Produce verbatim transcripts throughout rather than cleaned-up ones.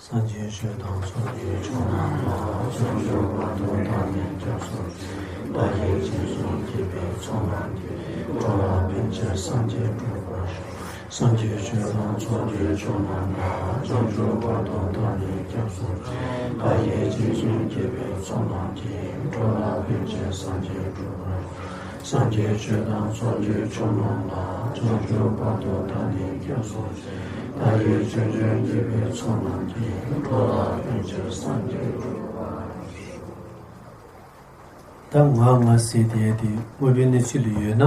སངས་རྒྱས་ཆོས་དང་ཚོགས་ཀྱི་མཆོག་རྣམས་ལ། བྱང་ཆུབ་བར་དུ་བདག་ནི་སྐྱབས་སུ་མཆི། བདག་གིས་སྦྱིན་སོགས་བགྱིས་པའི་ཚོགས་རྣམས་ཀྱིས། འགྲོ་ལ་ཕན་ཕྱིར་སངས་རྒྱས་འགྲུབ་པར་ཤོག། སངས་རྒྱས་ཆོས་དང་ཚོགས་ཀྱི་མཆོག་རྣམས་ལ། བྱང་ཆུབ་བར་དུ་བདག་ནི་སྐྱབས་སུ་མཆི། བདག་གིས་སྦྱིན་སོགས་བགྱིས་པའི་ཚོགས་རྣམས་ཀྱིས། འགྲོ་ལ་ཕན་ཕྱིར་སངས་རྒྱས་འགྲུབ་པར་ཤོག། སངས་རྒྱས་ཆོས་དང་ཚོགས་ཀྱི་མཆོག་རྣམས་ལ། བྱང་ཆུབ་བར་དུ་བདག་ནི་སྐྱབས་སུ་མཆི། བདག་གིས་སྦྱིན་སོགས་བགྱིས་པའི་ཚོགས་རྣམས་ཀྱིས། འགྲོ་ལ་ཕན་ཕྱིར་སངས་རྒྱས་འགྲུབ་པར་ཤོག། ད་ང་ང་ཟེར་དེ་དེ་དངོས་པོའི་གནས་ཚུལ་ལ་ཡོད་ན།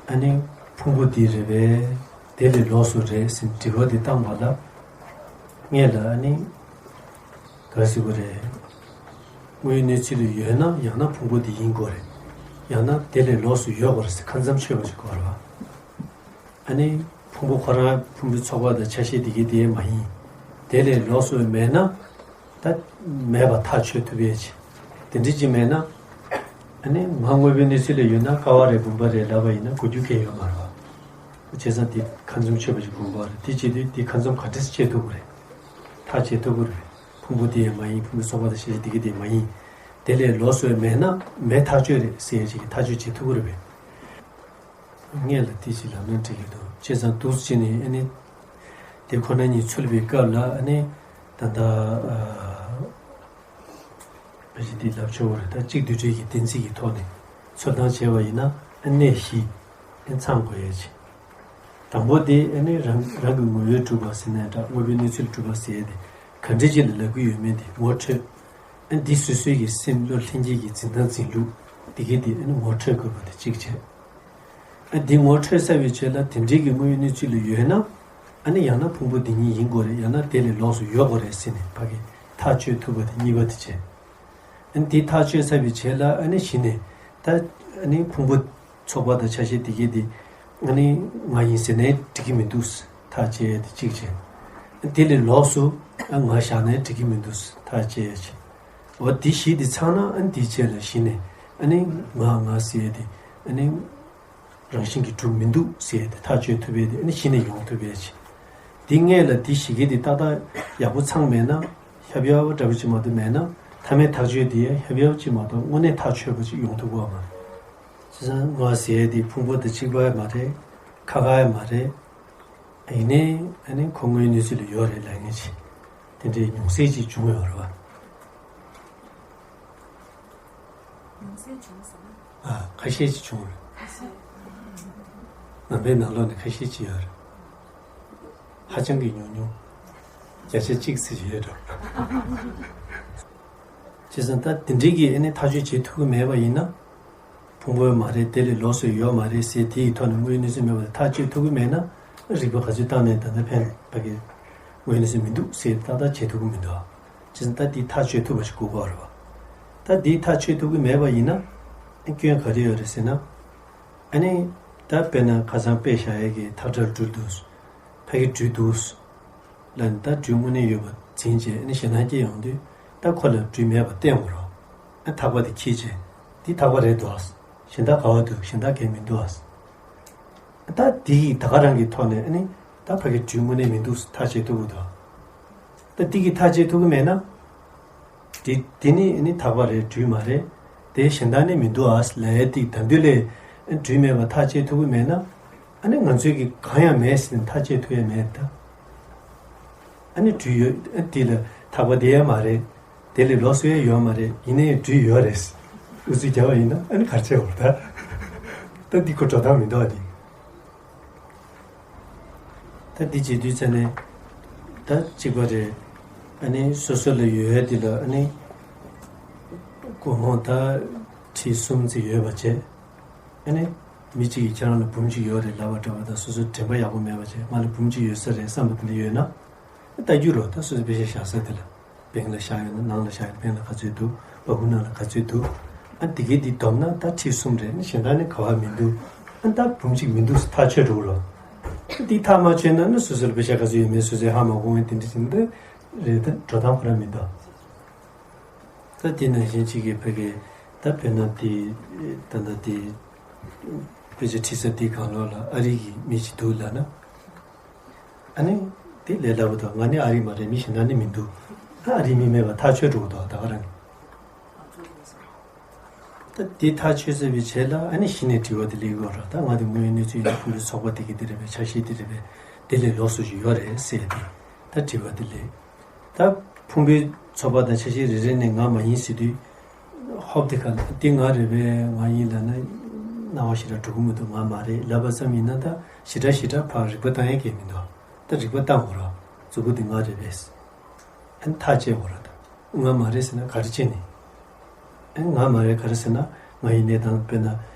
ཨ་ནི་ཕུང་པོ་འདི་རེད་པས། དེ་ལས་ལོགས་སུ་རེད་ཟེར་དྲི་བ་འདི་བཏང་བ་ལ། ངས་ལ་ཨ་ནི། ག་ཟེར་དགོས་རེད། དངོས་ཡོད་གནས་ཚུལ་ལ་ཡོད་ན་ཡང་ན་ཕུང་པོ་འདི་ཡིན་དགོས་རེད། ཡང་ན་དེ་ལས་ལོགས་སུ་ཡོད་དགོས་རེད་ཟེར་ཁ་མཚམས་ཆོད་པ་ཞིག་དགོས་རེད་བ། ཨ་ནི། ཕུང་པོ་ཁོ་རང་ཕུང་པོའི་ཚོགས་པ་དང་ཆ་ཤས་དེ་གའི་དེ་མ་ཡིན། དེ་ལས་ལོགས་སུ་མེད་ན། ད་མེད་པ་ཐག་ཆོད་ཐུབ་ཡས་ཅིག། དེ་འདྲ་ཅིག་མེད་ན། ཨ་ནི་ང་དངོས་པོའི་གནས་ཚུལ་ལ་ཡོད་ན་ཀ་བ་རེད་བུམ་པ་རེད་ལབ་པ་ཡིན་ན་གོ་རྒྱུ་གང་ཡོད་མ་རེད་བ། བྱས་ཙང་དེ་ཁ་མཚམས་ཆོད་པ་ཞིག་དགོངས་པ་རེད། དེ་བྱེད་དུས་དེ་ཁ་མཚམས་ག་འདྲས་སེ་ཆོད་ཐུབ་ཀྱི་རེད། ཐག་བཅད་ཐུབ་ཀྱི་རེད། ཕུང་པོ་དེ་ཡང་མ་ཡིན། ཕུང་པོའི་ཚོགས་པ་དང་ཆ་ཤས་དེ་གའི་དེ་མ་ཡིན། དེ་ལས་ལོགས་སུ་མེད་ན་མེད་ཐག་ཆོད་རེད་ཟེར་ཡས་ཅིག་གི་ཐག་གཅོད་བྱེད་ཐུབ་ཀྱི་རེད་པས། ངས་ལ་དེ་ཅིག་ལབ་ན་འགྲིག་གི་འདུག། བྱས་ཙང་འདུག་སེ་བྱས་ནས་ཨ་ནི། དེ་ཁོ་ན་ཉིད་ཚུད་པའི་སྐབས་ལ་ཨ་ནི། ད་ལྟ། ཨ། ཕལ་ཆེར་འདི་ལབ་ཆོག་གི་རེད། ད་གཅིག་བསྡུས་གྲྭའི་གི་གཏན་ཚིགས་ཀྱི་ཐོག་ནས་ཚོད་ལྟ་བྱས་པ་ཡིན་ན་ཨ་གནས་བཞི་ཨ་ཚང་དགོས་ཡས་ཅིག། དང་པོ་དེ་ཨ་ནི་རང་རང་གི་ངོ་བོས་གྲུབ་པ་ཟེར་ནའི་འདྲ། དངོས་པོའི་གནས་ཚུལ་གྲུབ་པ་ཟེར་ཡས་དེ་ག་འདྲ་ཅིག་ལ་ལབ་ཀྱི་ཡོད་མེད་དེ་ངོ་འཕྲོད། ཨ་འདི་སོ་སོའི་གི་སེམས་བློ་ལྷན་སྐྱེས་ཀྱི་འཛིན་སྟངས་འཛིན་ལུགས་དེ་གའི་དེ་ཨ་ནི་ངོ་འཕྲོད་དགོས་པ་དེ་གཅིག་བྱས། ཨ་འདི་ངོ་འཕྲོད་ཚར་བའི་རྗེས་ལ་དེ་འདྲའི་གི་དངོས་ཡོད་གནས་ཚུལ་ལ་ཡོད་ན། ཨ་ནི་ཡང་ན་ཕུང་པོ་འདི་ཉིད་ཡིན་དགོས་རེད། ཡང་ན་དེ་ལས་ལོགས་སུ་ཡོད་དགོས་རེད་ཟེར་ནས་ཕ་གི་ཐག་གཅོད་ཐུབ་པ་དེ་གཉིས་པ་དེ་བྱས། ཨ་ནི་འདི་ཐག་གཅོད་ཚར་བའི་རྗེས་ལ་ཨ་ནི་གཞི་ནས་ད་ཨ་ནི་ཕུང་པོ་ཚོགས་པ་དང་ཆ་ཤས་དེ་གའི་དེ་ཨ་ནི་ང་ཡིན་ཟེར་ནའི་འགྲིག་གི་མི་འདུག། ཐག་བཅད་ཡས་དེ་གཅིག་བྱས། ཨ་དེ་ལས་ལོགས་སུ་ཨ་ང་བཞག་ནའི་འགྲིག་གི་མི་འདུག། ཐག་བཅད་ཡས་བྱས། འོ་འདི་བཞི་དེ་ཚང་ན་ཨ་འདིའི་རྗེས་ལ་གཞི་ནས་ཨ་ནི་ང་ང་ཟེར་ཡས་དེ་ཨ་ནི་རང་བཞིན་གྱིས་གྲུབ་མི་འདུག་ཟེར་ཡས་དེ་ཐག་གཅོད་ཐུབ་ཡས་དེ་ཨ་ནི་གཞི་ནས་ཡོང་ཐུབ་ཡས་ཅིག། འདི་སྔས་ལ་འདི་བཞི་གའི་དེ་ཏག་ཏག་ཡག་པོ་ཚང་མེད་ན། ཧྱབ་ཡབ་འདྲ་པོ་ཅིག་མ་གཏོགས་མེད་ན། མཐའ་མའི་ཐག་གཅོད་དེ་ཡང་ཧྱབ་ཡབ་ཅིག་མ་གཏོགས་དངོས་གནས་ཐག་ཆོད་པ་ཅིག་ཡོང་ཐུབ་ཀྱི་ཡོད་མ་རེད། བྱས་ཙང་ང་ཟེར་ཡས་དེ་ཕུང་པོ་དང་གཅིག་པ་མ་རེད། ཁ་ཁ་ཡང་མ་རེད། ཡིན་ནའི་ཨ་ནི་ཁོ་དངོས་གནས་ཚུལ་ལ་ཡོད་རེད་ལབ་མཁན་ཅིག། དེ་འདྲའི་ཉུང་ཤས་ཅིག་བྱུང་ཡོད་རེད་བ། ཉུང་ཤས་བྱུང་ཟེར་ན། ཨ། ཁ་ཤས་ཅིག་བྱུང་རེད། ཁ་ཤས། ནང་པའི་ནང་ལོགས་ནས་ཁ་ཤས་ཅིག་ཡོད་རེད། ཧ་ཅང་གི་ཉུང་ཉུང་། བརྒྱ་ཆ་གཅིག་ཙམ་ཡོད་འགྲོ། བྱས་ཙང་ད་དེ་འདྲའི་གི་ཨ་ནི་ཐག་གཅོད་བྱེད་ཐུབ་ཀྱི་མེད་པ་ཡིན་ན། ཕུང་པོ་མ་རེད། དེ་ལས་ལོགས་སུ་ཡོད་མ་རེད་ཟེར་དེ་ཡི་ཐོག་ནས་དངོས་ཡོད་གནས་ཚུལ་མེད་པ་ལ་ཐག་གཅོད་ཐུབ་ཀྱི་མེད་ན། རིགས་པ་ག་ཚོད་བཏང་ནས་ད་ལྟ་ཕན་པ་གི་དངོས་ཡོད་གནས་ཚུལ་མི་འདུག་ཟེར་ཏག་ཏག་བྱེད་ཐུབ་ཀྱི་མི་འདུག། བྱས་ཙང་ད་འདི་ཐག་གཅོད་ཐུབ་པ་ཞིག་དགོས་ཀྱི་ཡོད་རེད་བ། ད་འདི་ཐག་གཅོད་ཐུབ་ཀྱི་མེད་པ་ཡིན་ན། སྐྱོན་ག་རེ་ཡོད་རེད་ཟེར་ན། ཨ་ནི། ད་དཔེར་ན་ཁ་སང་དཔེ་བཞག་ཡས་ཀྱི་ཐག་ཁྲ་སྦྲུལ་འདུག། ཕ་གི་སྦྲུལ་འདུག། ལ་ནི་ད་སྦྲུལ་དངོས་གནས་ཡོད་པ་འཛིན་བྱས་ཨ་ནི་ཞེད་སྣང་སྐྱེ་ཡོང་དུས། ད་ཁོ་ལ་སྦྲུལ་མེད་པ་བསྟན་དགོས་རེད། ཨ་ཐག་པ་དེ་འཁྱེར་བྱས། འདི་ཐག་པ་རེད་འདུག་ཨ། གཞན་དག་ག་བ་འདུག། གཞན་དག་གས་མི་འདུག་ཨ། ད་འདི་ཡིས་ད་ག་རང་གི་ཐོག་ནས་ཨ་ནི་ད་ཕ་གི་སྦྲུལ་དངོས་གནས་མི་འདུག་ཐག་བཅད་ཐུབ་ཀྱི་འདུག། ད་འདི་གིས་ཐག་བཅད་ཐུབ་ཀྱི་མེད་ན། འདི་འདི་ནི་ཨ་ནི་ཐག་པ་རེད། སྦྲུལ་མ་རེད། དེ་གཞན་དག་ནི་མི་འདུག་ཨ་ལབ་ཡས་འདི་ད་འདི་ལས་ཨ་སྦྲུལ་མེད་པ་ཐག་བཅད་ཐུབ་ཀྱི་མེད་ན། ཨ་ནི་ང་ཚོས་ཀྱི་གང་ཡང་མེད་ཟེར་ནས་ཐག་བཅད་ཐུབ་ཡས་མེད་ད། ཨ་ནི་སྦྲུལ་ཡོད། ཨ་འདི་ལ་ཐག་པ་དེ་ཡང་མ་རེད། དེ་ལས་ལོགས་སུ་ཡང་ཡོད་མ་རེད། ཡིན་ནའི་སྦྲུལ་ཡོད་རེད། ཨུ་ཚུགས་རྒྱབ་པ་ཡིན་ན་ཨ་ནི་ག་རེ་བྱེད་དགོས་ད། ད་འདི་ཁོ་འགྲོ་སྟངས་མི་འདུག་ཨ་འདི། ད་འདི་བྱེད་དུས་ཙ་ནས་ད་གཅིག་པ་རེད། ཨ་ནི་སོ་སོ་ལ་ཡོད་ཡ་འདི་ལ་ཨ་ནི་སྒོར་མོ་ད་ཁྲི་གསུམ་ཙམ་ཡོད་པ་བྱས། ཨ་ནི་མི་གཅིག་གིས་ཁྱེད་རང་ལ་འབུམ་གཅིག་ཡོད་རེད་ལབ་པ་འདྲ་བ་དང་སོ་སོ་དྲན་པ་ཡག་པོ་མེད་པ་བྱས། ང་ལ་འབུམ་གཅིག་ཡོད་ས་རེད་བསམ་པ་དེ་འདྲ་ཡོད་ན། ལྟ་རྒྱུ་རོ། ད་སོ་སོའི་པེ་ཤ་བཞག་ས་དེ་ལ། བེང་ལ་བཞག་ཡོད་ན་ནང་ལ་བཞག་ཡོད་ན་བེང་ལ་ག་ཚོད་འདུག། སྦ་ཁུག་ནང་ལ་ག་ཚོད་འདུག། ཨ་འདི་གའི་འདི་བསྡོམས་ན་ད་ཁྲི་གསུམ་རེད། ཨ་གཞན་དག་ནི་ག་བ་མི་འདུག། ཨ་ད་འབུམ་གཅིག་མི་འདུག་ཟེར་ཐག་ཆོད་འགྲོ་གི་རོ། ཨ་འདི་ཐག་མ་ཆོད་ན་ནི་སོ་སོར་པེ་ཤ་ག་ཚོད་ཡོད་མེད་སོ་སོས་ཧ་མ་གོ་བས་དེ་འདྲ་ཞིག་འདི་རེད། ད་འགྲོ་སྟངས་ཁོ་རང་མི་འདུག། ད་དེ་ནང་བཞིན་གཅིག་གིས་ཕ་གི་ད་དཔེར་ན་དེ་ད་ལྟ་དེ་དཔེ་ཆ་ཁྲིད་ས་དེའི་སྒང་ལོགས་ལ་ཨ་རི་གི་མི་ཞིག་འདུག་ལབ་ན། ཨ་ནི་ དེ་ལས་སླ་པོ་དང་། ང་ནི་ཨ་རི་མ་རེད། མི་གཞན་དག་ནི་མི་འདུག་ཨ་རི་མི་མེད་པ་ཐག་ཆོད་འགྲོ་གི་འདུག་ད་ག་རང་། ད་དེ་ཐག་ཆོད་ཚར་བའི་རྗེས་ལ་ཨ་ནི་གཞི་ནས་དྲི་བ་དེ་སླེབས་ཀྱི་ཡོད་རེད། ད་ང་དེ་དངོས་ཡོད་གནས་ཚུལ་ཡིན་ན་ཕུང་པོའི་ཚོགས་པ་དེ་གི་དེ་རེད་པས། ཆ་ཤས་དེ་རེད་པས། དེ་ལས་ལོགས་སུ་ཞིག་ཡོད་རེད་ཟེར་ཏེ་ད་དྲི་བ་དེ་སླེབས། ད་ཕུང་པོའི་ཚོགས་པ་དང་ཆ་ཤས་རེ་རེ་ནས་ང་མ་ཡིན་ཟེར་དུས། ཧོབ་དེ་ག་ལ་དེ་ང་རེད་པས། ང་ཡིན་ལབ་ན་སྣང་བ་ཞེ་དྲག་འགྲོ་གི་མི་འདུག་ང་མ་རེད་ལབ་པ་ཙམ་ཡིན་ན། ད་ཞེ་དྲག་ཞེ་དྲག་ཕར་རིག་པ་བཏང་ཡ་གལ་མི་འདུག་ད་རིག་པ་བཏང་དགོས་ར། མཛུབ་གུ་དེ་ང་རེད་པས། ཨ་ནི་ཐག་བཅད་དགོས་ར། ད་ང་མ་རེད་ཟེར་ན་ག་རེ་བྱས་ནས། ཨ་ནི་ང་མ་རེད་ག་རེ་ཟེར་ན། ང་ཡི་གནས་སྟངས་དཔེར་ན་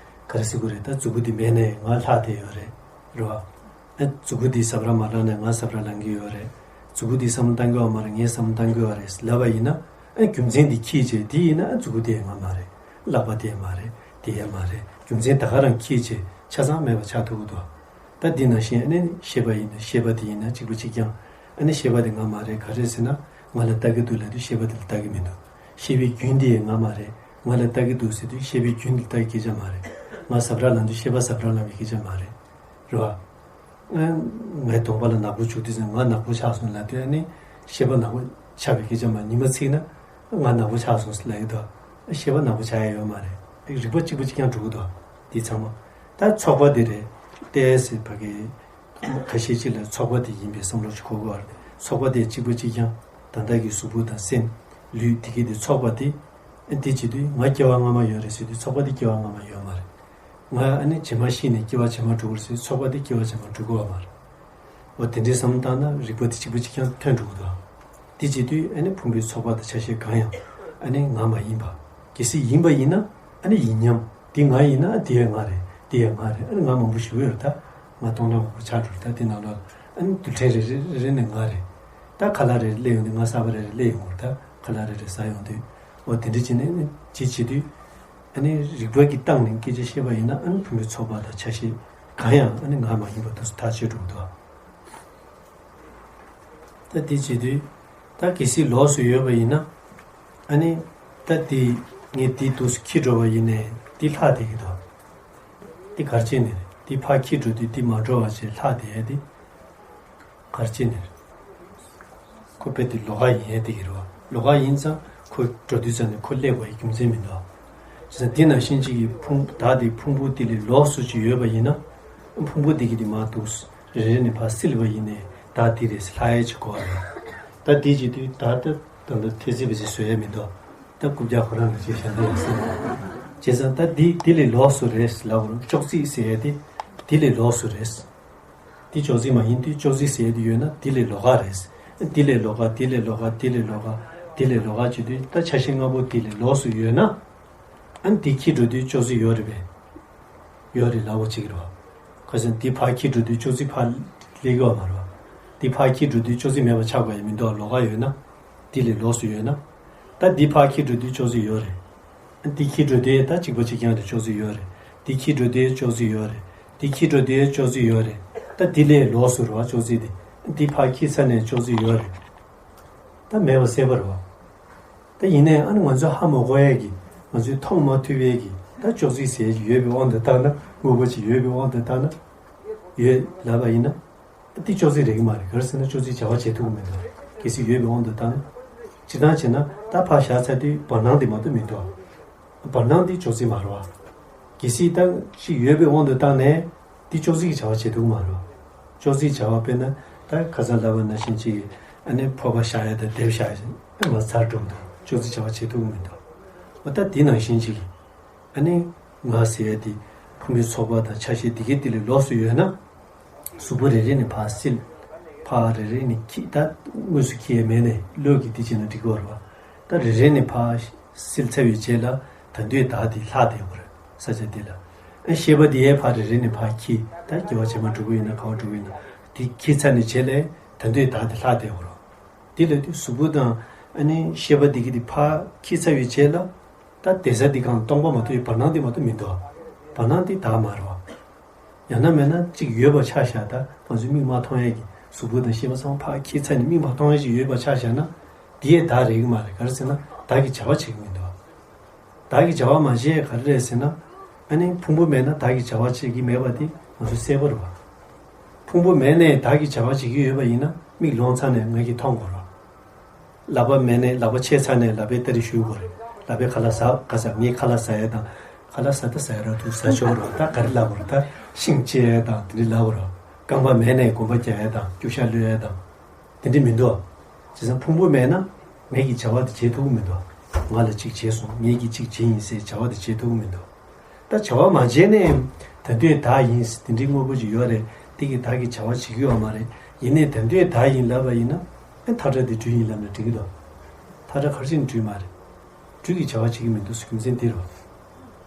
ག་རེ་ཟེར་དགོས་རེད། ད་མཛུབ་གུ་དེ་མེད་ནའི་ང་ལྷག་བསྡད་ཡོད་རེད། རེད་བ། ཨ་མཛུབ་གུ་འདིས་ཟ་འཕྲུག་མ་ལངས་ན་ང་ཟ་འཕྲུག་ལངས་ཀྱི་ཡོད་རེད། མཛུབ་གུ་འདིས་བསམ་བློ་བཏང་གི་ཡོད་མ་རེད། ངས་བསམ་བློ་བཏང་གི་ཡོད་རེད་ལབ་པ་ཡིན་ན། ཨ་རྒྱུ་མཚན་འདི་འཁྱེར་བྱས། དེ་ཡིན་ན་ཨ་མཛུབ་གུ་དེ་ཡང་ང་མ་རེད། ལག་པ་དེ་ཡང་མ་རེད། དེ་ཡང་མ་རེད། རྒྱུ་མཚན་ད་ག་རང་འཁྱེར་བྱས་ཆ་ཚང་མེད་པ་ཆགས་ཐུབ་ཀྱི་འདུག་ད་འདི་ནང་བཞིན་ཨ་ནི་ཤེས་པ་ཡིན་ན། ཤེས་པ་དེ་ཡིན་ན་གཅིག་པ་གཅིག་རྐྱང་། ཨ་ནི་ཤེས་པ་དེ་ང་མ་རེད། ག་རེ་ཟེར་ན། ང་ལ་ལྟ་གི་འདུག་ལབ་དུས་ཤེས་པ་དེ་ལ་ལྟ་གི་མི་འདུག་ཤེས་པའི་རྒྱུན་དེ་ཡང་ང་མ་རེད། ང་ལ་ལྟ་གི་འདུག་ཟེར་དུས་ཤེས་པའི་རྒྱུན་དེ་ལ་ལྟ་གི་སྐད་ཆ་མ་རེད། ང་ཟ་འཕྲུག་ལངས་དུས་ཤེས་པ་ཟ་འཕྲུག་ལངས་པའི་སྐད་ཆ་མ་རེད། རེད་བ། ཨ་ངའི་གདོང་པ་ལ་ནག་པོ་བྱུགས་དུས་ཙམ་ང་ནག་པོ་ཆགས་སོང་ལབ་དུས། ཨ་ནི་ཤེས་པ་ནག་པོ་ཆགས་པའི་སྐད་ཆ་མ། ཉི་མ་ཚིག་ན་ང་ནག་པོ་ཆགས་སོང་ལབ་ཡོད་དོ། ཤེས་པ་ནག་པོ་ཆགས་ཡ་ཡོད་མ་རེད། རིག་པ་གཅིག་པ་གཅིག་རྐྱང་འགྲོ་གི་འདུག་འདི་ཚང་མ་ད་ཚོགས་པ་འདི་རེད། ཏོག་ཙམ་ཕ་གི་ཁ་ཤས་ཅིག་ལ་ཚོགས་པ་འདི་ཡིན་པའི་བསམ་བློ་ཞིག་འཁོར་གི་ཡོད་རེད། ཚོགས་པ་འདི་གཅིག་པ་གཅིག་རྐྱང་། ད་ལྟ་གི་གཟུགས་པོ་དང་སེམས། ལུས་འདི་གི་འདི་ཚོགས་པ་འདི། ཨ་འདི་བྱེད་དུས་ང་སྐྱེ་བ་སྔ་མ་ཡོད་རེད་ཟེར་དུས་ཚོགས་པ་འདི་སྐྱེ་བ་སྔ་མ་ཡོད་མ་རེད། ང་ཨ་ནི་རྗེས་མ་ཤི་ནས་སྐྱེ་བ་རྗེས་མ་འགྲོ་གི་རེད་ཟེར་ཚོགས་པ་དེ་སྐྱེ་བ་རྗེས་མ་འགྲོ་གི་ཡོད་མ་རེད། འོ་དེ་འདྲའི་བསམ་བློ་བཏང་ན་རིག་པ་དེ་གཅིག་པ་གཅིག་རྐྱང་ཐོན་འགྲོ་གི་འདུག་དེ་བྱེད་དུས་ཨ་ནི་ཕུང་པོའི་ཚོགས་པ་དང་ཆ་ཤས་གང་ཡང་ཨ་ནི་ང་མ་ཡིན་པ། གལ་སྲིད་ཡིན་པ་ཡིན་ན་ཨ་ནི་ཡིན་མཉམ། དེ་ང་ཡིན་ན་ཨ་དེ་ཡང་ང་རེད། དེ་ཡང་ང་རེད། ཨ་ནི་ང་མང་པོ་ཞིག་ཡོད་རེད། ད་ང་སྟོང་ཕྲག་མང་པོ་ཆགས་འགྲོ་རེད། ད་དེ་ནང་ལོགས་ཨ་ནི་རྡུལ་ཕྲན་རེ་རེ་རེ་རེ་ནས་ང་རེད། ད་ཁ་ལག་རེ་རེ་སླེབས་ཡོང་དུས་ང་གསར་པ་རེ་རེ་སླེབས་ཡོང་གི་རེད། ད་ཁ་ལག་རེ་རེ་ཟ་ཡོང་དུས། འོ་དེ་འདྲ་བྱས་ནས་ཨ་ནི་ཅིག་བྱེད་དུས། ཨ་ནི་རིག་པ་གི་སྟེང་ནས་སྐད་ཆ་བཤད་པ་ཡིན་ན། ཨ་ནི་ཕུང་པོའི་ཚོགས་པ་དང་ཆ་ཤས་གང་ཡང་ཨ་ནི་ང་མ་ཡིན་པ་དུ་ཐག་ཆོད་འགྲོ་གི་འདུག་ད་དེ་བྱེད་དུས་ད་གལ་སྲིད་ལོགས་སུ་ཡོད་པ་ཡིན་ན། ཨ་ནི་ད་དེ་ངས་དེ་དུས་སུ་འཁྱེར་འགྲོ་བ་ཡིན་ནའི་དེ་ལྷག་བསྡད་ཀྱི་འདུག་དེ་ག་རེ་བྱས་ནས་རེད། དེ་ཕར་འཁྱེར་འགྲོ་དུས་དེ་མ་འགྲོ་བ་བྱས་ལྷག་བསྡད་ཡ་དེ། ག་རེ་བྱས་ནས་རེད། ཁོ་དཔེ་དེ་ལོགས་ཀ་ཡིན་ཡ་དེ་གི་རེད་བ། ལོགས་ཀ་ཡིན་ཙང་ཁོ་འགྲོ་དུས་ཙམ་ནས་ཁོ་སླེབས་པའི་རྒྱུ་མཚན་མི་འདུག་བྱས་ཙང་དེ་ནང་བཞིན་གཅིག་གི་ཕུང་བདག་དེ་ཕུང་པོ་དེ་ལས་ལོགས་སུ་ཅིག་ཡོད་པ་ཡིན་ན། ཕུང་པོ་དེ་གི་དེ་མར་འདུག་རེ་རེ་ནས་ཕར་བསིལ་བ་ཡིན་ནའི་བདག་དེ་རེད་ལྷག་ཡ་ཅིག་དགོས་པ་རེད། ད་དེ་བྱེད་དུས་བདག་ད་ད་ལྟ་ཐེ་ཚེ་བེ་ཚེ་བཟོ་ཡ་མི་འདུག་ད་རྐུབ་བཀྱག་ཁོ་རང་ལ་ཅིག་བཞག་འདི་ཡང་སྲིད། བྱས་ཙང་ད་དེ་དེ་ལས་ལོགས་སུ་རེད་ལབ་རུང་ཅོག་ཙེ་ཟེར་ཡ་དེ་དེ་ལས་ལོགས་སུ་རེད། དེ་ཅོག་ཙེ་མ་ཡིན་དུས་ཅོག་ཙེ་ཟེར་དེ་ཡོད་ན་དེ་ལས་ལོགས་ཀ་རེད། དེ་ལས་ལོགས་ཀ་དེ་ལས་ལོགས་ཀ་དེ་ལས་ལོགས་ཀ་དེ་ལས་ལོགས་ཀ་བྱེད་དུས་ད་ཆ་ཤས་ལྔ་པོ་དེ་ལས་ལོགས་སུ་ཡོད་ན། ཨ་ནི་དེ་འཁྱེར་འགྲོ་དུས་ཅོག་ཙེ་ཡོད་རེད་པས། ཡོད་རེད་ལབ་པ་ཅིག་རེད་བ། ཁ་སང་དེ་ཕར་འཁྱེར་འགྲོ་དུས་ཅོག་ཙེ་ཕར་སླེབས་ཀྱི་ཡོད་མ་རེད་བ། དེ་ཕར་འཁྱེར་འགྲོ་དུས་ཅོག་ཙེ་མེད་པ་ཆགས་པ་ཡང་མི་འདུག་ལོགས་ཀ་ཡོད་ན། དེ་ལས་ལོགས་སུ་ཡོད་ན། ད་དེ་ཕར་འཁྱེར་འགྲོ་དུས་ཅོག་ཙེ་ཡོད་རེད། དེ་འཁྱེར་འགྲོ་དུས་ད་གཅིག་པ་གཅིག་རྐྱང་རེད། ཅོག་ཙེ་ཡོད་རེད། དེ་འཁྱེར་འགྲོ་དུས་ཅོག་ཙེ་ཡོད་རེད། དེ་འཁྱེར་འགྲོ་དུས་ཅོག་ཙེ་ཡོད་རེད། ད་དེ་ལས་ལོགས་སུ་རེད་བ་ཅོག་ཙེ་དེ། དེ་ཕར་འཁྱེར་ཚར་ནས་ཅོག་ཙེ་ཡོད་རེད། ད་མེད་པ་གསལ་པོ་རེད་བ། ད་ཡིན་ནའི་ཨ་ནི་ང་ཚོས་ཧ་མ་གོ་ཡས་ཀྱི། ང་ཚོས་མཐོང་མ་ཐུབ་ཡས་ཀྱི། ད་ཅོག་ཙེ་ཟེར་ཡོད་པའི་དབང་དུ་བཏང་ན། དངོས་པོ་ཅིག་ཡོད་པའི་དབང་དུ་བཏང་ན། ཡོད་ལབ་པ་ཡིན་ན། ད་དེ་ཅོག་ཙེ་རེད་ཀྱི་མ་རེད། ག་རེ་ཟེར་ན་ཅོག་ཙེ་བྱ་བ་བྱེད་ཐུབ་ཀྱི་མི་འདུག་གལ་སྲིད་ཡོད་པའི་དབང་དུ་བཏང་ན། སྤྱིར་བཏང་བྱས་ན་ད་ཕར་བཞག་ཚར་དུས་བར་སྣང་དེ་མ་གཏོགས་མི་འདུག་བར་སྣང་འདི་ཅོག་ཙེ་མ་རེད་བ། གལ་སྲིད་ད་ཅིག་ཡོད་པའི་དབང་དུ་བཏང་ནས་འདི་ཅོག་ཙེ་གི་བྱ་བ་བྱེད་ཐུབ་ཀྱི་མ་རེད་བ། ཅོག་ཙེའི་བྱ་བ་དཔེར་ན་ད་ཁ་སང་ལབ་པ་ནང་བཞིན་ཅིག་ཨ་ནི་ཕོར་པ་བཞག་ཡ་དང་དེབ་བཞག་ཡ་ཨ་མ་ཚར་འགྲོ་གི་འདུག་ཅོག་ཙེའི་བྱ་བ་བྱེད་ཐུབ་ཀྱི་མི་འདུག་འོ་ད་འདི་ནང་བཞིན་ཅིག་ཨ་ནི་ང་ཟེར་ཡ་འདི་ཕུང་པོའི་ཚོགས་པ་དང་ཆ་ཤས་འདི་གའི་འདི་ལས་ལོགས་སུ་ཡོད་ན། གཟུགས་པོ་རེ་རེ་ནས་ཕར་བསིལ། ཕར་རེ་རེ་ནས་འཁྱེར། ད་དངོས་སུ་འཁྱེར་ཡས་མེད་ནས་བློས་ཀྱིས་འདི་བྱས་ན་འགྲིག་གི་རེད་བ། ད་རེ་རེ་ནས་ཕར་བསིལ་ཚར་བའི་རྗེས་ལ་ད་དུང་བདག་དེ་ལྷག་བསྡད་ཡོད་རེད་ས་ཆ་འདི་ལ། ཨ་ཤེས་པ་དེ་ཡས་ཕར་རེ་རེ་ནས་ཕར་འཁྱེར། ད་སྐྱེ་བ་རྗེས་མ་འགྲོ་གི་ཡིན་ན་ག་པར་འགྲོ་གི་ཡིན་ན་དེ་འཁྱེར་ཚར་ནས་རྗེས་ལ་ད་དུང་བདག་དེ་ལྷག་བསྡད་ཡོད་རེད། དེ་ལ་དུས་གཟུགས་པོ་དང་ཨ་ནི་ཤེས་པ་དེ་གི་དེ་ཕར་འཁྱེར་ཚར་བའི་རྗེས་ལ། ད་བསྡད་ས་འདི་གང་སྟོང་པ་མ་གཏོགས་བར་སྣང་འདི་མ་གཏོགས་མི་འདུག་བར་སྣང་འདི་བདག་མ་རེད་བ། ཡང་ན་མེད་ན་གཅིག་ཡོད་པ་ཆ་བཞག་ད་ང་ཚོའི་མིག་མ་མཐོང་ཡས་ཀྱི་གཟུགས་པོ་དང་ཤེས་པ་ཚང་མ་ཕར་འཁྱེར་ཚར་ནས་མིག་མ་མཐོང་ཡས་ཅིག་ཡོད་པ་ཆ་བཞག་ན། འདི་ཡས་བདག་རེད་ཀྱི་མ་རེད། ག་རེ་ཟེར་ན་བདག་གིས་བྱ་བ་བྱེད་ཀྱི་མི་འདུག་བདག་གིས་བྱ་བ་མ་བྱས་ག་རེ་རེད་ཟེར་ན། ཨ་ནི་ཕུང་པོ་མེད་ན་བདག་གིས་བྱ་བ་བྱེད་ཀྱི་མེད་པ་དེ་ང་ཚོ་གསལ་པོ་རེད་བ། ཕུང་པོ་མེད་ནས་བདག་གིས་བྱ་བ་བྱེད་ཀྱི་ཡོད་པ་ཡིན་ན། མིག་ལོང་ཚར་ནས་ངེད་ཀྱིས་མཐོང་དགོས་རེད། ལག་པ་མེད་ནས་ལག་པ་ཕྱེ་ཚར་ནས་ལག་པའི་སྟ་རེ་གཞུ་དགོས་རེད། ལག་པའི་ཁ་ལག་ཟ་ག་ཟ་ངའི་ཁ་ལག་ཟ་ཡས་དང་། ཁ་ལག་ཟ་ད་ཟ་ཡས་ར་འདུག་ཟ་ཆོག་རེད། ད་ག་རེ་ལབ་དགོས་རེད། ད་ཤིང་བཅད་ཡས་དང་དེ་འདྲ་ལབ་དགོས་རེད། རྐང་པ་མེད་ནས་གོམ་པ་རྒྱག་ཡས་དང་སྐྱུག་ཤ་གློད་ཡས་དང་། དེ་འདྲ་མི་འདུག་ཨ། བྱས་ཙང་ཕུང་པོ་མེད་ན་ངེད་ཀྱིས་བྱ་བ་དེ་བྱེད་ཐུབ་ཀྱི་མི་འདུག་ཨ། ང་ལ་གཅིག་བྱས་སོང་ངེད་ཀྱིས་གཅིག་བྱས་ཡིན་ཟེར་བྱ་བ་དེ་བྱེད་ཐུབ་ཀྱི་མི་འདུག་ད་བྱ་བ་མ་བྱས་ནས་ད་དུང་བདག་ཡིན་ཟེར་དེ་འདྲའི་དངོས་པོ་ཅིག་ཡོད་རེད། དེ་གིས་བདག་གིས་བྱ་བ་བྱེད་ཀྱི་ཡོད་མ་རེད། ཡིན་ནའི་ད་དུང་བདག་ཡིན་ལབ་པ་ཡིན་ན། ཨ་མཐའ་བྲལ་དེ་སྦྲུལ་ཡིན་ལབ་ན་འགྲིག་གི་འདུག་མཐའ་བྲལ་ག་རེ་བྱས་ནས་སྦྲུལ་མ་རེད། སྦྲུལ་གྱིས་བྱ་བ་བྱེད་ཀྱི་མི་འདུག་ཟེར་རྒྱུ་མཚན་དེ་རེད་པ།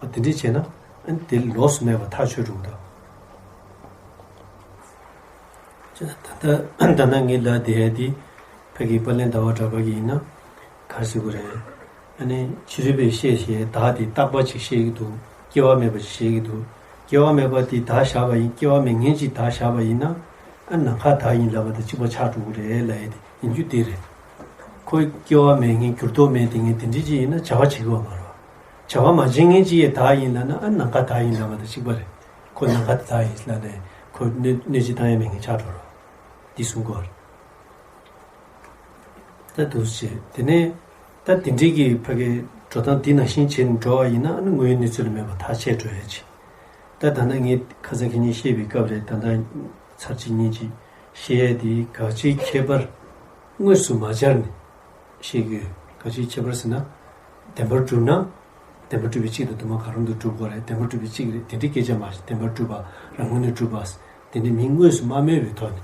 ཨ་དེ་འདྲས་བྱས་ན་ཨ་དེ་ལོགས་སུ་མེད་པ་ཐག་ཆོད་འགྲོ་གི་འདུག་ད་ལྟ་ད་ལྟ་ངས་ལབ་བསྡད་ཡ་དེ་ཕ་གི་དཔལ་ལྡན་ཟླ་བ་གྲགས་པ་གིས་ཡིན་ན་ག་རེ་ཟེར་དགོས་རེད། ཨ་ནི་ཕྱི་རོལ་པས་བཤད་བྱས་བདག་དེ་རྟག་པ་ཅིག་བཤད་ཀྱི་འདུག་སྐྱེ་བ་མེད་པ་ཅིག་བཤད་ཀྱི་འདུག་སྐྱེ་བ་མེད་པ་དེ་བདག་བཞག་པ་ཡིན། སྐྱེ་བ་མེད་མཁན་ཅིག་བདག་བཞག་པ་ཡིན་ན། ཨ་ནམ་མཁའ་བདག་ཡིན་ལབ་པ་དང་གཅིག་པ་ཆགས་འགྲོ་གི་རེད་ལབ་ཡ་དེ་ཡིན་རྒྱུ་དེ་རེད། ཁོ་སྐྱེ་བ་མེད་མཁན་འགྱུར་ལྡོག་མེད་དེ་ངས་དེ་འདྲས་ཅིག་ཡིན་ན་བྱ་བ་བྱེད་ཀྱི་ཡོད་མ་རེད་པ། བྱ་བ་མ་བྱེད་མཁན་ཅིག་ཡས་བདག་ཡིན་ལབ་ན་ཨ་ནམ་མཁའ་བདག་ཡིན་ལབ་པ་དང་གཅིག་པ་རེད། ཁོ་ནམ་མཁའ་བདག་ཡིན་ལབ་ནས་ཁོ་གནོད་གནོད་བྱེད་བཏང་ཡ་མེད་མཁན་ཆགས་འགྲོ་རེད། འདི་གསུང་གི་ཡོད་རེད། ད་འདུག་སེ་བྱས། དེ་ནས་ད་དེ་འདྲའི་གི་ཕ་གི་འགྲོ་སྟངས་འདི་ནང་བཞིན་བྱས་ནས་འགྲོ་བ་ཡིན་ན་ཨ་ནི་དངོས་ཡོད་གནས་ཚུལ་ལ་མེད་པ་ཐག་ཆད་འགྲོ་ཡ་ཅིག་ད་ད་ལྟ་ངས་ཁ་སང་ཁ་ཉིན་བཤད་པའི་སྐབས་རེད། ད་ལྟ་ཚར་གཅིག་གཉིས་ཅིག་བཤད་ཡ་དེ་གལ་ཆེའི་ཁྱད་པར་དངོས་སུ་མ་སྦྱར་ནས་བཤད་ཀྱི་ཡོད། གལ་ཆེའི་ཁྱད་པར་ཟེར་ན། བདེན་པར་གྲུབ་ན། བདེན་པར་གྲུབ་པའི་གཅིག་དང་དུ་མ་གང་རུང་དུ་གྲུབ་དགོས་རེད། བདེན་པར་གྲུབ་པའི་གཅིག་རེད། དེ་འདྲའི་སྐད་ཆ་མ་བཤད། བདེན་པར་གྲུབ་པ། རང་ངོས་ནས་གྲུབ་པ། དེ་འདྲའི་མིང་དངོས་སུ་མ་སྨོས་པའི་ཐོག་ནས།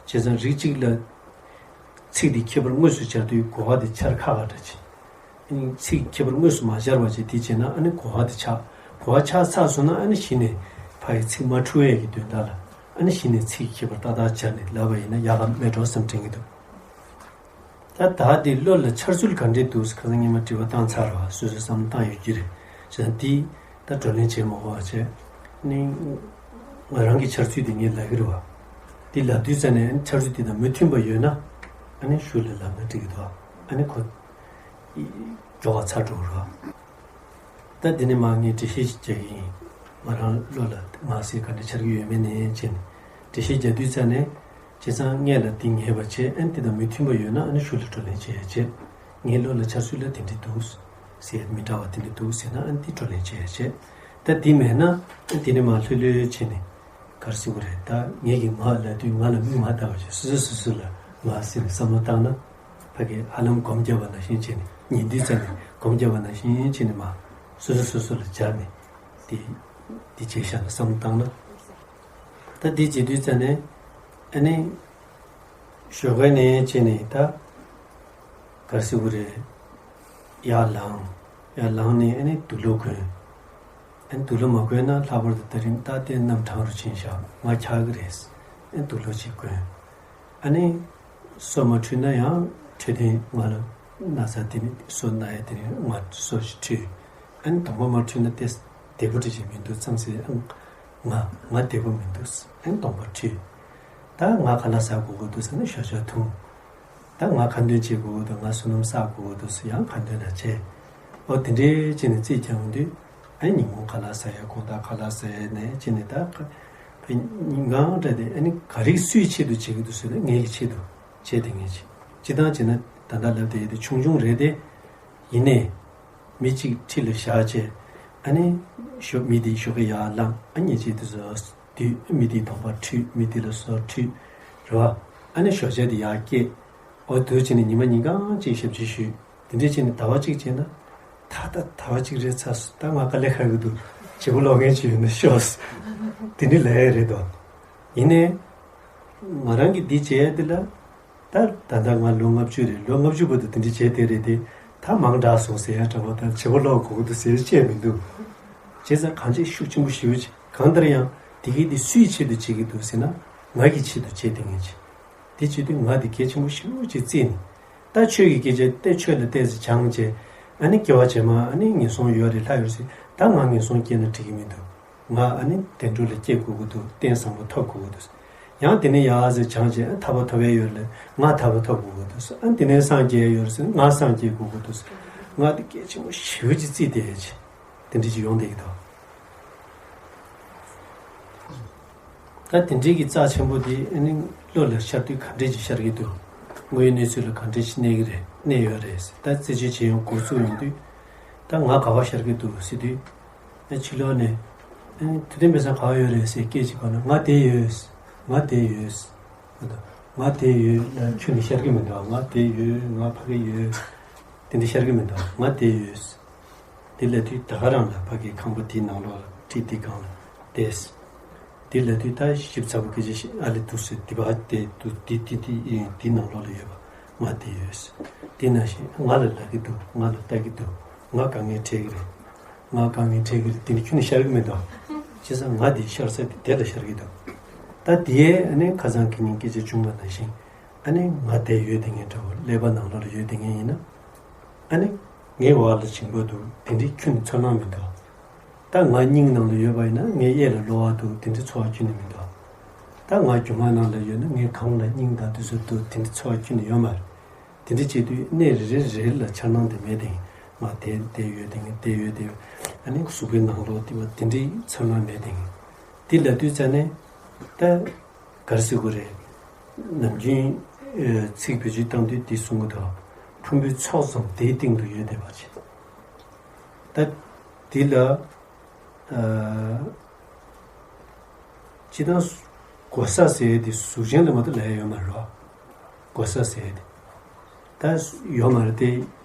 བྱས་ཙང་རིགས་གཅིག་ལ་ཚིག་དེའི་ཁྱད་པར་དངོས་སུ་སྦྱར་དུས་གོ་བ་དེ་འཆར་ཁག་ཁག་འདྲ་ཅིག་ཨ་ནི་ཚིག་ཁྱད་པར་དངོས་སུ་མ་སྦྱར་བ་བྱས་དེ་བྱས་ན་ཨ་ནི་གོ་བ་དེ་ཆགས། གོ་བ་ཆགས་ཚར་སོང་ན་ཨ་ནི་གཞི་ནས་ཕ་ཡི་ཚིག་མ་འཁྲུལ་ཡས་ཀྱི་དོན་དག་ལ་ཨ་ནི་གཞི་ནས་ཚིག་ཁྱད་པར་ཏག་ཏག་སྦྱར་ནས་ལབ་པ་ཡིན་ན་ཡག་ག་མེད་འགྲོ་བསམ་དྲན་གྱི་འདུག་ད་བདག་དེ་བློ་ལ་འཆར་ཚུལ་ག་འདྲས་འདུག་ཁ་སང་སྔོན་མ་དྲི་བ་བཏང་ཚར་བ་སོ་སོས་བསམ་བློ་བཏང་ཡོད་ཀྱི་རེད། བྱས་ཙང་འདི་ད་བགྲོ་གླེང་བྱེད་མ་དགོས་པ་བྱས། ནི་ང་རང་གི་འཆར་ཚུལ་དེ་ངས་ལབ་ཀྱི་རེད་བ། འདི་ལབ་དུས་ཙ་ནས་འཆར་ཚུལ་དེ་དང་མི་མཐུན་པ་ཡོད་ན་ཨ་ནི་ཞུ་ལ་ལབ་ན་འགྲིག་གི་འདུག་ཨ་ནི་ཁོ་མགྱོགས་པ་ཚར་འགྲོ་གི་རེད་བ། ད་འདི་ནས་མར་ངས་འགྲེལ་བཤད་ཅིག་རྒྱག་གི་ཡིན། ང་རང་བློ་ལ་མ་ཟེར་ག་འདྲ་འཆར་གྱི་ཡོད་མེད་ནས་བྱས་ནས་འགྲེལ་བཤད་རྒྱག་དུས་ཙ་ནས་བྱས་ཙང་སྔས་ལ་འདི་ངེས་པ་བྱས། ཨ་ནི་འདི་དང་མི་མཐུན་པ་ཡོད་ན་ཨ་ནི་ཞུ་ལ་བགྲོ་གླེང་བྱེད་ཡ་བྱས། ངའི་བློ་ལ་འཆར་ཚུལ་ལ་དེ་འདྲ་འདུག་ཟེར་མི་འདྲ་བ་དེ་འདྲ་འདུག་ཟེར་ན་ཨ་ནི་འདི་བགྲོ་གླེང་བྱེད་ཡ་བྱས། ད་འདི་མེད་ན་ཨ་འདི་ནས་མར་ལྷོད་ལྷོད་བྱས་ནས། ག་རེ་ཟེར་དགོས་རེད། ད་ངེད་ཀྱིས་ང་ལབ་དུས་ང་ལ་མིག་མ་བལྟ་བ་བྱས་སོ་སོས་སོ་སོ་ལ་ང་ཟེར་ནས་བསམ་བློ་བཏང་ན། ཕ་གི་ཧ་ལམ་སྒོམ་བརྒྱབ་པ་ནང་བཞིན་བྱས་ནས་ཉན་དུས་ཙམ་ནས་སྒོམ་བརྒྱབ་པ་ནང་བཞིན་བྱས་ནས་མར་སོ་སོས་སོ་སོ་ལ་སྦྱར་ནས་དེ་དེ་བྱས་བཞག་ན་བསམ་བློ་བཏང་ན། ད་དེ་བྱེད་དུས་ཙམ་ནས་ཨ་ནི་ཞོགས་ཀ་ནས་བྱས་ནས་ད། ག་རེ་ཟེར་དགོས་རེད། ཡར་ལངས། ཡར་ལངས་ནས་ཨ་ནི་དུག་ལོག་གོན། ཨ་ནི་དུག་ལོག་མ་གོན་ན་ལྷག་པར་དུ་དེ་རིང་རྟག་བརྟན་རྣམ་གྲངས་རུ་ཕྱིན་བཞག་ང་འཁྱག་གི་རེད། ཨ་ནི་དུག་ལོག་ཅིག་གོན། ཨ་ནི་སོ་མ་འཁྲུད་ན་ཡང་འཕྲོད་བསྟེན་ང་ལ་ན་ཚ་དེ་ནི་སོ་ན་ཡ་དེ་རིང་ང་སོ་ཞིག་འཁྲུད། ཨ་ནི་གདོང་པ་མ་འཁྲུད་ན་ཏེ་བདེ་པོ་འདྲ་ཞིག་མི་འདུག་བསམ་སེ་ཨ་ང་ང་བདེ་པོ་མི་འདུག་ཨ་ནི་གདོང་པ་འཁྲུད། ད་ང་ཁ་ལག་ཟ་དགོས་ཀྱི་འདུག་ཟེར་ན་ཞོ་ཞོ་འཐུང་། ད་ང་ཁ་འདོན་བྱེད་དགོས་འདུག་ང་བསོད་ནམས་བསགས་དགོས་འདུག་ཟེར་ཡང་ཁ་འདོན་ལ་བྱེད། ཨོ་དེ་འདྲའི་བྱས་ནས་རྩིས་རྒྱག་འོང་དུས་ཨ་ནི་ཉིན་གུང་ཁ་ལག་ཟ་ཡ་དགོང་དག་ཁ་ལག་ཟ་ཡ་ནས་བྱས་ནས་ད་ཁ་ཉིན་གང་འདྲ་དེ་ཨ་ནི་ག་རེ་སུའི་ཆེད་དུ་བྱེད་ཀྱི་འདུག་ཟེར་ན་ངེད་ཀྱི་ཆེད་དུ་བྱེད་དེ་ངེད་ཀྱི་སྤྱི་བཏང་བྱས་ན་ད་ལྟ་ལབ་དེ་ཡོད་དེ་ཆུང་ཆུང་རེད་དེ། ཡིན་ནའི་མི་གཅིག་འཁྲིས་ལ་བཞག་བྱས་ཨ་ནི་ཞོ་མི་དེའི་ཞོགས་ཀ་ཡར་ལངས་ཨ་ཉིན་གཅིག་དུ་ཟ། དུས་མི་དེའི་གདོང་པ་འཁྲུད། མི་དེ་ལ་སོ་འཁྲུད། རེད་བ། ཨ་ནི་ཞོགས་ཇ་དེ་ཡར་བསྐྱལ། འོ་དུས་བྱས་ནས་ཉི་མ་ཉིན་གང་ཅིག་ཞབས་ཕྱི་ཞུས། དེ་འདྲས་བྱས་ནས་ཟླ་བ་གཅིག་བྱས་ན། ད་ལྟ་ཟླ་བ་གཅིག་རེད་ཚར་སོང་། ད་ང་དཀའ་ལས་ཁག་གི་འདུག་བྱེད་པོ་ལོག་མཁན་ཅིག་ཡོད་ན་ཤོག་དེ་འདྲས་ལབ་ཡ་རེད་དོ། ཡིན་ནའི། ང་རང་གིས་འདི་བྱས་ཡ་དེ་ལ། ད་ད་ལྟ་ང་ལོ་ལྔ་བཅུ་རེད། ལོ་ལྔ་བཅུ་བར་དུ་དེ་འདྲ་བྱས་བསྡད་རེད་དེ། ད་མང་དྲགས་སོང་ཟེར་ཡ་འདྲ་བོ་དང་བྱེད་པོ་ལོག་དགོས་ཀྱི་འདུག་ཟེར་བཤད་མི་འདུག་བྱས་ཙང་གང་ཅི་ཤུགས་ཆེན་པོ་ཞེ་པོ་ཅིག་གང་ལྟར་ཡང་དེ་གས་དེ་སུའི་ཆེད་དུ་བྱེད་ཀྱི་འདུག་ཟེར་ན་ང་གི་ཆེད་དུ་བྱེད་དེ་ངེས་ཅིག་དེ་བྱེད་དུས་ང་དེ་གལ་ཆེན་པོ་ཞེ་པོ་ཅིག་བརྩིས་ནས། ད་ཆོས་ཀྱི་སྐད་ཆ་ཏེ་ཆོས་ལ་ཏོག་ཙམ་སྦྱངས་བྱས། ཨ་ནི་སྐྱེ་བ་རྗེས་མ་ཨ་ནི་ངན་སོང་ཡོད་རེད་ལྷ་ཡོད་རེད་ཟེར། ད་ང་ངན་སོང་སྐྱེས་ན་འགྲིག་གི་མི་འདུག་ང་ཨ་ནི་བདེ་འགྲོ་ལ་སྐྱེ་དགོས་ཀྱི་འདུག་རྟེན་བཟང་པོ་ཐོབ་དགོས་ཀྱི་འདུག་ཡང་དེ་ནས་ཡར་ཟེར་སྦྱངས་བྱས་ཨ་ཐར་པ་ཐོབ་ཡས་ཡོད་རེད། ང་ཐར་པ་ཐོབ་དགོས་ཀྱི་འདུག་ཨ་དེ་ནས་སངས་རྒྱས་ཡས་ཡོད་རེད་ཟེར། ང་སངས་རྒྱས་དགོས་ཀྱི་འདུག་ང་དེ་གལ་ཆེན་པོ་ཞེ་པོ་ཅིག་བརྩིས་བསྡད་ཡོད་ཅིག་དེ་འདྲ་ཅིག་ཡོང་བསྡད་ཀྱི་འདུག་ད་དེ་འདྲའི་གི་རྩ་ཆེན་པོ་དེ་ཨ་ནི་བློ་ལ་ཤར་དུས་ག་འདྲས་ཅིག་ཤར་གྱི་འདུག་དངོས་ཡོད་གནས་ཚུལ་ལ་ག་འདྲས་ཅིག་གནས་ཀྱི་རེད། གནས་ཡོད་རེད། ད་རྩད་གཅོད་བྱེད་ཡོང་འགོ་བཙུགས་ཡོང་དུས་ད་ང་ག་བ་ཤར་གྱི་འདུག་ཟེར་དུས། ཨ་ཕྱི་ལོགས་ནས་ཨ་ནི་དུས་སྟོན་པའི་སང་ག་བ་ཡོད་རེད་ཟེར་སྐད་ཅིག་གོ་ན། ང་དེ་ཡོད། ང་དེ་ཡོད། ང་དེ་ཡོད་ལ་ཁྱོན་ནས་ཤར་གྱི་མི་འདུག་ང་དེ་ཡོད། ང་ཕ་གི་ཡོད། དེ་འདྲ་ཤར་གྱི་མི་འདུག་ང་དེ་ཡོད། དེ་ལབ་དུས་ད་ག་རང་ལ་ཕ་གི་ཁང་པ་དེའི་ནང་ལོགས་ལ་ཁྲི་དེའི་སྒང་ལ་བསྡད། དེ་ལབ་དུས་ད་ཞིབ་ཚགས་པོ་སྐད་ཆ་ཞིག་ཨ་ལེ་འདུག་ཟེར། དེ་བ་དེ་འདུག་དེ་དེ་དེ་ཡིན། དེའི་ནང་ལོགས་ལ་ཡོད་པ་ང་དེ་ཡོད། དེ་ནང་བཞིན་ང་ལ་ལབ་ཀྱི་འདུག་ང་ལ་ལྟ་གི་འདུག་ང་དཀའ་ངལ་འཕྲད་ཀྱི་རེད། ང་དཀའ་ངལ་འཕྲད་ཀྱི་རེད། དེ་ནི་ཁྱོན་ནས་ཤར་གྱི་མི་འདུག་བྱས་ཙང་ང་དེ་ཤར་ས་དེ་དེ་ལ་ཤར་གྱི་འདུག་ད་དེ་ཡས་ཨ་ནི་ཁ་སང་ཁེ་ཉིན་སྐད་ཆ་བྱུང་བ་ནང་བཞིན་ཨ་ནི་ང་དེ་ཡོད་དེ་ངའི་འདྲ་བོ་ཀླད་པ་ནང་ལོགས་ལ་ཡོད་དེ་ངའི་ཡིན་ན། ཨ་ནི་ངའི་འོག་ལ་བྱིང་པོ་འདུག་དེ་འདྲའི་ཁྱོན་ནས་ཚོར་སྣང་མི་འདུག་ད་ང་སྙིང་ནང་ལ་ཡོད་པ་ཡིན་ན་ངའི་གཡས་ལ་གློ་བ་འདུག་དེ་འདྲའི་ཚོར་བ་ཁྱོན་ནས་མི་འདུག་ད་ང་རྒྱུ་མ་ནང་ལ་ཡོད་ན་ངའི་གམ་ལ་སྙིང་དང་དེ་ཚོ་འདུག་དེ་འདྲའི་ཚོར་བ་ཁྱོན་ནས་ཡོད་མ་རེད། དེ་འདྲ་བྱེད་དུས་གནས་རེ་རེ་རེ་ལ་འཆར་སྣང་དེ་མེད་དེ། ང་དེ་དེ་ཡོད་དེ་ངས་དེ་ཡོད་དེ་ཡོད། ཨ་ནི་གཟུགས་པོའི་ནང་ལོགས་དེ་བ་དེ་འདྲའི་འཆར་སྣང་མེད་དེ། དེ་ལབ་དུས་ཙ་ནས་ད་ག་རེ་ཟེར་དགོས་རེད། ནམ་རྒྱུན་ཚིག་བེད་སྤྱོད་བཏང་དུས་དེ་གསུང་གི་འདུག་ཕུང་པོའི་ཚོགས་ཙམ་དེའི་སྟེང་དུ་ཡོད་བསྡད་པ་ཅིག་ད་དེ་ལ། ཨ། སྤྱིར་བཏང་གོ་ས་ཟེར་ཡས་དེ་གཟུགས་ཅན་ལ་མ་གཏོགས་ལབ་ཡས་ཡོད་མ་རེད་བ། གོ་ས་ཟེར་ཡས་དེ། ད་ཡོད་མ་རེད་དེ།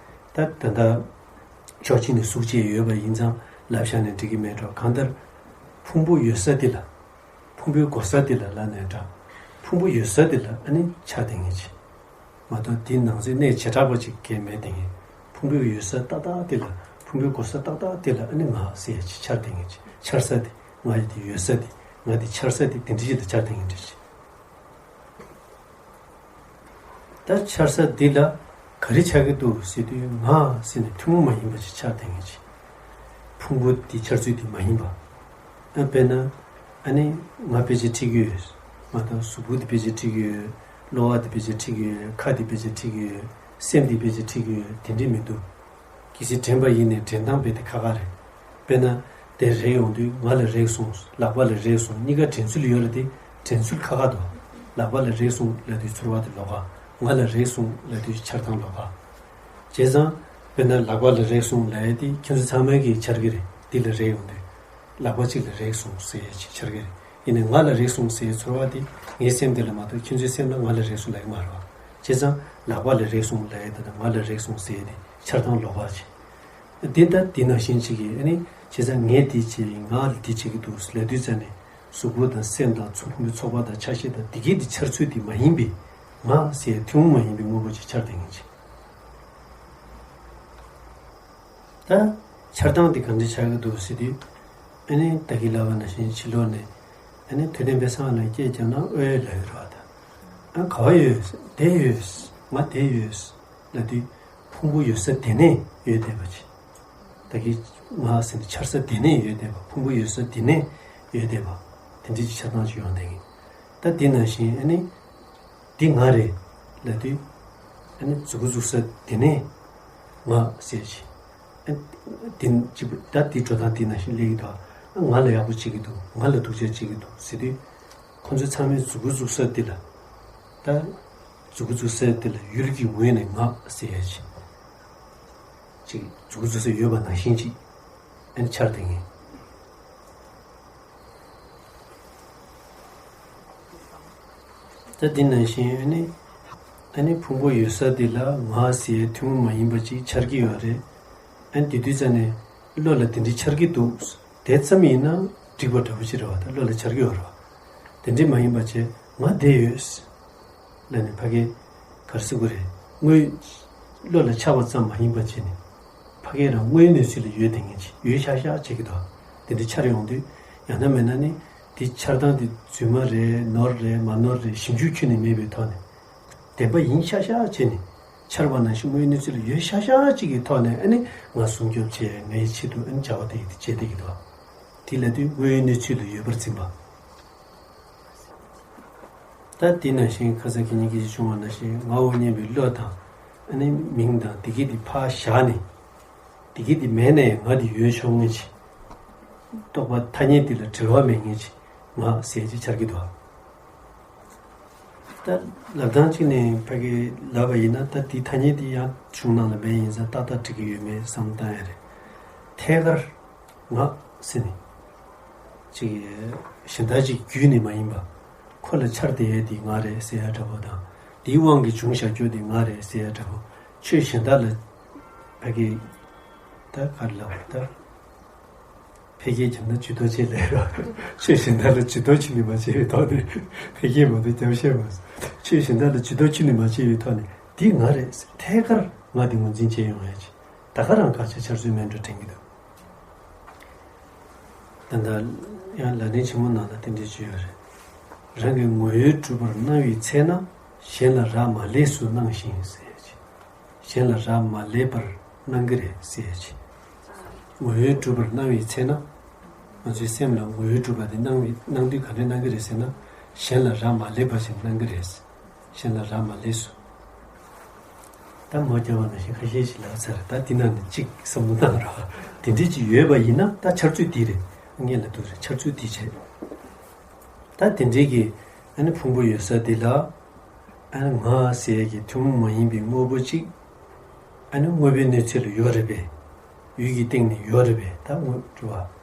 ད་ད་ལྟ་ཕྱོགས་གཅིག་ནས་གཟུགས་བཅས་ཡོད་པ་ཡིན་ཙང་ལབ་བཞག་ནས་འགྲིག་གི་མེད་འགྲོ། གང་ལྟར་ཕུང་པོ་ཡོད་ས་དེ་ལ། ཕུང་པོའི་གོ་ས་དེ་ལ་ལབ་ནའི་འདྲ། ཕུང་པོ་ཡོད་ས་དེ་ལ་ཨ་ནི་འཆར་བསྡད་མཁན་ཅིག་མ་གཏོགས་དེའི་ནང་ཚན་གནས་བྱེ་བྲག་པ་ཅིག་གས་མེད་དེ། ཕུང་པོའི་ཡོད་ས་ཏག་ཏག་དེ་ལ། ཕུང་པོའི་གོ་ས་ཏག་ཏག་དེ་ལ་ཨ་ནི་ང་ཟེར་ཡ་ཅིག་འཆར་བསྡད་མཁན་ཅིག་འཆར་ས་དེ། ང་ཡི་དེ་ཡོད་ས་དེ། ང་དེ་འཆར་ས་དེ་དེ་འདྲ་ཅིག་ལ་འཆར་བསྡད་མཁན་འདྲ་ཅིག་ད་འཆར་ས་འདི་ལ་ག་རེ་ཆགས་ཀྱི་འདུག་ཟེར་དུས་ང་ཟེར་ནས་ཐུན་མོང་མ་ཡིན་པ་ཅིག་འཆར་བསྡད་མཁན་ཅིག་ཕུང་པོ་འདི་འཆར་ཚུལ་འདི་མ་ཡིན་པ། ཨ་དཔེར་ན། ཨ་ནི་ང་དཔེ་ཆ་ཁྲིད་ཀྱི་ཡོད། མ་གཏོགས་གཟུགས་པོ་འདི་དཔེ་ཆ་ཁྲིད་ཀྱི་ཡོད། གློ་བ་འདི་དཔེ་ཆ་ཁྲིད་ཀྱི་ཡོད། ཁ་འདི་དཔེ་ཆ་ཁྲིད་ཀྱི་ཡོད། སེམས་འདི་དཔེ་ཆ་ཁྲིད་ཀྱི་ཡོད། དེ་འདྲས་མི་འདུག་གལ་སྲིད་དྲན་པ་ཡིན་ནའི་དྲན་སྟངས་རྦད་དེ་ཁག་ཁག་རེད། དཔེར་ན། དེ་རེག་ཡོང་དུས་ང་ལ་རེག་སོང་། ལག་པ་ལ་རེག་སོང་། གཉིས་ཀ་དྲན་ཚུལ་ཡོད་རེད་དེ། དྲན་ཚུལ་ཁག་ཁག་འདུག་ལག་པ་ལ་རེག་སོང་ལབ་དུས་ཚོར་བ་དེ་ལོགས་ཀ་ང་ལ་རེག་སོང་ལབ་དུས་འཆར་སྟངས་ལོགས་ཀ་བྱས་ཙང་། དཔེར་ན་ལག་པ་ལ་རེག་སོང་ལབ་ཡས་དེ་ཁྱེད་ཚོ་ཚང་མས་ཀྱིས་འཆར་གྱི་རེད། འདི་ལ་རེག་ཡོང་དུས། ལག་པ་གཅིག་ལ་རེག་སོང་ཟེར་ཡས་ཅིག་འཆར་གྱི་རེད། ཡིན་ནའི་ང་ལ་རེག་སོང་ཟེར་ཡས་ཚོར་བ་དེ་ངའི་སེམས་དེ་ལ་མ་གཏོགས་ཁྱེད་ཚོའི་སེམས་ལ་ང་ལ་རེག་སོང་ལབ་ཀྱི་མ་རེད་བ། བྱས་ཙང་ལག་པ་ལ་རེག་སོང་ལབ་ཡས་དེ་དང་ང་ལ་རེག་སོང་ཟེར་ཡས་དེ་འཆར་སྟངས་ལོགས་ཀ་ཅིག་འདི་ལྟར་འདི་ནང་བཞིན་ཅིག་གིས་ཨ་ནི་བྱས་ཙང་ངས་འདི་བྱས་ཡིན། ང་ལ་འདི་བྱེད་ཀྱི་འདུག་ལབ་དུས་ཙ་ནས་གཟུགས་པོ་དང་སེམས་དང་ཚོར་བའི་ཚོར་བ་དང་ཆ་ཤས་དང་འདི་གའི་འདི་འཆར་ཚུལ་འདི་མ་ཡིན་པའི་ང་ཟེར་ཐུན་མོང་མ་ཡིན་པའི་དངོས་པོ་ཅིག་འཆར་བསྡད་མཁན་ཅིག་ད་འཆར་སྟངས་འདི་ག་འདྲ་ཆགས་ཀྱི་འདུག་ཟེར་དུས། ཨ་ནི་ད་གིན་ལབ་པ་ནང་བཞིན་ཕྱི་ལོགས་ནས་ཨ་ནི་དུས་སྟོན་པའི་སང་ལ་སྐད་བརྒྱབ་ན་ཨོའི་ལབ་ཀྱི་རེད་བ། ད་ཨ་ག་བ་ཡོད། དེ་ཡོད། ང་དེ་ཡོད། ལབ་དུས་ཕུང་པོ་ཡོད་ས་དེ་ནས་ཡོད་བསྡད་པ་ཅིག་ད་གིན་ང་ཟེར་ནས་འཆར་ས་དེ་ནས་ཡོད་བསྡད་པ། ཕུང་པོ་ཡོད་ས་དེ་ནས་ཡོད་བསྡད་པ། དེ་འདྲའི་ཅིག་འཆར་སྟངས་ཅིག་ཡོང་བསྡད་མཁན། ད་དེ་ནང་བཞིན་ཨ་ནི། འདི་ང་རེད། ལབ་དུས། ཨ་ནི་མཛུ་གུ་འཛུགས་ས་དེ་ནས་ང་ཟེར་ཅིག་ཨ་དེ་ཅིག་ད་དེ་འགྲོ་སྟངས་དེ་ནང་བཞིན་སླེབས་ཀྱི་འདུག་ང་ལ་ཡག་པོ་བྱེད་ཀྱི་འདུག་ང་ལ་སྡུག་ཅག་བྱེད་ཀྱི་འདུག་ཟེར་དུས། ཁོ་ཚོ་ཚང་མས་མཛུ་གུ་འཛུགས་ས་དེ་ལ། ད་མཛུ་གུ་འཛུགས་ས་དེ་ལ་ཡུལ་གྱི་ངོས་ནས་ང་ཟེར་ཡ་ཅིག་ཅིག་མཛུ་གུ་འཛུགས་ས་ཡོད་པ་ནང་བཞིན་ཅིག་ཨ་ནི་འཆར་བསྡད་མཁན། ད་འདི་ནང་བཞིན་ཨ་ནི། ཨ་ནི་ཕུང་པོ་ཡོད་ས་འདི་ལ་ང་ཟེར་ཐུན་མོང་མ་ཡིན་པ་ཅིག་འཆར་གྱི་ཡོད་རེད། ཨ་ནི་དེ་དུས་ཙ་ནས་བློ་ལ་དེ་འདྲའི་འཆར་གྱི་འདུག་དེ་ཙམ་ཡིན་ན་འགྲིག་པ་འདྲ་པོ་ཅིག་རེད་བ། ད་བློ་ལ་འཆར་གྱི་ཡོད་རེད་བ། དེ་འདྲའི་མ་ཡིན་པ་བྱས་ང་བསྡད་ཡོད། ལབ་ནས་ཕ་གིར་ག་རེ་ཟེར་དགོས་རེད། དངོས། བློ་ལ་འཆར་བ་ཙམ་མ་ཡིན་པ་བྱས་ནས། ཕ་གིར་རང་དངོས་ཡོད་གནས་ཚུལ་ལ་ཡོད་བསྡད་མཁན་ཅིག་ཡོད་ཤག་ཤག་བྱེད་ཀྱི་འདུག་དེ་འདྲ་འཆར་ཡོང་དུས། ཡང་ན་མིན་ན་ནི། དེ་འཆར་སྟངས་དེ་རྫུན་མ་རེད། ནོར་རེད། མ་ནོར་རེད། ཞིབ་འཇུག་ཁྱོན་ནས་མེད་པའི་ཐོག་ནས། བདེན་པ་ཡིན་ཤག་ཤག་བྱས་ནས། འཆར་བ་ནང་བཞིན་དངོས་ཡོད་གནས་ཚུལ་ལ་ཡོད་ཤག་ཤག་ཅིག་གི་ཐོག་ནས་ཨ་ནི་ང་སྲུང་སྐྱོབ་བྱས། ངའི་ཆེད་དུ་ཨ་ནི་བྱ་བ་དེ་ཡིན་དེ་བྱས་བསྡད་ཀྱི་འདུག་དེ་ལབ་དུས་དངོས་ཡོད་གནས་ཚུལ་ལ་ཡོད་པར་འཛིན་པ། ད་དེ་ནང་བཞིན་ཁ་སང་ཁེ་ཉིན་སྐད་ཆ་བྱུང་བ་ནང་བཞིན་ངའོ་སྙམ་པའི་བློ་དང་། ཨ་ནི་མིང་དང་དེ་གི་དེ་ཕར་བཞག་ནས། དེ་གི་དེ་མེད་ནའི་ང་དེ་ཡོད་ཆོག་མཁན་ཅིག་རྟོག་པ་ཐ་སྙད་དེ་ལ་འབྲེལ་བ་མེད་མཁན་ཅིག་ང་ཟེར་ཅིག་འཆར་གྱི་འདུག་ད་ལབ་སྟངས་གཅིག་ནས་ཕ་གི་ལབ་པ་ཡིན་ན། ད་དེའི་ཐ་སྙད་དེ་ཡང་གཞུང་ནང་ལ་མེད། ཡིན་ཙང་ཏག་ཏག་འགྲིག་གི་ཡོད་མེད་བསམ་བློ་བཏང་ཡ་རེད། ཐད་ཀར་ང་ཟེར་ནས་ཅིག་གཞན་དག་ཅིག་བརྒྱུད་ནས་མ་ཡིན་པ། ཁོ་ལ་འཆར་བསྡད་ཡས་དེ་ང་རེད་ཟེར་ཡ་འདྲ་པོ་དང་། དེའི་དབང་གིས་བྱུང་བཞག་རྒྱུ་དེ་ང་རེད་ཟེར་ཡ་འདྲ་པོ། ཆོས་གཞན་དག་ལ་ཕ་གི་ད་ག་རེ་ལབ་དགོས་རེད། ད་ཕལ་སྐད་རྒྱབ་ན་ཇུས་གཏོགས་བྱེད་ལབ་རོགས། ཆོས་གཞན་དག་ལ་ཇུས་གཏོགས་བྱེད་ནི་མ་བྱས་པའི་ཐོག་ནས། ཕལ་སྐད་མ་གཏོགས་རྒྱབ་ཤེས་མ་སོང་། ཆོས་གཞན་དག་ལ་ཇུས་གཏོགས་བྱེད་ནི་མ་བྱས་པའི་ཐོག་ནས་འདི་ང་རེད་ཟེར། ཐད་ཀར་ང་འདི་ངོས་འཛིན་བྱས་ཡོང་ཡ་ཅིག་ད་ག་རང་དགག་བྱ་འཆར་ཚུལ་མེད་འགྲོ་དྲན་གྱི་འདུག་ད་ལྟ་ཡང་ལ་དན་ཆེན་མོ་ནང་ལ་དེ་འདྲའི་ཅིག་ཡོད་རེད། རང་གི་ངོ་བོས་གྲུབ་པར་སྣང་བའི་ཚེ་ན། གཞན་ལ་རག་མ་ལས་སུ་སྣང་ཞིང་ཟེར་ཅིག་གཞན་ལ་རག་མ་ལས་པར་སྣང་གི་རེད་ཟེར་ཅིག་ངོ་བོས་གྲུབ་པར་སྣང་བའི་ཚེ་ན། ང་ཚོའི་སེམས་ལ་ངོ་བོས་གྲུབ་པ་དེ་སྣང་བའི་སྣང་དུས་ག་འདྲ་སྣང་གི་རེད་ཟེར་ན། གཞན་ལ་རག་མ་ལས་པ་ཞིག་སྣང་གི་རེད། གཞན་ལ་རག་མ་ལས་སུ། ད་མོ་རྒྱབ་པ་ནང་བཞིན་ཁ་ཤས་ཤིག་ལབ་ཚར། ད་འདི་ནང་ནས་གཅིག་བསམ་བློ་བཏང་རོགས། དེ་འདྲས་ཅིག་ཡོད་པ་ཡིན་ན་ད་འཆར་ཚུལ་འདི་རེད། སྔོན་ལ་འདུག་རེད། འཆར་ཚུལ་འདི་བྱས། ད་དེ་འདྲས་ཀྱི་ཨ་ནི་ཕུང་པོ་ཡོད་ས་འདི་ལ། ཨ་ནི་ང་ཟེར་ཡས་ཀྱི་ཐུན་མོང་མ་ཡིན་པའི་དངོས་པོ་གཅིག་ཨ་ནི་དངོས་པོའི་གནས་ཚུལ་ལ་ཡོད་རེད་པས། ཡུལ་གྱི་སྟེང་ནས་ཡོད་རེད་པས། ད་དངོས་གྲུབ་པ་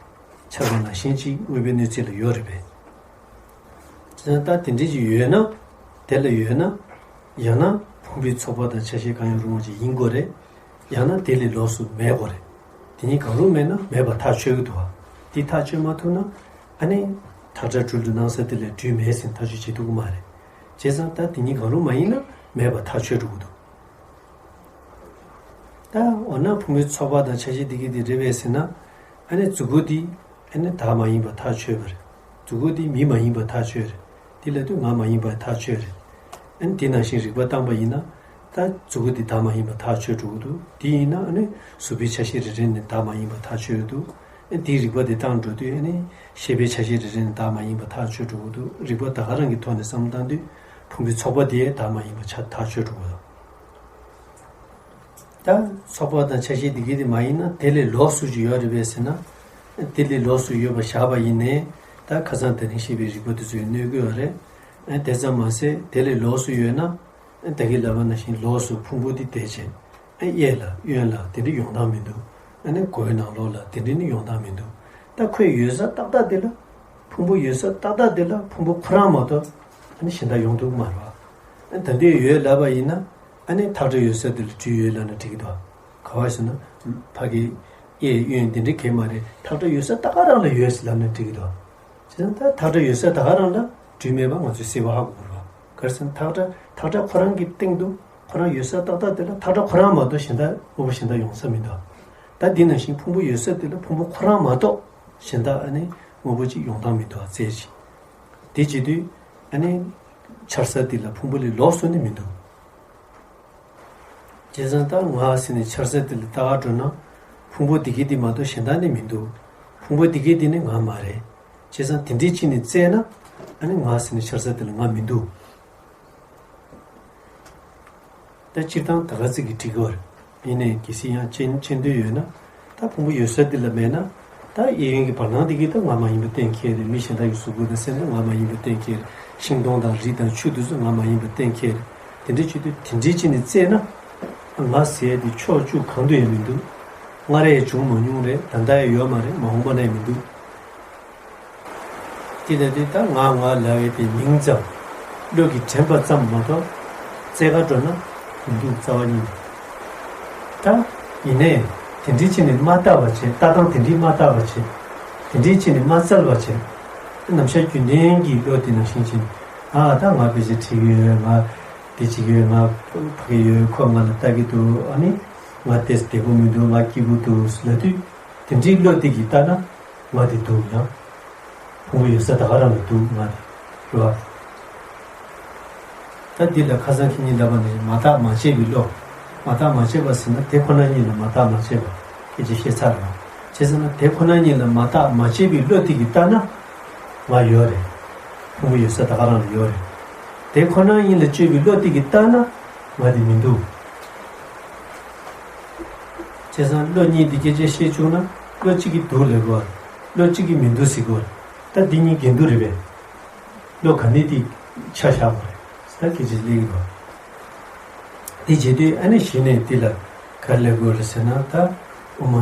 འཆར་བ་ནང་བཞིན་གཅིག་དངོས་པོའི་གནས་ཚུལ་ལ་ཡོད་རེད་པས། ད་དེ་འདྲ་ཅིག་ཡོད་ན། དེ་ལ་ཡོད་ན། ཡང་ན་ཕུང་པོའི་ཚོགས་པ་དང་ཆ་ཤས་གང་ཡང་རུང་བ་ཅིག་ཡིན་དགོས་རེད། ཡང་ན་དེ་ལས་ལོགས་སུ་མེད་དགོས་རེད། དེ་གཉིས་གང་རུང་མེད་ན་མེད་པ་ཐག་ཆོད་ཀྱི་འདུག་བ། དེ་ཐག་ཆོད་མ་ཐུབ་ན། ཨ་ནི་ཐག་ཁྲ་སྦྲུལ་དུ་སྣང་ས་དེ་ལ་སྦྲུལ་མེད་ཟེར་ཐག་གཅོད་བྱེད་ཐུབ་ཀྱི་མ་རེད། བྱས་ཙང་ད་དེ་གཉིས་གང་རུང་མ་ཡིན་ན་མེད་པ་ཐག་ཆོད་འགྲོ་གི་འདུག་ད་འོ་ན་ཕུང་པོའི་ཚོགས་པ་དང་ཆ་ཤས་དེ་གི་དེ་རེད་པས་ཟེར་ན། ཨ་ནི་མཛུ་གུ་དེ་ཨ་ནི་བདག་མ་ཡིན་པ་ཐག་ཆོད་པ་རེད། མཛུ་གུ་དེ་མི་མ་ཡིན་པ་ཐག་ཆོད་རེད། དེ་ལབ་དུས་ང་མ་ཡིན་པ་ཐག་ཆོད་རེད། ཨ་ནི་དེ་ནང་བཞིན་རིགས་པ་བཏང་པ་ཡིན་ན། ད་མཛུ་གུ་དེ་བདག་མ་ཡིན་པ་ཐག་ཆོད་འགྲོ་གི་འདུག་དེ་ཡིན་ན་ཨ་ནི་གཟུགས་པོའི་ཆ་ཤས་རེ་རེ་ནི་བདག་མ་ཡིན་པ་ཐག་ཆོད་ཀྱི་འདུག་ཨ་ནི་དེའི་རིགས་པ་དེ་བཏང་འགྲོ་དུས་ཨ་ནི་ཤེས་པའི་ཆ་ཤས་རེ་རེ་ནི་བདག་མ་ཡིན་པ་ཐག་ཆོད་འགྲོ་གི་འདུག་རིགས་པ་ད་ག་རང་གི་ཐོག་ནས་བསམ་བློ་བཏང་དུས་ཕུང་པོའི་ཚོགས་པ་དེ་བདག་མ་ཡིན་པ་ཆ་ཐག་ཆོད་འགྲོ་གི་འདུག་ད་ཚོགས་པ་དང་ཆ་ཤས་དེ་གི་དེ་མ་ཡིན་ན་དེ་ལས་ལོགས་སུ་ཅིག་ཡོད་རེད་པས་ཟེར་ན། དེ་ལས་ལོགས་སུ་ཡོད་པ་བཞག་པ་ཡིན་ནའི་ད་ཁ་སང་དེ་རིང་བཤད་པའི་རིགས་པ་དེ་ཚོས་གནོད་ཀྱི་ཡོད་རེད། དེ་ཙམ་མ་ཟད་དེ་ལས་ལོགས་སུ་ཡོད་ན། ད་གིན་ལབ་པ་ནང་བཞིན་ལོགས་སུ་ཕུང་པོ་དེ་བསྡད་བྱས། གཡས་ལ་གཡོན་ལ་དེ་འདྲ་ཡོང་སྟངས་མི་འདུག་ཨ་ནི་མགོའི་ནང་ལོགས་ལ་དེ་འདྲ་ནི་ཡོང་སྟངས་མི་འདུག་ད་ཁོས་ཡོད་ས་ཏག་ཏག་དེ་ལ། ཕུང་པོ་ཡོད་ས་ཏག་ཏག་དེ་ལ་ཕུང་པོ་ཁོ་རང་མ་གཏོགས་ཨ་ནི་གཞན་དག་ཡོང་ཐུབ་ཀྱི་མ་རེད་བ། ཨ་ནི་ད་འདི་ཡོད་ལབ་པ་ཡིན་ན། ཨ་ནི་ཐག་ཁྲ་ཡོད་ས་དེ་ལ་སྦྲུལ་ཡོད་ལབ་ན་འགྲིག་གི་འདུག་ག་བ་ཟེར་ན། ཕ་གི་གཡས་གཡོན་དེ་འདྲ་གས་མ་རེད། ཐག་ཁྲ་ཡོད་ས་ད་ག་རང་ལ་ཡོད་ལབ་ན་འགྲིག་གི་འདུག་བྱས་ཙང་ད་ཐག་ཁྲ་ཡོད་ས་ད་ག་རང་ལ་སྦྲུལ་མེད་པ་ང་ཚོས་གསལ་པོ་ཧ་གོ་དགོས་རེད་བ། ག་རེ་ཟེར་ན་ཐག་ཁྲ་ཐག་ཁྲ་ཁོ་རང་གི་སྟེང་དུ་ཁོ་རང་ཡོད་ས་ཏག་ཏག་དེ་ལ་ཐག་ཁྲ་ཁོ་རང་མ་གཏོགས་གཞན་དག་དངོས་པོ་གཞན་དག་ཡོང་ས་མི་འདུག་ད་འདི་ནང་བཞིན་ཕུང་པོ་ཡོད་ས་དེ་ལ་ཕུང་པོ་ཁོ་རང་མ་གཏོགས་གཞན་དག་ཨ་ནི་དངོས་པོ་གཅིག་ཡོང་སྟངས་མི་འདུག་བ། རྩལ་ཅིག་དེ་བྱེད་དུས་ཨ་ནི་འཆར་ས་དེ་ལ་ཕུང་པོ་ལས་ལོགས་སུ་ནི་མི་འདུག་བྱས་ཙང་ད་ང་ཟེར་ནས་འཆར་ས་དེ་ལ་ལྟ་ག་འགྲོ་ན། ཕུང་པོ་དེ་གའི་དེ་མ་གཏོགས་གཞན་དག་ནི་མི་འདུག་ཕུང་པོ་དེ་གའི་དེ་ནི་ང་མ་རེད། བྱས་ཙང་དེ་འདྲའི་ཅིག་ནས་བཙལ་ན། ཨ་ནི་ང་ཟེར་ནས་འཆར་ས་དེ་ལ་ང་མི་འདུག་ད་སྤྱིར་བཏང་ད་ག་ཚིག་གིས་འགྲིག་གི་རེད། ཡིན་ནའི་གལ་སྲིད་ཡང་དཔྱད་དཔྱད་འདོད་ཡོད་ན། ད་ཕུང་པོ་ཡོད་ས་འདི་ལ་མེད་ན། ད་གཡས་གཡོན་གྱི་བར་སྣང་འདི་གི་ད་ང་མ་ཡིན་པ་གཏན་འཁེལ་རེད། མི་གཞན་དག་གི་གཟུགས་པོ་དང་སེམས་ཅན་ང་མ་ཡིན་པ་གཏན་འཁེལ་རེད། ཤིང་སྡོང་དང་རི་དང་ཆུ་འདི་ཚོ་ང་མ་ཡིན་པ་གཏན་འཁེལ་རེད། དེ་འདྲ་བྱེད་དུས་དེ་འདྲའི་ཅིག་ནས་བཙལ་ན། ང་ཟེར་ཡ་དེ་ཕྱོགས་བཅུ་གང་དུ་ཡང་མི་འདུག་སྔར་ཡང་བྱུང་མ་མྱོང་རེད། ད་ལྟ་ཡང་ཡོད་མ་རེད། མ་འོངས་པ་ན་ཡང་མི་འདུག་དེ་ལ་དེ་ལྟར་ང་ང་ལབ་པའི་དེ་མིང་ཙམ། བློ་གིས་དྲན་པ་ཙམ་མ་གཏོགས། རྩལ་ག་འགྲོ་ན་མི་འདུག་རྩ་བ་ཉིད་ནས། ད་ཡིན་ནའི་དེ་འདྲའི་ཅིག་ནས་མ་བལྟ་བ་བྱས། ལྟ་སྟངས་དེ་འདྲའི་མ་བལྟ་བ་བྱས། དེ་འདྲའི་ཅིག་ནས་མ་བཙལ་བ་བྱས། ནམ་ཞག་རྒྱུན་ལྡན་གྱི་བློ་དེ་ནང་བཞིན་ཅིག་ཨ་ད་ང་དཔེ་ཆ་ཁྲིད་ཀྱི་ཡོད། ང་དེ་བྱེད་ཀྱི་ཡོད། ང་ཕ་གི་ཡོད། ཁོ་ང་ལ་ལྟ་གི་འདུག་ཨ་ནི་ང་དེ་བདེ་པོ་མི་འདུག་ང་སྐྱིད་པོ་འདུག་ལབ་དུས། དེ་འདྲའི་བློ་དེ་གིས་ལྟ་ན་ང་དེ་འདུག་ཡང་། ཕུང་པོ་ཡོད་ས་ད་ག་རང་ལ་འདུག་ང་དེ། རེད་བ། ད་འདི་ལ་ཁ་སང་ཁྱེད་གཉིས་ལབ་པ་ནི་མ་བརྟགས་མ་དཔྱད་པའི་བློ། མ་བརྟགས་མ་དཔྱད་པ་ཟེར་ན་དེ་ཁོ་ན་ཉིད་ལ་མ་བརྟགས་མ་དཔྱད་པ་སྐད་ཆ་བཤད་ཚར་རེད་བ། བྱས་ཙང་ན་དེ་ཁོ་ན་ཉིད་ལ་མ་བརྟགས་མ་དཔྱད་པའི་བློ་དེ་གིས་ལྟ་ན་ང་ཡོད་རེད། ཕུང་པོ་ཡོད་ས་ད་ག་རང་ལ་ཡོད་རེད། དེ་ཁོ་ན་ཉིད་ལ་དཔྱོད་པའི་བློ་དེ་གིས་ལྟ་ན་ང་དེ་མི་འདུག་བྱས་ཙང་བློ་གཉིས་དེ་སྐད་ཆ་བཤད་བཅུག་ན་བློ་གཅིག་གིས་འདུག་ལབ་དགོས། བློ་གཅིག་གིས་མི་འདུག་ཟེར་དགོས། ད་འདི་གཉིས་འགལ་འདུ་རེད་པས། བློ་ག་ནས་དེ་ཆ་བཞག་དགོས་རེད། ད་སྐད་ཆ་སླེབས་ཀྱི་འདུག་དེ་བྱེད་དུས་ཨ་ནི་གཞི་ནས་འདི་ལ་ག་རེ་ལབ་དགོས་རེད་ཟེར་ན། ད་དབུ་མ་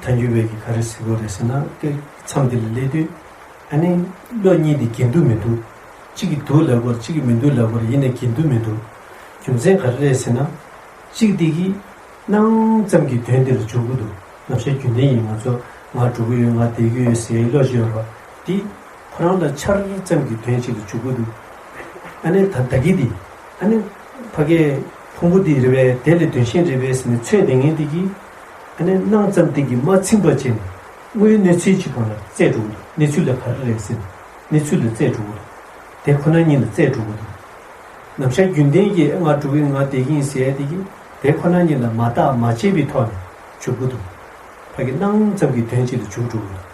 ཐལ་འགྱུར་བས་ཀྱི་ག་རེ་ཟེར་དགོས་རེད་ཟེར་ན། སྐད་མཚམས་འདི་ལ་སླེབས་དུས་ཨ་ནི་བློ་གཉིས་དེ་འགལ་འདུ་མི་འདུག་གཅིག་གིས་འདུག་ལབ་དགོས་རེད། གཅིག་གིས་མི་འདུག་ལབ་དགོས་རེད། ཡིན་ནའི་འགལ་འདུ་མི་འདུག་རྒྱུ་མཚན་ག་རེ་རེད་ཟེར་ན། གཅིག་དེ་གིས་སྣང་ཙམ་གྱི་དོན་དེ་ལ་འཇུག་གི་འདུག་ནམ་ཞག་རྒྱུན་ལྡན་ཡིན། ང་ཚོ་ང་འགྲོ་གི་ཡོད། ང་བསྡད་ཀྱི་ཡོད་ཟེར་བློ་ཅིག་ཡོད་རེད་པ། དེ་ཁོ་རང་ལ་འཆར་ཙམ་གྱི་དོན་ཅིག་ལ་འཇུག་གི་འདུག་ཨ་ནི་ད་ད་གི་དེ་ཨ་ནི་ཕ་གའི་ཕུང་པོ་དེ་རེད་པས། དེ་ལ་དོན་གཞན་རེད་པས་ཟེར་ནས་ཚོད་ལྟ་མཁན་དེ་གིས་ཨ་ནི་སྣང་ཙམ་དེ་གིས་མ་ཚིམ་པ་བྱས་ནས་དངོས་ཡོད་གནས་ཚུལ་གཅིག་སྒང་ལ་བཙལ་འགྲོ་གི་འདུག་གནས་ཚུལ་ལ་ག་རེ་རེད་ཟེར་ནས་གནས་ཚུལ་ལ་བཙལ་འགྲོ་གི་འདུག་དེ་ཁོ་ན་ཉིད་ལ་བཙལ་འགྲོ་གི་འདུག་ནམ་ཞག་རྒྱུན་ལྡན་གྱི་ང་འགྲོ་གི་ཡིན། ང་བསྡད་ཀྱི་ཡིན་ཟེར་ཡ་དེ་གིས་དེ་ཁོ་ན་ཉིད་ལ་མ་བརྟགས་མ་དཔྱད་པའི་ཐོག་ནས་འཇུག་གི་འདུག་ཕ་གི་སྣང་ཙམ་གྱི་དོན་གཅིག་ལ་འཇུག་འགྲོ་གི་འདུག་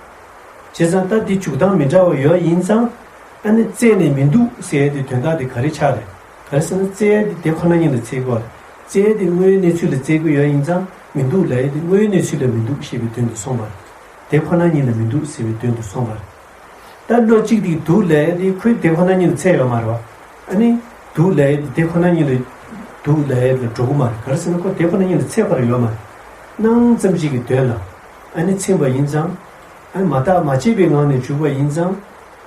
བྱས་ཙང་ད་འདི་འཇུག་སྟངས་མི་འདྲ་བ་ཡོད་ཡིན་ཙང་། ཨ་ནི་བཙལ་ནས་མི་འདུག་ཟེར་ཡ་དེ་དོན་དག་དེ་ག་རེ་ཆགས་རེད། ག་རེ་ཟེར་ན་བཙལ་ཡ་དེ་དེ་ཁོ་ན་ཉིད་ལ་བཙལ་དགོས་རེད། བཙལ་ཡ་དེ་དངོས་ཡོད་གནས་ཚུལ་ལ་བཙལ་དགོས་ཡོད་ཡིན་ཙང་། མི་འདུག་ལབ་ཡ་དེ་དངོས་ཡོད་གནས་ཚུལ་ལ་མི་འདུག་ཞེས་པའི་དོན་དུ་སོང་བ་རེད། དེ་ཁོ་ན་ཉིད་ལ་མི་འདུག་ཟེར་བའི་དོན་དུ་སོང་བ་རེད། ད་བློ་གཅིག་དེ་འདུག་ལབ་ཡ་དེ་ཁོས་དེ་ཁོ་ན་ཉིད་ལ་འཚོལ་ཡོད་མ་རེད་པ། ཨ་ནི་འདུག་ལབ་ཡ་དེ་དེ་ཁོ་ན་ཉིད་ལ་འདུག་ལབ་ཡ་ལ་འགྲོ་གི་མ་རེད། ག་རེ་ཟེར་ན་ཁོ་དེ་ཁོ་ན་ཉིད་ལ་འཚོལ་བ་ར་ཡོད་མ་རེད། སྣང་ཙམ་ཅིག་གི་དོན་ལ་ཨ་ནི་ཚིམ་པ་ཡིན་ཙང་། ཨ་ནི་མ་བརྟགས་མ་དཔྱད་པའི་ངང་ནས་འཇུག་པ་ཡིན་ཙང་།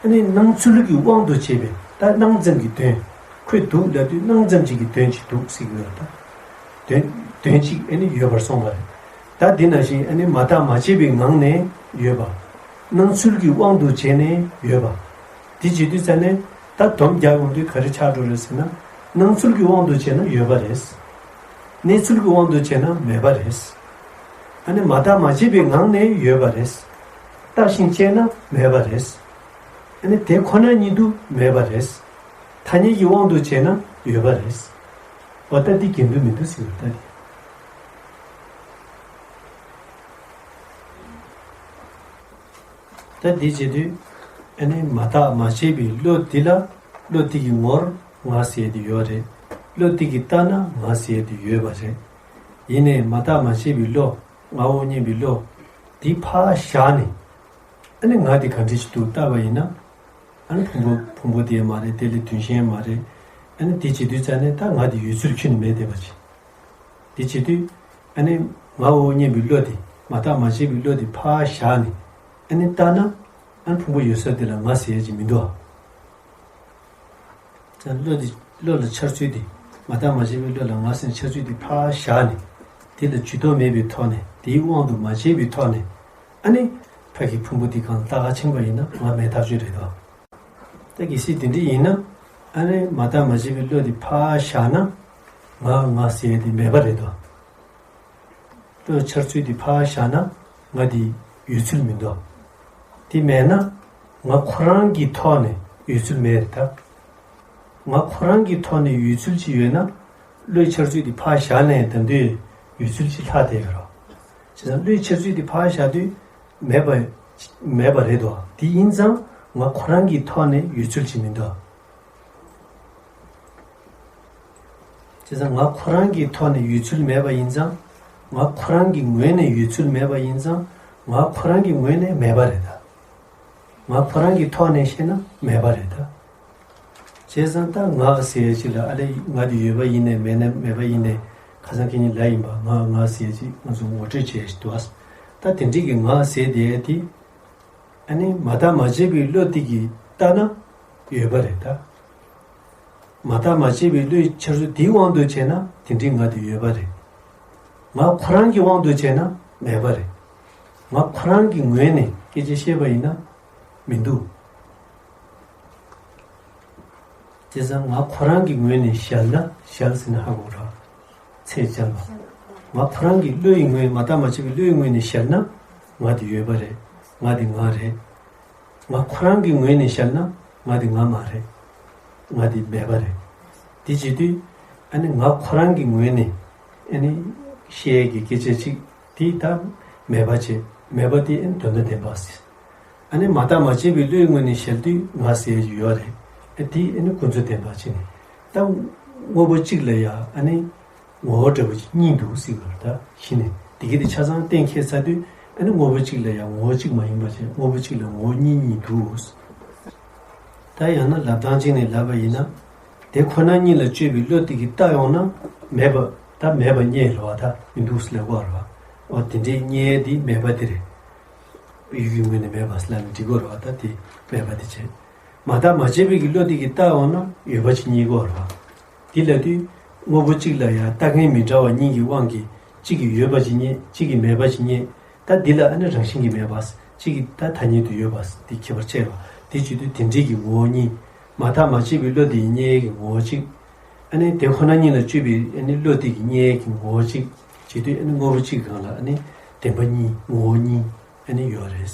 ཨ་ནི་སྣང་ཚུལ་གྱི་དབང་དུ་བྱས་པའི་ད་སྣང་ཙམ་གྱི་དོན། ཁོས་འདུག་ལབ་དུས་སྣང་ཙམ་ཅིག་གི་དོན་ཅིག་འདུག་ཟེར་གྱི་ཡོད་རེད་ད། དོན་དོན་གཅིག་ཨ་ནི་ཡོད་པར་སོང་བ་རེད། ད་འདི་ནང་བཞིན་ཨ་ནི་མ་བརྟགས་མ་དཔྱད་པའི་ངང་ནས་ཡོད་པ། སྣང་ཚུལ་གྱི་དབང་དུ་བྱས་ནས་ཡོད་པ། འདི་བྱེད་དུས་ཙ་ནས་ད་སྡོམ་རྒྱག་ཡོང་དུས་ག་རེ་ཆགས་འགྲོ་རེད་ཟེར་ན། སྣང་ཚུལ་གྱི་དབང་དུ་བྱས་ན་ཡོད་པ་རེད། གནས་ཚུལ་གྱི་དབང་དུ་བྱས་ན་མེད་པ་རེད། ཨ་ནི་མ་བརྟགས་མ་དཔྱད་པའི་ངང་ནས་ཡོད་པ་རེད། བརྟགས་ཤིང་དཔྱད་ན་མེད་པ་རེད། ཨ་ནི་དེ་ཁོ་ན་ཉིད་དུ་མེད་པ་རེད། ཐ་སྙད་ཀྱི་དབང་དུ་བྱས་ན་ཡོད་པ་རེད། འོ་ད་འདི་འགལ་འདུ་མི་འདུག་ཟེར་བ་ད་འདི། ད་འདི་བྱེད་དུས་ཨ་ནི་མ་བརྟགས་མ་དཔྱད་པའི་བློ་འདི་ལ། བློ་འདི་གི་ངོར་ང་ཟེར་ཡ་དེ་ཡོད་རེད། བློ་འདི་གིས་བལྟས་ན་ང་ཟེར་ཡ་དེ་ཡོད་པ་རེད། ཡིན་ནའི་མ་བརྟགས་མ་དཔྱད་པའི་བློ། ངའོ་སྙམ་པའི་བློ་འདི་ཕར་བཞག་ནས། ཨ་ནི་ང་དེ་ག་འདྲ་ཞིག་འདུག་བལྟས་པ་ཡིན་ན། ཨ་ནི་ཕུང་པོ་ཕུང་པོ་དེ་མ་རེད། དེ་ལས་དོན་གཞན་མ་རེད། ཨ་ནི་དེ་བྱེད་དུས་ཙ་ནས་ད་ང་དེ་ཡོད་ཚུལ་ཁྱོན་ནས་མེད་བསྡད་པ་ཅིག་དེ་བྱེད་དུས་ཨ་ནི་ངའོ་སྙམ་པའི་བློ་དེ། མ་བརྟགས་མ་དཔྱད་པའི་བློ་དེ་ཕར་བཞག་ནས་ཨ་ནི་བལྟས་ན། ཨ་ནི་ཕུང་པོ་ཡོད་ས་དེ་ལ་ང་ཟེར་ཡ་ཅིག་མི་འདུག་ཨ། ད་བློ་དེ་བློ་ལ་འཆར་ཚུལ་དེ། མ་བརྟགས་མ་དཔྱད་པའི་བློ་ལ་ང་ཟེར་འཆར་ཚུལ་དེ་ཕར་བཞག་ནས། དེ་ལ་ཇུས་གཏོགས་མེད་པའི་ཐོག་ནས། དེའི་དབང་དུ་མ་བྱས་པའི་ཐོག་ནས། ཨ་ནི་ཕ་གི་ཕུང་པོ་དེ་གང་ལྟར་ཁ་ཕྱིན་པ་ཡིན་ན་ང་མེད་ཐག་ཆོད་རེད་དོ། ད་གལ་སྲིད་དེ་འདྲ་ཡིན་ན། ཨ་ནི་མ་བརྟགས་མ་དཔྱད་པའི་བློ་དེ་ཕར་བཞག་ན། ང་ང་ཟེར་ཡ་དེ་མེད་པ་རེད་དོ། བློའི་འཆར་ཚུལ་དེ་ཕར་བཞག་ན་ང་དེ་ཡོད་ཚུལ་མི་འདུག་དེ་མེད་ན་ང་ཁོ་རང་གི་ཐོག་ནས་ཡོད་ཚུལ་མེད་རེད་ད། ང་ཁོ་རང་གི་ཐོག་ནས་ཡོད་ཚུལ་ཅིག་ཡོད་ན། བློའི་འཆར་ཚུལ་དེ་ཕར་བཞག་ནས་ད་དུང་ཡོད་ཚུལ་ཅིག་ལྷག་བསྡད་ཡོད་རེད། བྱས་ཙང་བློའི་འཆར་ཚུལ་དེ་ཕར་བཞག་དུས་མེད་པ་མེད་པ་རེད་དོ། དེ་ཡིན་ཙང་ང་ཁོ་རང་གི་ཐོག་ནས་ཡོད་ཚུལ་ཅིག་མི་འདུག་བྱས་ཙང་ང་ཁོ་རང་གི་ཐོག་ནས་ཡོད་ཚུལ་མེད་པ་ཡིན་ཙང་། ང་ཁོ་རང་གི་ངོས་ནས་ཡོད་ཚུལ་མེད་པ་ཡིན་ཙང་། ང་ཁོ་རང་གི་ངོས་ནས་མེད་པ་རེད་ད། ང་ཁོ་རང་གི་ཐོག་ནས་བཤད་ན་མེད་པ་རེད་ད། བྱས་ཙང་ད་ང་ཟེར་ཡ་ཅིག་ལ། ཨ་ལས་ང་དེ་ཡོད་པ་ཡིན་ནའི་མེད་ན་མེད་པ་ཡིན་ནའི། ཁ་སང་ཁེ་ཉིན་ལ་ཡིན་པ་ང་ང་ཟེར་ཡ་ཅིག་ང་ཚོ་ངོ་སྤྲོད་བྱས་ཤིག་འདུག་ཨ། ད་དེ་འདྲའི་གི་ང་ཟེར་བསྡད་ཡ་དེ། ཨ་ནི་མ་བརྟགས་མ་དཔྱད་པའི་བློ་དེ་གིས་བལྟས་ན་ཡོད་པ་རེད་ད། མ་བརྟགས་མ་དཔྱད་པའི་བློའི་འཆར་ཚུལ་དེའི་དབང་དུ་བྱས་ན་དེ་འདྲའི་ང་དེ་ཡོད་པ་རེད། ང་ཁོ་རང་གི་དབང་དུ་བྱས་ན་མེད་པ་རེད། ང་ཁོ་རང་གི་ངོས་ནས་སྐད་ཆ་བཤད་པ་ཡིན་ན་མི་འདུག་བྱས་ཙང་ང་ཁོ་རང་གི་ངོས་ནས་གཞལ་ན། གཞལ་ཟེར་ན་ཧ་གོ་ར། ཚད་གཞལ་བ། ང་ཁོ་རང་གི་བློ་ཡི་ངོས། མ་བརྟགས་མ་དཔྱད་པའི་བློ་ཡི་ངོས་ནས་གཞལ་ན། ང་དེ་ཡོད་པ་རེད། ང་དེ་ང་རེད། ང་ཁོ་རང་གི་ངོས་ནས་བཤད་ན་ང་དེ་ང་མ་རེད། ང་དེ་མེད་པ་རེད། དེ་བྱེད་དུས་ཨ་ནི་ང་ཁོ་རང་གི་ངོས་ནས་ཨ་ནི་བཤད་ཀྱི་སྐད་ཆ་ཅིག་དེ་ད་མེད་པ་བྱེད། མེད་པ་དེ་ཨ་ནི་དོན་དམ་བདེན་པ་ཟེར། ཨ་ནི་མ་བརྟགས་མ་དཔྱད་པའི་བློའི་ངོས་ནས་བཤད་དུས་ང་ཟེར་ཡ་ཡོད་རེད། ཨ་དེ་ཨ་ནི་ཀུན་རྫོབ་བདེན་པ་བྱས་ནས། ད་དངོས་པོ་གཅིག་ལ་ཡ་ཨ་ནི། ངོ་བོ་འདྲ་བོ་གཉིས་འདུག་ཟེར་བ་ད་གཞི་ནས། དེ་གི་དེ་ཆ་ཚང་གཏན་འཁེལ་ཚར་དུས་ཨ་ནི་དངོས་པོ་གཅིག་ལ་ཡང་ངོ་བོ་གཅིག་མ་ཡིན་པ་བྱས། དངོས་པོ་གཅིག་ལ་ངོ་བོ་གཉིས་གཉིས་འདུག་ད་ཡང་ན་ལབ་སྟངས་གཅིག་ནས་ལབ་པ་ཡིན་ན། དེ་ཁོ་ན་ཉིད་ལ་དཔྱོད་པའི་བློ་དེ་གིས་བལྟ་ཡོང་ན་མེད་པ། ད་མེད་པ་རྙེད་རེད་བ། ད་མི་འདུག་ཟེར་ལབ་དགོས་རེད་བ། འོ་དེ་འདྲའི་རྙེད་དེ་མེད་པ་དེ་རེད། ཡུལ་གྱི་ངོས་ནས་མེད་པ་ཟེར་ལབ་ན་འགྲིག་གི་རེད་བ། ད་དེ་མེད་པ་དེ་བྱས། མ་བརྟགས་མ་དཔྱད་པའི་གི་བློ་དེ་གིས་བལྟ་ཡོང་ན་ཡོད་པ་ཅིག་རྙེད་ཀྱི་ཡོད་རེད་བ། དེ་ལབ་དུས་དངོས་པོ་གཅིག་ལ་ཡང་ལྟ་མཁན་མི་འདྲ་བ་གཉིས་ཀྱི་དབང་གིས་གཅིག་གིས་ཡོད་པ་ཅིག་རྙེད། གཅིག་གིས་མེད་པ་ཅིག་རྙེད། ད་འདི་ལ་ཨ་ནི་རང་བཞིན་གྱིས་མེད་པ། གཅིག་གིས་ད་ཐ་སྙད་དུ་ཡོད་པ་འདི་ཁྱད་པར་ཕྱེ་བ། དེ་བྱེད་དུས་དེ་འདྲའི་གི་ངོ་བོ་གཉིས། མ་བརྟགས་མ་དཔྱད་པའི་བློ་དེ་ཡིས་རྙེད་ཡས་ཀྱི་ངོ་བོ་གཅིག། ཨ་ནི་དེ་ཁོ་ན་ཉིད་ལ་དཔྱོད་པའི་ཨ་ནི་བློ་དེ་གིས་རྙེད་ཡས་ཀྱི་ངོ་བོ་གཅིག་བྱེད་དུས། ཨ་ནི་དངོས་པོ་གཅིག་གི་སྒང་ལ་ཨ་ནི་བདེན་པ་གཉིས། ངོ་བོ་གཉིས་ཨ་ནི་ཡོད་རེད།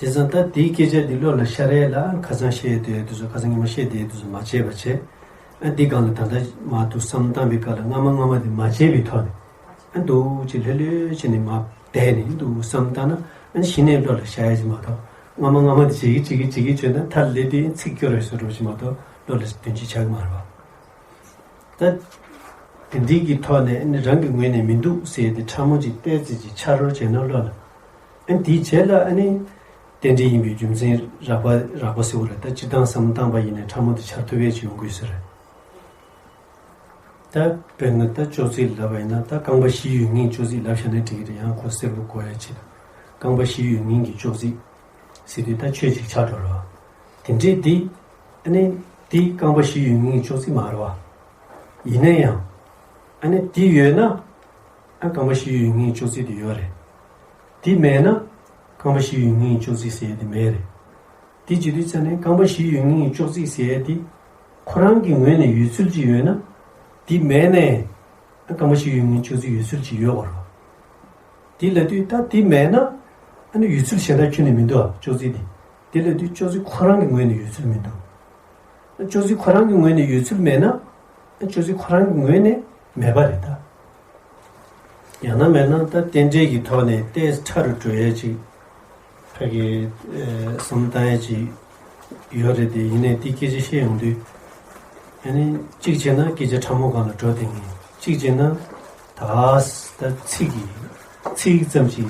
བྱས་ཙང་ད་དེའི་སྐད་ཆ་འདི་བློ་ལ་ཤར་ཡས་ལ་ཁ་སང་བཤད་དེ་དུས་སུ། ཁ་སང་ཉི་མ་བཤད་དེ་དུས་སུ་མ་བྱས་པ་བྱས། ཨ་འདི་སྒང་ལ་ད་ལྟ་མ་འདུག་བསམ་བཏང་བའི་སྐབས་ལ་སྔ་མ་སྔ་མ་དེ་མ་བྱས་པའི་ཐོག་ནས། ཨ་འདུག་ཅིག་ལྷོད་ལྷོད་བྱས་ནས་མ་བསྡད་ནས་འདུག་བསམ་བཏང་ན། ཨ་གཞི་ནས་བློ་ལ་ཤར་ཡས་ཅིག་མ་གཏོགས། སྔ་མ་སྔ་མ་དེ་བྱེད་ཀྱི་བྱེད་ཀྱི་བྱེད་ཀྱི་བྱས་ན་མཐར་སླེབས་དུས་ཚིག་སྐྱོ་རུ་སོང་འགྲོ་ཅིག་མ་གཏོགས་བློ་ལ་དོན་ཅིག་ཆགས་ཀྱི་མ་རེད་བ། ད་དེ་འདྲའི་གི་ཐོག་ནས་ཨ་ནི་རང་གི་ངོས་ནས་མི་འདུག་ཟེར་ཏེ་ཕྲ་མོ་ཅིག་ཏོག་ཙམ་ཅིག་འཆར་རོགས་བྱས་ན་བློ་ལ། ཨ་ནི་དེའི་རྗེས་ལ་ཨ་ནི་རྟེན་འབྲེལ་ཡིན་པའི་རྒྱུ་མཚན་རགས་པ་རགས་པ་ཟེར་བ་རེད། ད་སྤྱིར་བཏང་བསམ་བློ་བཏང་པ་ཡིན་ནའི་ཕྲ་མོ་དེ་འཆར་ཐུབ་ཡས་ཅིག་ཡོང་དགོས་ས་རེད། ད་དཔེར་ན་ད་ཅོག་ཙེ་ལབ་པ་ཡིན་ན། ད་རྐང་པ་བཞི་ཡོད་མཁན་ཅོག་ཙེ་ལབ་བཞག་ན་འགྲིག་གི་རེད། ཡང་ཁོ་གསལ་པོ་གོ་ཡ་ཆེད་དུ། རྐང་པ་བཞི་ཡོད་མཁན་གྱི་ཅོག་ཙེ་ཟེར་དུས་ད་ཆོས་ཅིག་ཆགས་འགྲོ་རོགས། དེ་འདྲས་དེ་ཨ་ནི་དེ་རྐང་པ་བཞི་ཡོད་མཁན་གྱི་ཅོག་ཙེ་མ་རེད་བ། ཡིན་ན་ཡང་ཨ་ནི་དེ་ཡོད་ན་ཨ་རྐང་པ་བཞི་ཡོད་མཁན་གྱི་ཅོག་ཙེ་དེ་ཡོད་རེད། དེ་མེད་ན་རྐང་པ་བཞི་ཡོད་མཁན་གྱི་ཅོག་ཙེ་ཟེར་ཡ་དེ་མེད་རེད། དེ་བྱེད་དུས་ཙ་ནས་རྐང་པ་བཞི་ཡོད་མཁན་གྱི་ཅོག་ཙེ་ཟེར་ཡ་དེ་ཁོ་རང་གི་ངོས་ནས་ཡོད་ཚུལ་ཅིག་ཡོད་ན། དེ་མེད་ནའི་ཨ་རྐང་པ་བཞི་ཡོད་མཁན་གྱི་ཅོག་ཙེ་ཡོད་ཚུལ་ཅིག་ཡོད་པ་རེད། དེ་ལབ་དུས་ད་དེ་མེད་ན་ཨ་ནི་ཡོད་ཚུལ་གཞན་དག་ཁྱོན་ནས་མི་འདུག་ཨ། ཅོག་ཙེ་དེ། དེ་ལབ་དུས་ཅོག་ཙེ་ཁོ་རང་གི་ངོས་ནས་ཡོད་ཚུལ་མི་འདུག་ཅོག་ཙེ་ཁོ་རང་གི་ངོས་ནས་ཡོད་ཚུལ་མེད་ན། ཅོག་ཙེ་ཁོ་རང་གི་ངོས་ནས་མེད་པ་རེད་ད། ཡང་ན་མེད་ན་ད་རྟེན་འབྲེལ་གྱི་ཐོག་ནས་ཏོག་ཙམ་ཕྲ་རུ་འགྲོ་ཡས་ཅིག་ཕ་གི་ཨེ་བསམ་བཏང་ཡས་ཅིག་ཡོད་རེད་དེ། ཡིན་ནའི་དེ་སྐད་ཆ་བཤད་ཡོང་དུས། ཨ་ནི་གཅིག་བྱས་ན་སྐད་ཆ་ཕྲ་མོ་སྒང་ལ་འགྲོ་བསྡད་མཁན། གཅིག་བྱས་ན་ད་ད་ཚིག་གི་ཚིག་ཙམ་ཅིག་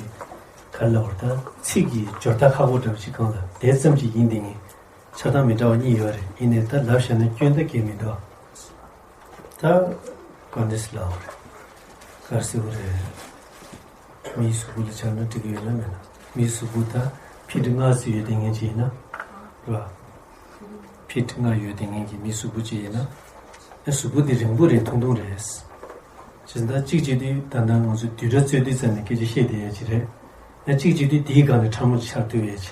ག་རེ་ལབ་དགོས་རེད། ད་ཚིག་གི་སྦྱོར་རྟགས་ཁག་པོ་འདྲ་བ་ཅིག་སྒང་ལ་དེ་ཙམ་ཅིག་ཡིན་བསྡད་མཁན། ཆགས་སྡང་མི་འདྲ་བ་གཉིས་ཡོད་རེད། ཡིན་ནའི་ད་ལབ་བཞག་ན་སྐྱོན་ད་གང་ཡང་མི་འདུག་ད་ག་འདྲ་ཟེར་ལབ་དགོས་རེད། ག་རེ་ཟེར་དགོས་རེད། མིའི་གཟུགས་པོ་ལ་ཆགས་ན་འགྲིག་གི་ཡོད་ན་མེད་ན། མིའི་གཟུགས་པོ་ད་ཕི་ཊི་ལྔ་ཙམ་ཡོད་བསྡད་མཁན་ཅིག་ཡིན་ན་རེད་བ། ཕི་ཊི་ལྔ་ཡོད་བསྡད་མཁན་གྱི་མིའི་གཟུགས་པོ་ཅིག་ཡིན་ན། ཨ་གཟུགས་པོ་འདི་རིང་པོ་རེད། ཐུང་ཐུང་རེད། བྱས་ཙང་ད་གཅིག་བྱེད་དུས་ད་ལྟ་ང་ཚོ་བསྡུས་གྲྭ་རྩོད་དུས་ཙམ་ནས་སྐད་ཆ་བཤད་བསྡད་ཡས་ཅིག་རེད། ཨ་གཅིག་བྱེད་དུས་དེའི་སྒང་ནས་ཕྲ་མོ་ཅིག་ཆགས་ཐུབ་ཡས་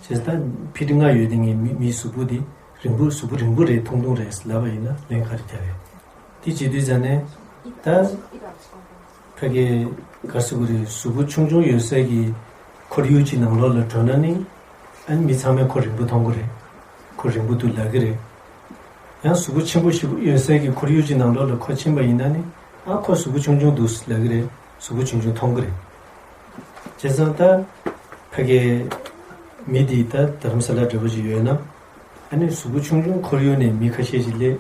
ཅིག་བྱས་ཙང་ད་ཕི་ཊི་ལྔ་ཡོད་བསྡད་མཁན་མི་མིའི་གཟུགས་པོ་འདི་རིང་པོ། གཟུགས་པོ་རིང་པོ་རེད། ཐུང་ཐུང་རེད་ལབ་པ་ཡིན་ན་ལན་ག་རེ་རྒྱག་རེད། དེ་བྱེད་དུས་ཙམ་ནས་ད་ཕ་གི་ག་རེ་ཟེར་དགོས་རེད། གཟུགས་པོ་ཆུང་ཆུང་ཡོད་སའི་གི་ཁོར་ཡུག་ཅིག་ནང་ལོགས་ལ་འགྲོ་ན་ནི། ཨ་ནི་མི་ཚང་མས་ཁོ་རིང་པོ་མཐོང་གི་རེད། ཁོ་རིང་པོ་འདུག་ལབ་ཀྱི་རེད། ཡང་གཟུགས་པོ་ཆེན་པོ་ཞིག་ཡོད་སའི་གི་ཁོར་ཡུག་ཅིག་ནང་ལོགས་ལ་ཁོ་ཕྱིན་པ་ཡིན་ན་ནི། ཨ་ཁོ་གཟུགས་པོ་ཆུང་ཆུང་འདུག་ལབ་ཀྱི་རེད། གཟུགས་པོ་ཆུང་ཆུང་མཐོང་གི་རེད། བྱས་ཙང་ད་ཕ་གི་མི་འདི་ད་རྡ་རམ་ས་ལ་འདྲ་པོ་ཅིག་ཡོད་ན། ཨ་ནི་གཟུགས་པོ་ཆུང་ཆུང་ཁོར་ཡུག་ནས་མི་ཁ་ཤས་ཤིག་སླེབས།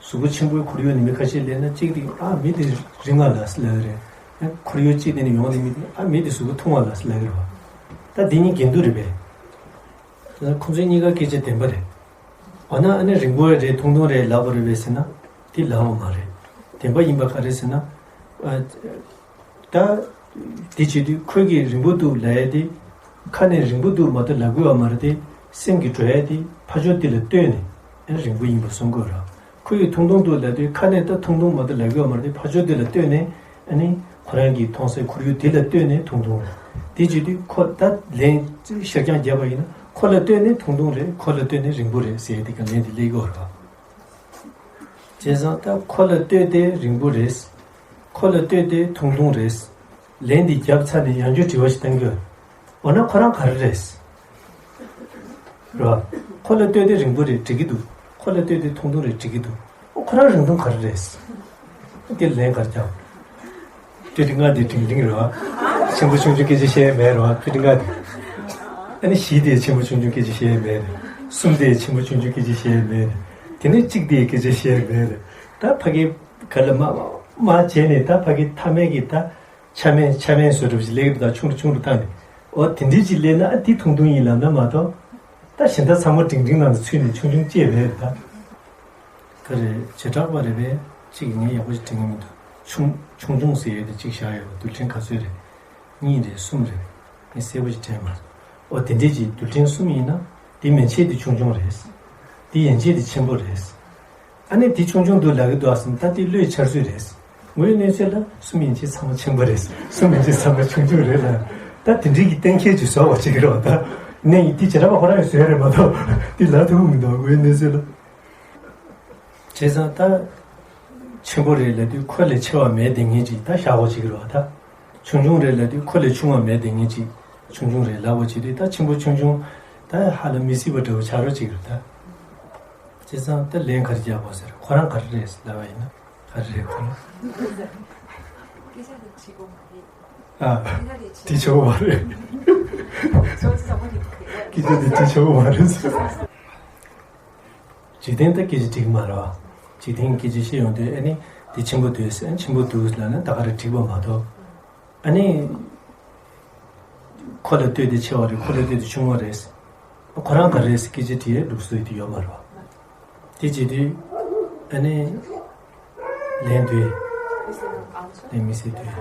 གཟུགས་པོ་ཆེན་པོའི་ཁོར་ཡུག་ནས་མི་ཁ་ཤས་སླེབས་ན། གཅིག་དེ་ཨ་མི་དེ་རིང་ང་ལ་ཟེར་ལབ་ཀྱི་རེད། ཨ་ཁོར་ཡུག་གཅིག་དེ་ནས་ཡོང་ནས་མི་དེ་ཨ་མི་དེ་གཟུགས་པོ་ཐུང་བ་ལ་ཟེར་ལབ་ཀྱི་རེད་བ། ད་འདི་གཉིས་འགལ་འདུ་རེད་པས། ཁོ་ཚོ་གཉིས་ཀ་སྐད་ཆ་བདེན་པ་རེད། འོ་ན་ཨ་ནི་རིང་པོ་རེད་ཐུང་ཐུང་རེད་ལབ་པ་རེད་པས་ཟེར་ན། དེ་ལབ་པ་མ་རེད། བདེན་པ་ཡིན་པ་ག་རེ་ཟེར་ན། ཨ་ད་དེ་བྱེད་དུས་ཁོས་ཀྱིས་རིང་པོ་འདུག་ལབ་ཡ་དེ། ཁ་ནས་རིང་པོ་འདུག་མ་གཏོགས་ལབ་དགོས་པ་མ་རེད་དེ། སེམས་ཀྱི་འགྲོ་ཡ་དེ་ཕ་ཕྱོགས་དེ་ལ་ལྟོས་ནས་ཨ་ནི་རིང་པོ་ཡིན་པ་བཟོ་དགོས་ར། ཁོ་ཡིས་ཐུང་ཐུང་འདུག་ལབ་དུས་ཁ་ནས་ད་ཐུང་ཐུང་མ་གཏོགས་ལབ་དགོས་པ་མ་རེད་དེ། ཕ་ཕྱོགས་དེ་ལ་ལྟོས་ནས་ཨ་ནི་ཁོ་རང་གིས་མཐོང་སའི་ཁོར་ཡུག་དེ་ལ་ལྟོས་ནས་ཐུང་ཐུང་རེད། དེ་བྱེད་དུས་ཁོ་ད་ལན་ཤར་རྐྱང་བརྒྱབ་པ་ཡིན་ན། ཁོ་ལ་ལྟོས་ནས་ཐུང་ཐུང་རེད། ཁོ་ལ་ལྟོས་ནས་རིང་པོ་རེད་ཟེར་ཡ་དེ་ག་ལན་དེ་སླེབས་ཀྱི་ཡོད་རེད་བ། བྱས་ཙང་ད་ཁོ་ལ་ལྟོས་ཏེ་རིང་པོ་རེད། ཁོ་ལ་ལྟོས་ཏེ་ཐུང་ཐུང་རེད། ལན་འདི་བརྒྱབ་ཚར་ནས་ཡང་བསྐྱར་དྲི་བ་ཞིག་བཏང་གི་ཡོད། འོ་ན་ཁོ་རང་ག་རེ་རེད། རེད་བ། ཁོ་ལ་ལྟོས་ཏེ་རིང་པོ་རེད་འགྲིག་གི་འདུག་ཁོ་ལ་ལྟོས་ཏེ་ཐུང་ཐུང་རེད་འགྲིག་གི་འདུག་འོ་ཁོ་རང་རིང་ཐུང་ག་རེ་རེད། དེ་ལན་ག་རེ་རྒྱག་ཕི་ཊི་ལྔ་དེ་འབྲིང་འབྲིང་རེད་བ། ཆེན་པོ་ཆུང་ཆུང་སྐད་ཆ་བཤད་ཡ་མེད་རེད་བ། ཕི་ཊི་ལྔ་དེ། ཨ་ནི་བཞི་དེ་ཆེན་པོ་ཆུང་ཆུང་སྐད་ཆ་བཤད་ཡ་མེད་རེད། གསུམ་དེ་ཆེན་པོ་ཆུང་ཆུང་སྐད་ཆ་བཤད་ཡ་མེད་རེད། དེ་ནས་གཅིག་དེ་སྐད་ཆ་བཤད་ཡ་མེད་རེད། ད་ཕ་གི་ག་ལ་མ་མ་བྱས་ནས་ད་ཕ་གི་མཐའ་མའི་གི་ད་ཆ་མེད་ཆ་མེད་བཟོ་འདྲ་ཞིག་སླེབས་ཀྱི་འདུག་ད་ཆུང་རུ་ཆུང་རུ་བཏང་ནས། འོ་དེ་འདྲའི་ཅིག་སླེབས་ན་ཨ་དེ་ཐུང་ཐུང་ཡིན་ལབ་ན་མ་གཏོགས། ད་གཞན་དག་ཚང་མ་འབྲིང་འབྲིང་ནང་དུ་ཚུད་ནས་ཆུང་ཆུང་སྐྱེས་པ་རེད་ད། ག་རེ་བྱེ་བྲག་པ་རེད་པས། གཅིག་ངས་ཡག་པོ་ཞིག་དྲན་གྱི་མི་འདུག་ཆུང་ཆུང་ཆུང་ཟེར་ཡས་དེ་གཅིག་བཞག་ཡོད་པ། རྡུལ་ཕྲན་ག་ཚོད་རེད། གཉིས་རེད། གསུམ་རེད། ངས་གསལ་པོ་ཞིག་དྲན་མ་སོང་། ཨོ་དེ་འདྲས་ཀྱི་རྡུལ་ཕྲན་གསུམ་ཡིན་ན། དེ་མན་ཆད་དེ་ཆུང་ཆུང་རེད། དེ་ཡན་ཆད་དེ་ཆེན་པོ་རེད། ཨ་ནི་དེ་ཆུང་ཆུང་འདུག་ལབ་ཀྱི་འདུག་ཨ་སེམས། ད་དེ་བློའི་འཆར་ཚུལ་རེད། ངོས་གནས་ཚུལ་ལ་གསུམ་ཡན་ཆད་ཚང་མ་ཆེན་པོ་རེད། གསུམ་ཡན་ཆད་ཚང་མ་ཆུང་ཆུང་རེད་ལ། ད་དེ་འདྲས་ཀྱི་གཏན་འཁེལ་ཅིག་བཟོ་བ་ཅིག་རེད་བ། ད་ནས་དེ་བྱེ་བྲག་པ་ཁོ་རང་གིས་བཟོས་རེད་མ་གཏོགས། དེ་ལབ་ཐུབ་ཀྱི་མི་འདུག་ངོས་གནས་ཚུལ་ལ། བྱས་ཙང་ད་ཆེན་པོ་རེད་ལབ་དུས་ཁོ་ལས་ཆེ་བ་མེད་དེ་ངེས་ཅིག་ད་བཞག་གོ་ཅིག་རེད་བ། ད་ཆུང་ཆུང་རེད་ལབ་དུས་ཁོ་ལས་ཆུང་བ་མེད་དེ་ངེས་ཅིག་ཆུང་ཆུང་རེད་ལབ་གོ་བྱེད་དུས། ད་ཆེན་པོ་ཆུང་ཆུང་ད་ཧ་ལམ་མི་སྲིད་པ་འདྲ་བོ་ཆགས་རོགས་ཅིག་རེད་ད། བྱས་ཙང་ད་ལན་ག་རེ་རྒྱག་དགོས་ཟེར། ཁོ་རང་ག་རེ་རེད་ལབ་པ་ཡིན་ན། ག་རེ་རེད་ཁོ་རང་། སྐད་ཆ་དེ་དྲིས་གོ་མ་རེད། ཨ། སྐད་ཆ་དེ་དྲིས་ཆོག་གོ་མ་རེད། སྐད་ཆ་དེ་དྲིས་ཆོག་གོ་མ་རེད། འཇིག་རྟེན་ད་སྐད་ཆ་འགྲིག་མ་རེད་བ། འཇིག་རྟེན་སྐད་ཆ་བཤད་ཡོང་དུས་ཨ་ནི་དེ་ཆེན་པོ་འདུག་ཟེར། ཨ་ནི་ཆེན་པོ་འདུག་ལབ་ན་ད་ག་རེ་འགྲིག་པ་མ་གཏོགས། ཨ་ནི་ཁོ་ལ་ལྟོས་ཏེ་ཆེ་བ་རེད། ཁོ་ལ་ལྟོས་ཏེ་ཆུང་བ་རེད། ཁོ་རང་ག་རེ་རེད་ཟེར་སྐད་ཆ་དྲིས་ཡས་ལུགས་སྲོལ་དེ་ཡོད་མ་རེད་བ། དེ་བྱེད་དུས་ཨ་ནི་ལན་དུས་ལན་མི་སྲིད་དུས།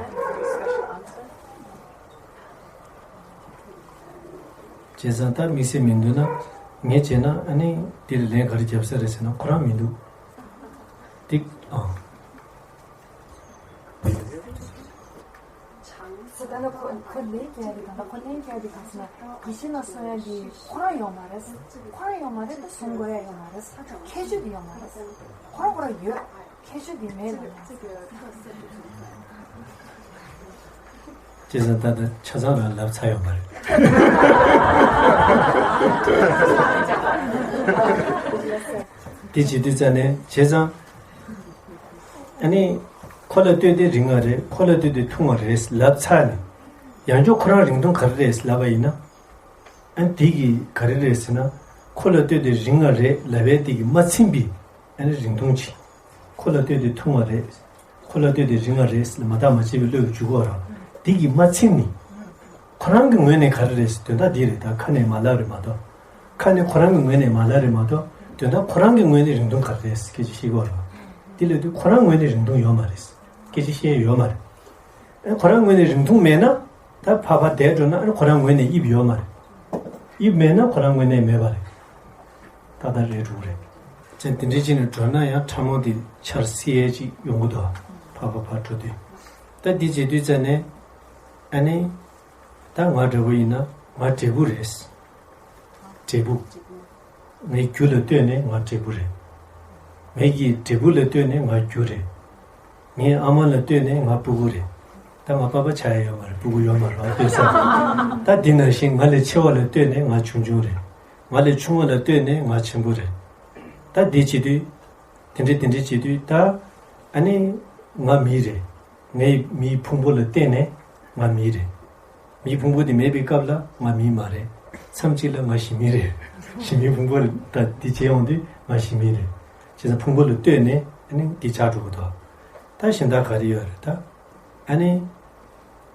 བྱས་ཙང་ད་དམིགས་བསལ་མི་འདུག་ན། ངས་བྱས་ན་ཨ་ནི་དེ་ལ་ལན་ག་རེ་རྒྱབ་ས་རེད་ཟེར་ན་ཁོ་རང་མི་འདུག་དེ་ཨང་། ད་ལྟ་ཁོ་ཁོ་ལན་རྒྱག་དེ་གང་ལ། ཁོ་ལན་རྒྱག་དེ་གང་ཟེར་ན། དགེ་བཤེས་ལགས་གསུང་ཡ་དེ་ཁོ་རང་ཡོད་མ་རེད། ཁོ་རང་ཡོད་མ་རེད། ད་གསུང་དགོས་ཡ་ཡོད་མ་རེད། ཁྱད་ཆོས་དེ་ཡོད་མ་རེད། ཁོ་རང་ཁོ་རང་ཡོད། ཁྱད་ཆོས་དེ་མེད་ལ་ཡང་། བྱས་ཙང་ད་ལྟ་ཆ་ཚང་རང་ལབ་ཚར་ཡོད་མ་རེད། དེ་བྱེད་དུས་ཙ་ནས་བྱས་ཙང་། ཨ་ནི་ཁོ་ལ་ལྟོས་ཏེ་རིང་བ་རེད། ཁོ་ལ་ལྟོས་ཏེ་ཐུང་བ་རེད་ལབ་ཚར་ནས། ཡང་བསྐྱར་ཁོ་རང་རིང་ཐུང་ག་རེ་རེད་ལབ་པ་ཡིན་ན། ཨ་ནི་དེ་གི་ག་རེ་རེད་ཟེར་ན། ཁོ་ལ་ལྟོས་ཏེ་རིང་བ་རེད་ལབ་པའི་དེ་གི་མ་ཚིམ་པའི་ཨ་ནི་རིང་ཐུང་ཅིག་ཁོ་ལ་ལྟོས་ཏེ་ཐུང་བ་རེད། ཁོ་ལ་ལྟོས་ཏེ་རིང་བ་རེད་ཟེར་ནས་མ་བརྟགས་མ་དཔྱད་པའི་བློ་ཡིས་འཇུག་གོ་ར། དེ་གི་མ་ཚིམ་ནི། ཁོ་རང་གི་ངོས་ནས་ག་རེ་རེད་ཟེར་དོན་དག་འདི་རེད། ད་ཁ་ནས་མ་ལབ་རེད་མ་གཏོགས། ཁ་ནས་ཁོ་རང་གི་ངོས་ནས་མ་ལབ་རེད་མ་གཏོགས། དོན་དག་ཁོ་རང་གི་ངོས་ནས་རིང་ཐུང་ག་རེ་རེད་ཟེར་སྐད་ཆ་བཤད་གོ་ར། དེ་ལབ་དུས་ཁོ་རང་ངོས་ནས་རིང་ཐུང་ཡོད་མ་རེད། སྐད་ཆ་བཤད་ཡོད་མ་རེད། ཨ་ཁོ་རང་ངོས་ནས་རིང་ཐུང་མེད་ན། ད་ཕར་ཕར་བསྡད་འགྲོ་ན་ཨ་ཁོ་རང་ངོས་ནས་དབྱིབས་ཡོད་མ་རེད། དབྱིབས་མེད་ན་ཁོ་རང་ངོས་ནས་མེད་པ་རེད། ཏག་ཏག་རེད་འགྲོ་གི་རེད། ཅན་དེ་འདྲའི་ཅིག་ནས་འགྲོ་ན་ཡང་ཕྲ་མོ་དེ་འཆར་སྲིད་ཡས་ཅིག་ཡོང་གི་འདུག་ཕར་ཕར་ཕར་འགྲོ་དུས། ད་འདི་བྱེད་དུས་ཙ་ནས། ཨ་ནི། ད་ང་འདྲ་བོ་ཡིན་ན་ང་འབྲས་བུ་རེད། འབྲས་བུ། ངའི་རྒྱུ་ལ་ལྟོས་ནས་ང་འབྲས་བུ་རེད། ངའི་གི་འབྲས་བུ་ལ་ལྟོས་ནས་ང་རྒྱུ་རེད། ངའི་ཨ་མ་ལ་ལྟོས་ནས་ང་སྤུ་གུ་རེད། ད་ང་པ་ཕ་ཆགས་ཡ་ཡོད་མ་རེད། སྤུ་གུ་ཡོད་མ་རེད་ལྟོས་ས། ད་འདི་ནང་བཞིན་ང་ལས་ཆེ་བ་ལ་ལྟོས་ནས་ང་ཆུང་ཆུང་རེད། ང་ལས་ཆུང་བ་ལ་ལྟོས་ནས་ང་ཆེན་པོ་རེད། ད་འདི་བྱེད་དུས། དེ་འདྲ་དེ་འདྲ་བྱེད་དུས་ད། ཨ་ནི། ང་མི་རེད། ངའི་མིའི་ཕུང་པོ་ལ་བརྟེན་ནས་ང་མི་རེད། མིའི་ཕུང་པོ་དེ་མེད་པའི་སྐབས་ལ་ང་མི་མ་རེད། མཚམས་གཅིག་ལ་ང་ཞི་མི་རེད། ཞི་མིའི་ཕུང་པོ་ལ་ད་འདི་བྱེད་ཡོང་དུས་ང་ཞི་མི་རེད། བྱས་ཙང་ཕུང་པོ་ལ་ལྟོས་ནས་ཨ་ནི་འདི་ཆགས་འགྲོ་གི་འདུག་ད་གཞན་དག་ག་རེ་ཡོད་རེད་ད། ཨ་ནི།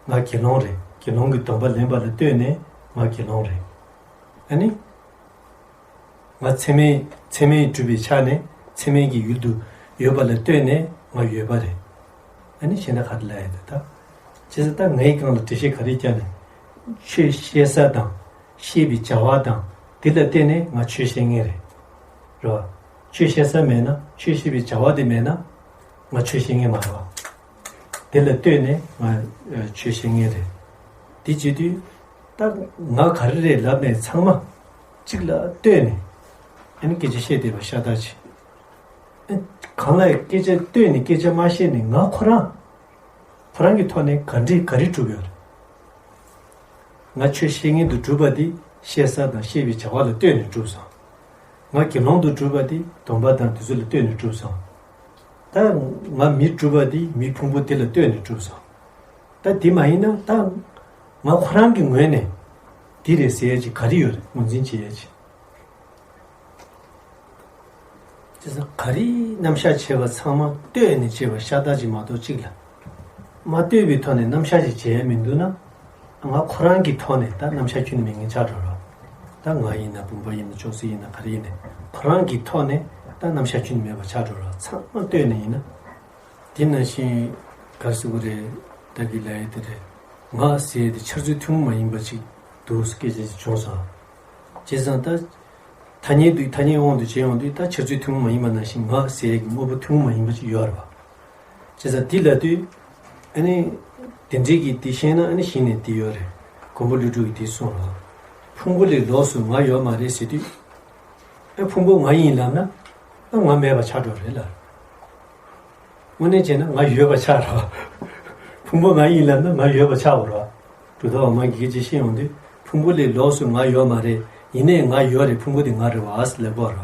ང་དགེ་སློང་རེད། དགེ་སློང་གི་སྡོམ་པ་ལེན་པ་ལ་ལྟོས་ནས་ང་དགེ་སློང་རེད། ཨ་ནི། ང་ཚད་མས་ཚད་མས་གྲུབ་པའི་ཆ་ནས་ཚད་མའི་གི་ཡུལ་དུ་ཡོད་པ་ལ་ལྟོས་ནས་ང་ཡོད་པ་རེད། ཨ་ནི་གཞན་དག་ག་རེ་ལབ་ཡ་དེ་ད། བྱས་ཙང་ད་ངའི་སྒང་ལ་འགྲེལ་བཤད་ག་རེ་བརྒྱབ་ནས། ཆོས་བཤད་ས་དང་བཤད་པའི་བྱ་བ་དང་དེ་ལ་བརྟེན་ནས་ང་ཆོས་བཤད་མཁན་རེད། རེད་བ། ཆོས་བཤད་ས་མེད་ན་ཆོས་བཤད་པའི་བྱ་བ་དེ་མེད་ན་ང་ཆོས་བཤད་མཁན་མ་རེད་བ། དེ་ལ་ལྟོས་ནས་ང་ཆོས་བཤད་མཁན་རེད། དེ་བྱེད་དུས། ད་ང་ག་རེ་རེད་ལབ་ནས་ཚང་མ་གཅིག་ལ་ལྟོས་ནས་ཨ་ནི་སྐད་ཆ་བཤད་བསྡད་པ་ཤ་སྟག་ཅིག་ཨ་གང་ལ་སྐད་ཆ་ལྟོས་ནས་སྐད་ཆ་མ་བཤད་ནས་ང་ཁོ་རང་ཁོ་རང་གི་ཐོག་ནས་ག་འདྲས་ག་རེ་གྲུབ་ཡོད་རེད། ང་ཆོས་བཤད་མཁན་དུ་གྲུབ་པ་དེ་བཤད་ས་དང་བཤད་པའི་བྱ་བ་ལ་ལྟོས་ནས་གྲུབ་སོང་། ང་དགེ་སློང་དུ་གྲུབ་པ་དེ་སྡོམ་པ་དང་དེ་ཚོ་ལ་ལྟོས་ནས་གྲུབ་སོང་། ད་ང་མི་གྲུབ་པ་དེ་མི་ཕུང་པོ་དེ་ལ་ལྟོས་ནས་གྲུབ་སོང་། ད་དེ་མ་ཡིན་ན་ད་ང་ཁོ་རང་གི་ངོས་ནས་འདི་རེད་ཟེར་ཡ་ཅིག་ག་རེ་ཡོད་རེད། ངོས་འཛིན་བྱེད་ཡ་ཅིག་དེ་ཚོ་ག་རེ་རྣམ་གཞག་བྱས་པ་ཚང་མ་ལྟོས་ནས་བྱས་པ་ཤ་སྟག་ཅིག་མ་གཏོགས་གཅིག་ལ། མ་ལྟོས་པའི་ཐོག་ནས་རྣམ་གཞག་ཅིག་བྱས་མི་འདུག་ན། ང་ཁོ་རང་གི་ཐོག་ནས་ད་རྣམ་གཞག་ཁྱོན་ནས་མེད་མཁན་ཆགས་འགྲོ་རོགས། ད་ང་ཡིན་ན་བུམ་པ་ཡིན་ན་ཅོག་ཙེ་ཡིན་ན་ག་རེ་ཡིན་ནའི་ཁོ་རང་གི་ཐོག་ནས་ ད་རྣམ་གཞག་ཁྱོན་ནས་མེད་པ་ཆགས་འགྲོ་ར། ཚང་མ་ལྟོས་ནས་ཡིན་ན། དེ་ནང་བཞིན་ག་རེ་ཟེར་དགོས་རེད། བདག་གིས་ལབ་ཡས་དེ་རེད། ང་ཟེར་ཡས་དེ་འཆར་ཚུལ་ཐུན་མོང་མ་ཡིན་པ་ཅིག་འདུག་སྐད་ཆ་ཅིག་བྱུང་སོང་། བྱས་ཙང་ད་ཐ་སྙད་དུ་ཐ་སྙད་དབང་དུ་བྱས་ཡོང་དུས་ད་འཆར་ཚུལ་ཐུན་མོང་མ་ཡིན་པ་ནང་བཞིན་ང་ཟེར་ཡས་ཀྱི་དངོས་པོ་ཐུན་མོང་མ་ཡིན་པ་ཅིག་ཡོད་རེད་བ། བྱས་ཙང་དེ་ལབ་དུས། ཨ་ནི། དེ་འདྲའི་གི་དེ་ཤེས་ན་ཨ་ནི་གཞི་ནས་དེ་ཡོད་རེད། མགོན་པོ་ཀླུ་སྒྲུབ་ཀྱིས་དེ་གསུངས་རོགས། ཕུང་པོ་ལས་ལོགས་སུ་ང་ཡོད་མ་རེད་ཟེར་དུས། ཨ་ཕུང་པོ་ང་ཡིན་ལབ་ན། ཨ་ང་མེད་པ་ཆགས་འགྲོ་རེད་ལ། དངོས་གནས་བྱས་ན་ང་ཡོད་པ་ཆགས་རོགས། ཕུང་པོ་ང་ཡིན་ལབ་ན་ང་ཡོད་པ་ཆགས་འོ་རོགས། གྲུབ་མཐའ་འོག་མ་གི་སྐད་ཆ་བཤད་ཡོང་དུས། ཕུང་པོ་ལས་ལོགས་སུ་ང་ཡོད་མ་རེད། ཡིན་ནའི་ང་ཡོད་རེད། ཕུང་པོ་དེ་ང་རེད་བ་ཟེར་ལབ་དགོས་རེད་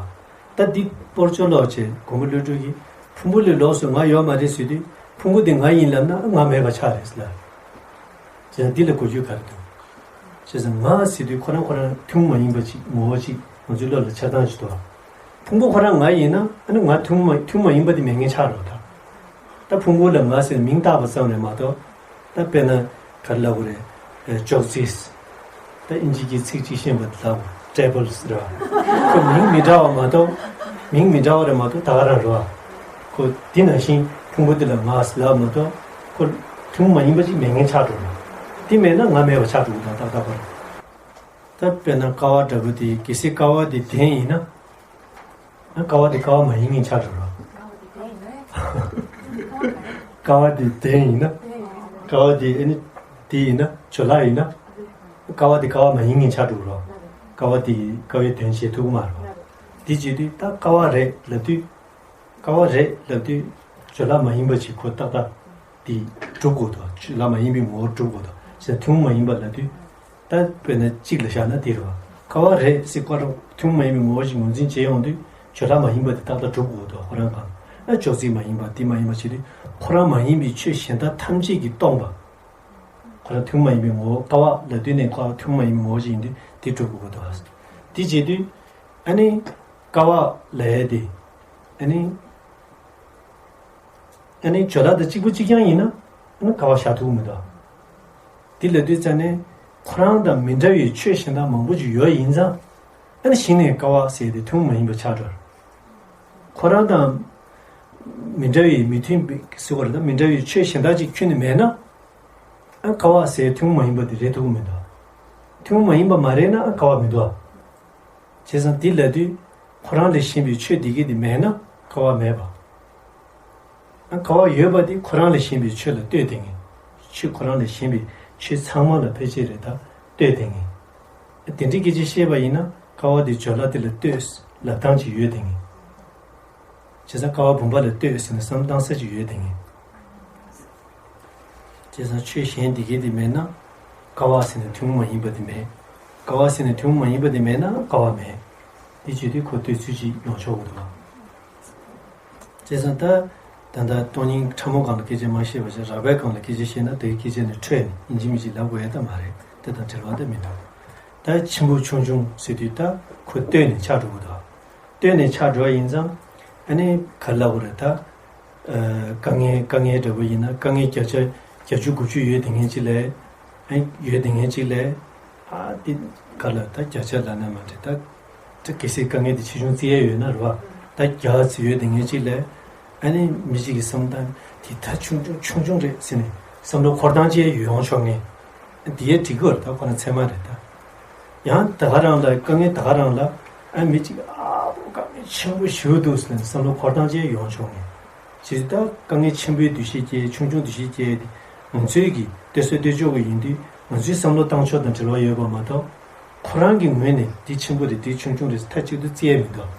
བ། ད་འདི་སྤོར་ཅོག་ལོག་བྱས་མགོན་པོ་ཀླུ་སྒྲུབ་ཀྱིས་ཕུང་པོ་ལས་ལོགས་སུ་ང་ཡོད་མ་རེད་ཟེར་དུས། ཕུང་པོ་དེ་ང་ཡིན་ལབ་ན་ང་མེད་པ་ཆགས་རེད་ཟེར་ལ། བྱས་ཙང་འདི་ལ་གོ་རྒྱུ་ག་རེ་འདུག་བྱས་ཙང་ང་ཟེར་དུས་ཁོ་རང་ཁོ་རང་ཐུན་མོང་མ་ཡིན་པ་ཅིག་ངོ་བོ་ཅིག་ང་ཚོའི་བློ་ལ་འཆར་སྟངས་ཅིག་འདུག་ཕུང་པོ་ཁོ་རང་ང་ཡིན་ན་ཨ་ནི་ང་ཐུན་མོང་མ་ཐུན་མོང་མ་ཡིན་པ་དེ་མེད་མཁན་ཆགས་འགྲོ་ད། ད་ཕུང་པོ་ལ་ང་ཟེར་མིང་བཏགས་པ་ཙམ་ལས་མ་གཏོགས། ད་དཔེར་ན་ག་རེ་ལབ་དགོས་རེད། ཨེ་ཅོག་ཙེ། ད་ཨིན་ཇི་གི་ཚིག་གཅིག་ཤེས་པ་དེ་ལབ་དགོས། ཊེ་བལ་ཟེར་བ། ཁོ་མིང་མི་འདྲ་བ་མ་གཏོགས། མིང་མི་འདྲ་བ་རེད་མ་གཏོགས་ད་ག་རང་རེད་བ། ཁོ་དེ་ནང་བཞིན་ཕུང་པོ་དེ་ལ་ང་ཟེར་ལབ་མ་གཏོགས། ཁོ་ཐུན་མོང་མ་ཡིན་པ་ཅིག་མེད་མཁན་ཆགས་འགྲོ་རེད། དེ་མེད་ན་ང་མེད་པ་ཆགས་འགྲོ་གི་ད་ཏག་ཏག་པར། ད་དཔེར་ན་ཀ་བ་འདྲ་པོ་དེ་གལ་སྲིད་ཀ་བ་དེ་གདན་ཡིན་ན། ཨ་ཀ་བ་དེ་ཀ་བ་མ་ཡིན་མཁན་ཆགས་འགྲོ་ར། ཀ་བ་དེ་གདན་ཡིན་ན། ཀ་བ་དེ་ཨ་ནི་དེ་ཡིན་ན་ཇོ་ལགས་ཡིན་ན། ཀ་བ་དེ་ཀ་བ་མ་ཡིན་མཁན་ཆགས་འགྲོ་ར། ཀ་བ་དེ་ཀ་བའི་དོན་བྱེད་ཐུབ་ཀྱི་མ་རེད་བ། དེ་བྱེད་དུས་ད་ཀ་བ་རེད་ལབ་དུས། ཀ་བ་རེད་ལབ་དུས་ཇོ་ལགས་མ་ཡིན་པ་ཅིག་ཁོ་ཏག་ཏག་དེ་སྒྲུབ་དགོས་དོ། ཇོ་ལགས་མ་ཡིན་པའི་ངོ་བོ་སྒྲུབ་དགོས་དོ་ཟེར་ཐུན་མོང་མ་ཡིན་པ་ལབ་དུས། ད་དཔེར་ན་གཅིག་ལ་བཞག་ན་དེ་རེད་བ། ཀ་བ་རེད་ཟེར་ཀ་རོ་ཐུན་མོང་མ་ཡིན་པའི་ངོ་བོ་ཞིག་ངོས་འཛིན་བྱེད་ཡོང་དུས་ཇོ་ལགས་མ་ཡིན་པ་དེ་ཏག་ཏག་སྒྲུབ་དགོས་དོ། ཁོ་རང་གང་ཨ་ཅོག་ཙེ་མ་ཡིན་པ་དེ་མ་ཡིན་པ་བྱེད་དུས་ཁོ་རང་མ་ཡིན་པའི་ཆོས་གཞན་དག་ཐམས་ཅད་ཀྱིས་སྟོང་པ། ཁོ་རང་ཐུན་མོང་མ་ཡིན་པའི་ངོ་བོ་ཀ་བ་ལབ་དུས་ནས་ཀ་བ་ཐུན་མོང་མ་ཡིན་པའི་ངོ་བོ་ཞིག་ཡིན་དུས་དེ་སྒྲུབ་དགོས་དོ། དེ་བྱེད་དུས་ཨ་ནི་ཀ་བ་ལབ་ཡས་དེ་ཨ་ནི། ཨ་ནི་ཇོ་ལགས་དང་གཅིག་པ་གཅིག་རྐྱང་ཡིན་ན་ཨ་ནི་ཀ་བ་བཞག་ཐུབ་ཀྱི་མི་འདུག་དེ་ལབ་དུས་ཙང་ནས་ཁོ་རང་དང་མི་འདྲ་བའི་ཆོས་གཞན་དག་མང་པོ་ཅིག་ཡོད་ཡིན་ཙང་། ཨ་ནི་གཞི་ནས་ཀ་བ་ཟེར་དེ་ཐུན་མོང་མ་ཡིན་པ་ཆགས་འགྲོ། ཁོ་རང་དང་མི་འདྲ་བའི་མི་མཐུན་པའི་ཟེར་བ་རེད་ད། མི་འདྲ་བའི་ཆོས་གཞན་དག་ཅིག་ཁྱོན་ནས་མེད་ན། ཨ་ཀ་བ་ཟེར་ཐུན་མོང་མ་ཡིན་པ་དེ་རེད་ཐུབ་ཀྱི་མི་འདུག་ཐུན་མོང་མ་ཡིན་པ་མ་རེད་ན་ཨ་ཀ་བ་མི་འདུག་བྱས་ཙང་དེ་ལབ་དུས་ཁོ་རང་ལས་གཞན་པའི་ཆོས་དེ་གས་དེ་མེད་ན་ཀ་བ་མེད་པ། ཨ་ཀ་བ་ཡོད་པ་དེ་ཁོ་རང་ལས་གཞན་པའི་ཆོས་ལ་ལྟོས་དེ་ངེས། ཆོས་ཁོ་རང་ལས་གཞན་པའི་ཆོས་ཚང་མ་ལ་ཕལ་ཆེར་རེད་ད་ལྟོས་དེ་ངེས། དེ་འདྲའི་སྐད་ཆ་བཤད་པ་ཡིན་ན་ཀ་བ་དེ་ཇོ་ལགས་དེ་ལ་ལྟོས་ལབ་སྟངས་ཅིག་ཡོད་དེ་ངེས། བྱས་ཙང་ཀ་བ་བུམ་པ་ལ་ལྟོས་ཟེར་ནས་བསམ་བློ་བཏང་ས་ཅིག་ཡོད་དེ་ངེས། བྱས་ཙང་ཆོས་གཞན་དེ་གས་དེ་མེད་ན། ཀ་བ་ཟེར་ནས་ཐུན་མོང་མ་ཡིན་པ་དེ་མེད། ཀ་བ་ཟེར་ནས་ཐུན་མོང་མ་ཡིན་པ་དེ་མེད་ན་ཀ་བ་མེད། དེ་བྱེད་དུས་ཁོ་ལྟོས་ཚུལ་ཅིག་ཡོང་ཆོག་གི་འདུག་བྱས་ཙང་ད། ད་ལྟ་སྟོང་ཉིད་ཕྲ་མོ་སྒང་ལ་སྐད་ཆ་མ་བཤད་པ་བྱས་རགས་པའི་སྒང་ལ་སྐད་ཆ་བཤད་ན་དེའི་སྐད་ཆ་ནས་འཕྲོས་ནས་ཡིན་གཅིག་མིན་གཅིག་ལབ་དགོས་ཡ་ད་མ་རེད། དེ་དང་འབྲེལ་བ་ད་མི་འདུག་ད་ཆེན་པོ་ཆུང་ཆུང་ཟེར་དུས་ད་ཁོ་ལྟོས་ནས་ཆགས་འགྲོ་གི་འདུག་ལྟོས་ནས་ཆགས་འགྲོ་བ་ཡིན་ཙང་། ཨ་ནི་ག་རེ་ལབ་དགོས་རེད་ད། ཨ་དཀའ་ངལ་དཀའ་ངལ་འདྲ་པོ་ཡིན་ན་དཀའ་ངལ་བརྒྱ་ཆ་བརྒྱད་ཅུ་དགུ་བཅུ་ཡོད་དེ་ངན་ཅིག་ལས། ཨ་ཡོད་དེ་ངན་ཅིག་ལས། ཨ་དེ་ག་ལ་ད་བརྒྱ་ཆ་ལབ་ན་མ་འགྲིག་ད། ད་གལ་སྲིད་དཀའ་ངལ་དེ་ཆེ་ཆུང་བརྩི་ཡས་ཡོད་ན་རེད་བ། ད་བརྒྱ་ཙམ་ཡོད་དེ་ངན་ཅིག་ལས། ཨ་ནི་མི་གཅིག་གི་བསམ་སྟངས་དེ་ད་ཆུང་ཆུང་ཆུང་ཆུང་རེད་ཟེར་ནས་བསམ་བློ་འཁོར་སྟངས་ཅིག་ཡོང་ཆོག་ངེས། འདི་ཡས་འགྲིག་གི་རེད་ད། ཁོ་ན་ཚད་མ་རེད་ད། ཡང་ད་ག་རང་ལ་དཀའ་ངལ་ད་ག་རང་ལ་ཨ་མི་གཅིག་ཨ་ཕོ་དཀའ་ངལ་ཆེན་པོ་ཞིག་འདུག་ཟེར་ནས་བསམ་བློ་འཁོར་སྟངས་ཅིག་ཡོང་ཆོག་ངེས། ཇི་ལྟར་དཀའ་ངལ་ཆེན་པོའི་འདུ་ཤེས་སྐྱེ། ཆུང་ཆུང་འདུ་ཤེས་སྐྱེ་དེ་ང་ཚོའི་གི་ལྟོས་ས་ལྟོས་ཕྱོགས་ཀྱི་ཡིན་དུས་ང་ཚོའི་བསམ་བློ་བཏང་ཕྱོགས་དང་འབྲེལ་བ་ཡོད་པ་མ་གཏོགས། ཁོ་རང་གི་ངོས་ནས་འདི་ཆེན་པོ་རེད་འདི་ཆུང་ཆུང་རེད་མཐའ་གཅིག་ཏུ་བརྩི་ཡས་མི་འདུག་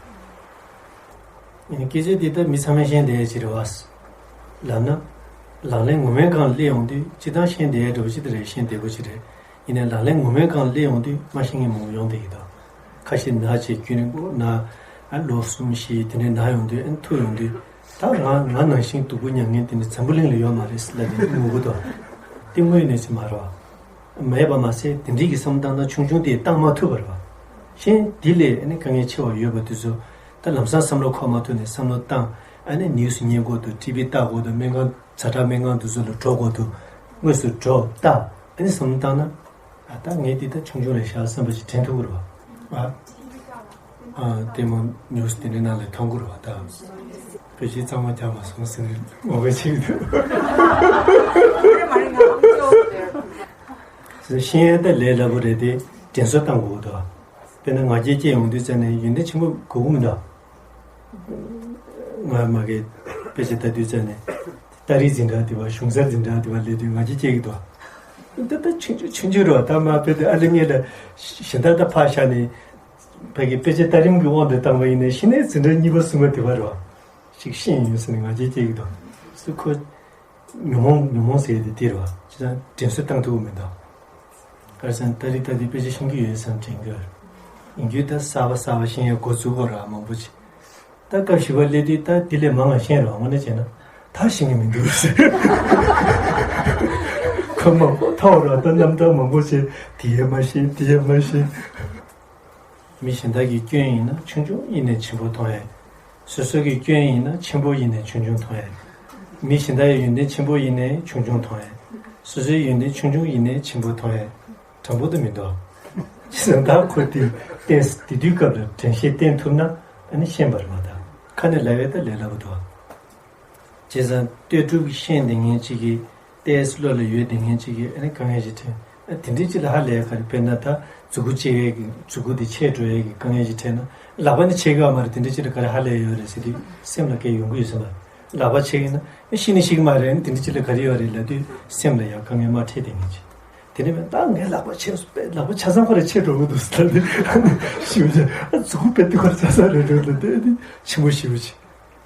ཡིན་ནའི་སྐད་ཆ་འདི་ལྟར་མི་ཚང་མས་ཤེས་བསྡད་ཡས་ཅིག་རེད་བ། ལབ་ན། ལག་ལེན་ངོ་མའི་སྒང་སླེབས་ཡོང་དུས་སྤྱིར་བཏང་ཤེས་བསྡད་ཡས་འདྲ་པོ་ཅིག་ད་རེད། ཤེས་བསྡད་དགོས་ཅིག་རེད། ཡིན་ནའི་ལག་ལེན་ངོ་མའི་སྒང་སླེབས་ཡོང་དུས་མ་ཤེས་མཁན་མང་པོ་ཡོང་བསྡད་ཀྱི་འདུག་ཁ་ཤས་ན་བྱས་རྒྱུན་རིང་པོ་ན། ཨ་ལོ་གསུམ་བཞི་དེ་འདྲའི་ན་ཡོང་དུས་ཨ་ཐུག་ཡོང་དུས། ད་ང་ང་ནང་བཞིན་སྡུག་པོ་མྱངས་མཁན་དེ་འདྲ་འཛམ་བུ་གླིང་ལ་ཡོད་མ་རེད་ཟེར་ལབ་ནས་ངུ་གི་འདུག་དེ་དངོས་གནས་ཅིག་མ་རེད་བ། མེད་པ་མ་ཟད་དེ་འདྲའི་གི་བསམ་བློ་བཏང་སྟངས་ཆུང་ཆུང་དེ་བཏང་མ་ཐུབ་པ་རེད་བ། གཞན་དེ་ལས་ཨ་ནི་དཀའ་ངལ་ཆེ་བ་ཡོད་པ་དེ་ཚོ་ད་ལམ་སང་བསམ་བློ་འཁོར་མ་ཐུབ་ནས་བསམ་བློ་བཏང་། ཨ་ནི་ནིའུ་སི་ཉན་དགོས་འདུག་ཊི་བི་ལྟ་དགོས་འདུག་སྨན་ཁང་ཛ་དྲག་སྨན་ཁང་དེ་ཚོ་ལ་འགྲོ་དགོས་འདུག་དངོས་སུ་འགྲོ་ལྟ། ཨ་ནི་བསམ་བློ་བཏང་ན། ཨ་ད་ངས་འདི་ད་ཆུང་ཆུང་རེད་ཤག་བསམ་པ་ཞིག་དྲན་ཐུབ་ཀྱི་རེད་བ། ཨ། ལྟད་མོ་ཉུག་དེ་འདྲའི་ནང་ལ་མཐོང་གི་རེད་བ། ད་དཔེ་ཆའི་གཙང་མ་རྒྱག་མ་སོང་ཟེར་ནས་ངོ་དགའ་བྱེད་ཀྱི་འདུག་ཤེས་ཡོན་ད་ལས་སླ་པོ་རེད་དེ། དྲན་གསོ་བཏང་དགོས་འདུག་དཔེར་ན་ང་རྒྱལ་སྐྱེས་ཡོང་དུས་ཙ་ནས་ཡོན་ཏན་ཆེན་པོ་དགོས་ཀྱི་མི་འདུག་ང་མ་གི་དཔེ་ཆ་ལྟ་དུས་ཙ་ནས་སྟ་རེ་འཛིན་གྲྭ་དེ་བ་གཞུང་གསར་འཛིན་གྲྭ་དེ་བ་སླེབས་དུས་ང་རྒྱལ་སྐྱེ་གི་འདུག་ད་ད་ཆུང་ཆུང་ཆུང་ཆུང་རེད་བ། ད་མ་དཔེ་དེ་ཨ་ལེ་ངེད་ལ་གཞན་དག་ད་ཕར་བཞག་ནས་ཕ་གི་དཔེ་ཆ་ལྟ་རིམ་གྱི་དབང་དུ་བཏང་བ་ཡིན་ནའི་གཞི་ནས་འཛིན་གྲྭ་གཉིས་པ་གསུམ་པ་དེ་བ་རེད་བ། ཞིག་ཤེས་ཡོན་ཟེར་ནས་ང་རྒྱལ་སྐྱེ་གི་འདུག་སུ་ཁོ་ཉོན་མོངས་ཉོན་མོངས་ཟེར་ཡས་དེ་དེ་རེད་བ། ཅི་ད་དྲན་གསོ་བཏང་ཐུབ་ཀྱི་མི་འདུག་ཁར་སང་ཏ་རིག་ཏ་དེ་དཔེ་ཆ་ཤེས་ཀྱི་ཡོད་བསམ་དྲན་གྱི་ཡོད། ཡིན་རྒྱུ་ད་གསར་པ་གསར་པ་ཤེས་ཡ་འགོ་ཚུགས་དགོས་ར་མང་པོ་ཅིག་ད་སྐབས་བཞི་པ་སླེབས་དུས་ད་དེ་ལས་མང་བ་ཤེས་རོགས་དངོས་གནས་བྱས་ན་ད་ཤེས་ཀྱི་མི་འདུག་ཁོ་མང་པོ་ཐོག་ར་ད་རྣམ་ཐར་མང་པོ་བྱས་དེ་ཡས་མ་ཤེས་དེ་ཡས་མ་ཤེས། མི་གཞན་དག་གི་སྐྱོན་ཡིན་ན་ཆུང་ཆུང་ཡིན་ནའི་ཆེན་པོ་མཐོང་ཡས། སོ་སོ་གི་སྐྱོན་ཡིན་ན་ཆེན་པོ་ཡིན་ནའི་ཆུང་ཆུང་མཐོང་ཡས། མི་གཞན་དག་གི་ཡོན་ཏན་ཆེན་པོ་ཡིན་ནའི་ཆུང་ཆུང་མཐོང་ཡས། སོ་སོའི་ཡོན་ཏན་ཆུང་ཆུང་ཡིན་ནའི་ཆེན་པོ་མཐོང་ཡས། དྲང་པོ་དུ་མི་འདུག་ཇི་སྲིད་ད་ཁོ་དེ་བསྟན་དེ་དུས་སྐབས་ལ་དྲན་ཤེས་བསྟེན་ཐུབ་ན་ཨ་ནི་ཤེས་པ་རེད་མ་ད་ཁ་ནས་ལབ་ཡས་ད་ལས་སླ་པོ་འདུག་བྱས་ཙང་ལྟོས་གྲུབ་ཀྱི་ཤེས་བསྡད་མཁན་གཅིག་གིས་ཏེས་བློ་ལ་ཡོད་བསྡད་མཁན་གཅིག་གིས་ཨ་ནི་དཀའ་ངལ་ཞིག་འཕྲད། ཨ་དེ་འདྲའི་གཅིག་ལ་ཧ་ལས་ག་རེ་དཔེར་ན་ད་མཛུ་གུ་གཅིག་ཡས་ཀྱི་མཛུ་གུ་དེ་ཆད་འགྲོ་ཡས་ཀྱི་དཀའ་ངལ་ཞིག་འཕྲད་ན་ལག་པ་ནི་ཆད་གི་ཡོད་མ་རེད། དེ་འདྲའི་གཅིག་ལ་ག་རེ་ཧ་ལས་ཡོད་རེད་ཟེར་དུས་སེམས་ལ་སྐད་ཡོང་གི་ཡོད་ཟེར་ལ། ལག་པ་ཆད་ཀྱི་ན་ཨ་ཤི་ནི་ཤི་གི་མ་རེད། ཨ་ནི་དེ་འདྲའི་གཅིག་ལ་ག་རེ་ཡོད་རེད་ལབ་དུས་སེམས་ལ་ཡང་དཀའ་ངལ་མ་འཕྲད་བསྡད་མཁན་གཅིག་དེ་ནས་མེད་ད་ངའི་ལག་པ་ཆད་སོང་པས་ལག་པ་ཆ་ཚང་ཁོ་ར་ཆད་འགྲོ་གི་འདུག་ཟེར་ལབ་དུས་ཨ་ནི་ཤི་བ་ཆད་ཨ་མཛུ་གུ་དཔེ་དེ་ཁོ་ར་ཆ་ཚང་རེད་འགྲོ་ལབ་དུས་ཨ་ནི་ཆེན་པོ་ཤི་བ་ཆད།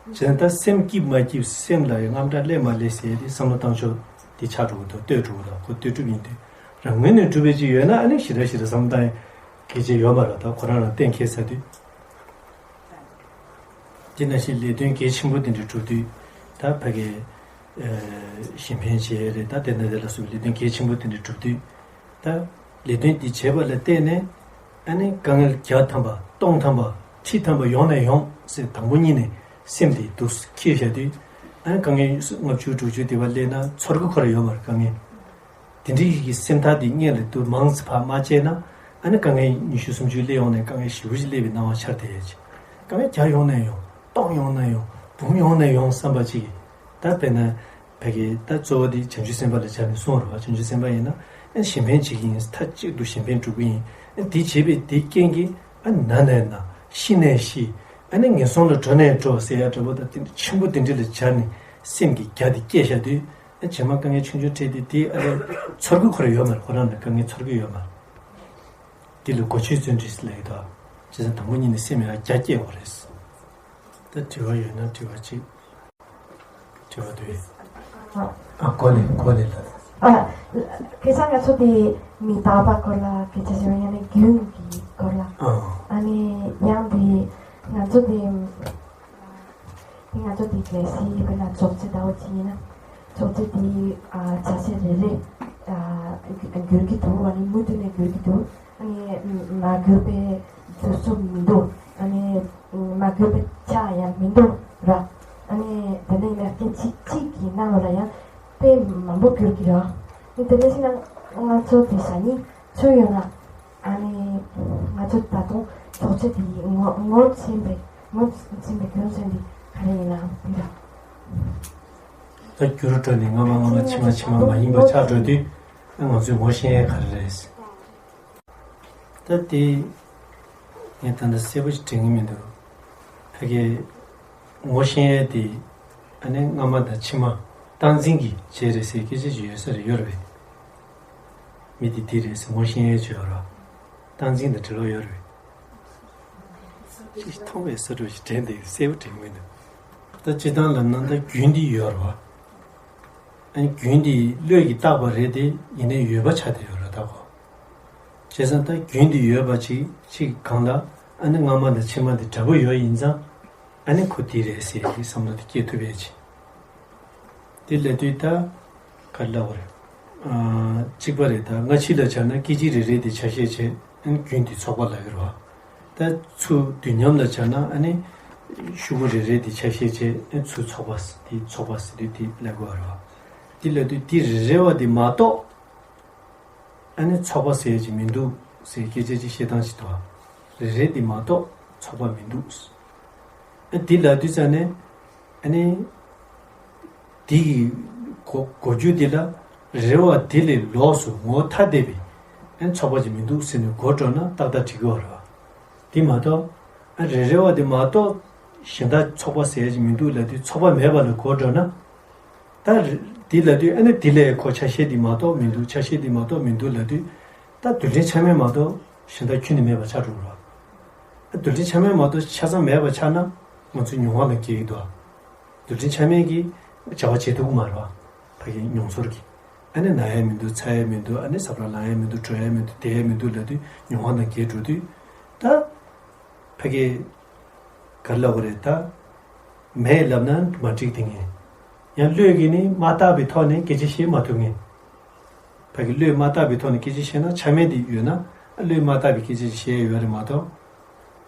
བྱས་ན་ད་སེམས་སྐྱིད་མ་སྐྱིད་སེམས་ལ་ཡང་དངངས་སྐྲག་སླེབས་མ་སླེབས་ཟེར་ཏེ་བསམ་བློ་བཏང་ཕྱོགས་དེ་ཆགས་འགྲོ་གི་འདུག་ལྟོས་འགྲོ་གི་འདུག་ཁོ་ལྟོས་གྲུབ་ཡིན་དུས་རང་ངོས་ནས་གྲུབ་པའི་ཅིག་ཡོད་ན་ཨ་ནི་ཞེ་དྲག་ཞེ་དྲག་བསམ་བློ་བཏང་ཡ་གལ་ཆེ་ཡོད་མ་རེད། ད་ཁོ་རང་རང་གཏན་འཁེལ་ཚར་དུས། དེ་ནང་བཞིན་ལས་དོན་གལ་ཆེན་པོ་དེ་འདྲ་གྲུབ་དུས་ད་ཕ་གི་གཞན་ཕན་བྱེད་ཡ་རེད། ད་དེ་ནང་དེ་ལ་སོགས་ལས་དོན་གལ་ཆེན་པོ་དེ་འདྲ་གྲུབ་དུས། ད་ལས་དོན་འདི་བྱེད་པ་ལ་བརྟེན་ནས་ཨ་ནི་དཀའ་ངལ་བརྒྱ་ཐམ་པ་སྟོང་ཐམ་པ་ཁྲི་ཐམ་པ་ཡོང་ནས་ཡོང་ཟེར་དང་པོ་ཉིད་ནས་སེམས་དེ་སྡུག་ཁྱེར་བཞག་དུས་ཨ་ནི་དཀའ་ངལ་ལྔ་བཅུ་དྲུག་ཅུ་དེ་བ་སླེབས་ན་ཚོར་གི་ཁོ་ར་ཡོད་མ་རེད་དཀའ་ངལ། དེ་འདྲའི་ཡི་གི་སེམས་ཐག་དེ་སྔོན་ལ་དུ་མང་ཙམ་ཕར་མ་བཅད་ན་ཨ་ནི་དཀའ་ངལ་ཉི་ཤུ་སུམ་ཅུ་སླེབས་ཡོང་ནས་དཀའ་ངལ་ཞེ་པོ་ཅིག་སླེབས་པའི་སྣང་བ་འཆར་བསྡད་ཡོད་ཅིག་དཀའ་ངལ་བརྒྱ་ཡོང་ནས་ཡོང་སྟོང་ཡོང་ནས་ཡོང་འབུམ་ཡོང་ནས་ཡོང་བསམ་པ་ཅིག་ད་དཔེར་ན། ཕ་གི་ད་གཙོ་བོ་དེ་བྱང་ཆུབ་སེམས་དཔའ་ལ་སྦྱར་ནས་གསུངས་རེད་བ། བྱང་ཆུབ་སེམས་དཔའ་ཡིན་ན་ཨ་གཞན་ཕན་བྱེད་ཀྱི་ཡིན། མཐའ་གཅིག་ཏུ་གཞན་ཕན་སྒྲུབ་ཀྱི་ཡིན། ཨ་དེ་བྱེད་པའི་དེ་རྐྱེན་གྱིས་ཨ་ན་ནས་ན་ཤི་ནས་ཤི་ཨ་ནི་ངན་སོང་ལ་འགྲོ་ནས་འགྲོ་ཟེར་ཡ་འདྲ་པོ་དང་དེ་འདྲ་ཆེན་པོ་དེ་འདྲ་ལ་སྦྱར་ནས་སེམས་ཀྱི་རྒྱ་དེ་སྐྱེད་བཞག་དུས་ཨ་རྗེས་མ་དཀའ་ངལ་ཆུང་ཆུང་འཕྲད་དུས་དེ་ཨ་ལས་ཚོར་གི་ཁོ་ར་ཡོད་མ་རེད། ཁོ་རང་ལ་དཀའ་ངལ་ཚོར་གི་ཡོད་མ་རེད། དེ་ལ་གོ་ཆོད་བརྩོན་འགྲུས་ལབ་ཀྱི་འདུག་བྱས་ཙང་དང་པོ་ཉིད་ནས་སེམས་ཡར་རྒྱ་སྐྱེད་དགོས་རེད། ད་དྲི་བ་ཡོད་ན་དྲི་བ་གཅིག་དྲི་བ་དུ་ཡོད། ཨ་གོ་ལེ་གོ་ལེ་ལ། ཨ་ཁ་སང་ང་ཚོ་དེ་མི་རྟག་པ་སྐོར་ལ་སྐད་ཆ་བཤད་པ་ཡང་ན་རྒྱུན་གྱི་སྐོར་ལ། ཨ་ཨ་ནི་ཡང་དེ་ང་ཚོ་དེ་དེ་ང་ཚོ་དེ་གལ་སྲིད་དཔེར་ན་ཚོགས་ཆེན་ལྟ་བུ་ཅིག་ཡིན་ན་ཚོགས་ཆེན་དེ་ཨ་ཆ་ཤས་རེ་རེ་ཨ་འགྱུར་གྱི་འདུག་ཨ་ནི་མུ་མཐུད་ནས་འགྱུར་གྱི་འདུག་ཨ་ནི་མ་གྱུར་པའི་དུས་སུ་མི་འདུག་ཨ་ནི་མ་གྱུར་པའི་ཆ་ཡང་མི་འདུག་ར། ཨ་ནི་དེ་འདྲ་ཡིན་ན་སྐད་ཅིག་གཅིག་གི་ནང་ལ་ཡང་དཔེ་མང་པོ་གྱུར་གྱི་ར། ཨ་ནི་དེ་འདྲ་ཞིག་ན་ང་ཚོ་དེ་ཟ་ཉིན་ཚོད་ཡོད་ན་ཨ་ནི་ང་ཚོ་ད་དུང་ཚོགས་ཆེན་དེ་ངོ་ངོ་ཚ་བའི་ངོ་ཚ་བའི་རྒྱུ་མཚན་དེ་ག་རེ་ཡིན་ནམ་དེ་ར། ད་འགྱུར་འགྲོ་ནས་སྔ་མ་སྔ་མ་ཕྱི་མ་ཕྱི་མ་མ་ཡིན་པ་ཆགས་འགྲོ་དུས་ང་ཚོས་ངོ་ཤེས་ཡས་ག་རེ་རེད། ད་དེ་ངས་ད་ལྟ་གསལ་པོ་ཞིག་དྲན་གྱི་མི་འདུག་ཕ་གི་ངོ་ཤེས་ཡས་དེ་ཨ་ནི་སྔ་མ་དང་ཕྱི་མ་སྟངས་འཛིན་གྱི་བྱས་རེད་ཟེར་སྐད་ཆ་ཞིག་ཡོད་ས་རེད་ཡོད་རེད་པས། མི་དེ་དེ་རེད་ཟེར་ངོ་ཤེས་ཡས་ཅིག་ཡོད་རེད། སྟངས་འཛིན་དང་འབྲེལ་བ་ཡོད་རེད་པས། ཅིག་མཐོང་བའི་ས་གྲུ་ཞིག་དྲན་དེ་གསལ་པོ་དྲན་གྱི་མི་འདུག་ད་སྤྱིར་བཏང་ལབ་ན་ད་རྒྱུན་འདི་ཡོད་རེད་པ། ཨ་ནི་རྒྱུན་འདི་བློས་ཀྱིས་བཏགས་པ་རེད་དེ་ཡིན་ནའི་ཡོད་པ་ཆགས་བསྡད་ཡོད་རེད་ད་གོ། བྱས་ཙང་ད་རྒྱུན་འདི་ཡོད་པ་ཅིག་ཅིག་གང་ལ་ཨ་ནི་སྔ་མ་དང་ཕྱི་མ་འདི་འདྲ་པོ་ཡོད་ཡིན་ཙང་ཨ་ནི་ཁོ་འདི་རེད་ཟེར་གྱི་བསམ་བློ་དེ་སྐྱེ་ཐུབ་ཡས་ཅིག་དེ་ལབ་དུས་ད་ག་རེ་ལབ་དགོས་རེད། ཨ་གཅིག་པ་རེད། ད་སྔ་ཕྱི་ལ་སྦྱར་ན་སྐད་ཅིག་རེ་རེ་དེ་ཆ་ཤས་བྱས་ཨ་ནི་རྒྱུན་དེ་ཚོགས་པ་ལབ་ཀྱི་རེད་པ། ད་ཚུར་དུས་མཉམ་ལ་སྦྱར་ན་ཨ་ནི་ཤོག་གུ་རེ་རེ་དེ་ཆ་ཤས་བྱས་ཨ་ནི་ཚུར་ཚོགས་པ་དེ་ཚོགས་པ་ཟེར་དུས་དེ་ལབ་དགོས་རེད་པ། དེ་ལབ་དུས་དེ་རེ་རེ་བ་དེ་མ་གཏོགས་ཨ་ནི་ཚོགས་པ་ཟེར་གྱི་མི་འདུག་ཟེར་སྐད་ཆ་ཅིག་བཤད་སྟངས་ཤིག་འདུག་པ། རེ་རེ་དེ་མ་གཏོགས་ ཚོགས་པ་མི་འདུག་ཨ་འདི་ལབ་དུས་ཙ་ནས་ཨ་ནི་འདི་གི་གོ་གོ་རྒྱུ་འདི་ལ་རེ་བ་འདི་ལས་ལོགས་སུ་ངོ་ཐ་དད་པའི་ཨ་ནི་ཚོགས་པ་ཅིག་མི་འདུག་ཟེར་ནས་གོ་འགྲོ་ན་ཏག་ཏག་འགྲིག་གི་ཡོད་རེད་བ། འདི་མ་གཏོགས་ཨ་རེ་རེ་བ་འདི་མ་གཏོགས་གཞན་དག་ཚོགས་པ་ཟེར་ཡ་ཅིག་མི་འདུག་ལབ་དུས་ཚོགས་པ་མེད་པ་ལ་གོ་འགྲོ་ན། ད་རེ་འདི་ལབ་དུས་ཨ་ནི་འདི་ལས་ཁོ་ཆ་ཤས་འདི་མ་གཏོགས་མི་འདུག་ཆ་ཤས་འདི་མ་གཏོགས་མི་འདུག་ལབ་དུས། ད་རྡུལ་ཕྲན་ཆ་མེད་མ་གཏོགས་གཞན་དག་ཁྱོན་ནས་མེད་པ་ཆགས་འགྲོ་གི་རེད། རྡུལ་ཕྲན་ཆ་མེད་མ་གཏོགས་ཆ་ཚང་མེད་པ་ཆགས་ན་ང་ཚོའི་མྱོང་བ་ལ་འགལ་གྱི་འདུག་རྡུལ་ཕྲན་ཆ་མེད་ཀྱིས་བྱ་བ་བྱེད་ཐུབ་ཀྱི་མ་རེད་བ། ཕ་གི་མྱོང་ཚོར་གྱིས། ཨ་ནི་ན་ཡ་མི་འདུག་ཚ་ཡ་མི་འདུག་ཨ་ནི་ས་བོན་ལངས་ཡ་མི་འདུག་གྲོལ་ཡ་མི་འདུག་བསྡད་ཡ་མི་འདུག་ལབ་དུས་མྱོང་བ་ལ་འགལ་འགྲོ་དུས། ད་ཕ་གི་ག་རེ་ལབ་དགོས་རེད་ད། མེད་ལབ་ན་མ་འགྲིག་དེ་ངེས། ཡང་བློས་ཀྱིས་ནི་མ་བརྟགས་པའི་ཐོག་ནས་སྐད་ཆ་བཤད་མ་ཐུབ་ངེས། ཕ་གི་བློས་མ་བརྟགས་པའི་ཐོག་ནས་སྐད་ཆ་བཤད་ན་ཆ་མེད་དེ་ཡོད་ན་ཨ་བློས་མ་བརྟགས་པའི་སྐད་ཆ་བཤད་ཡོད་རེད་མ་གཏོགས།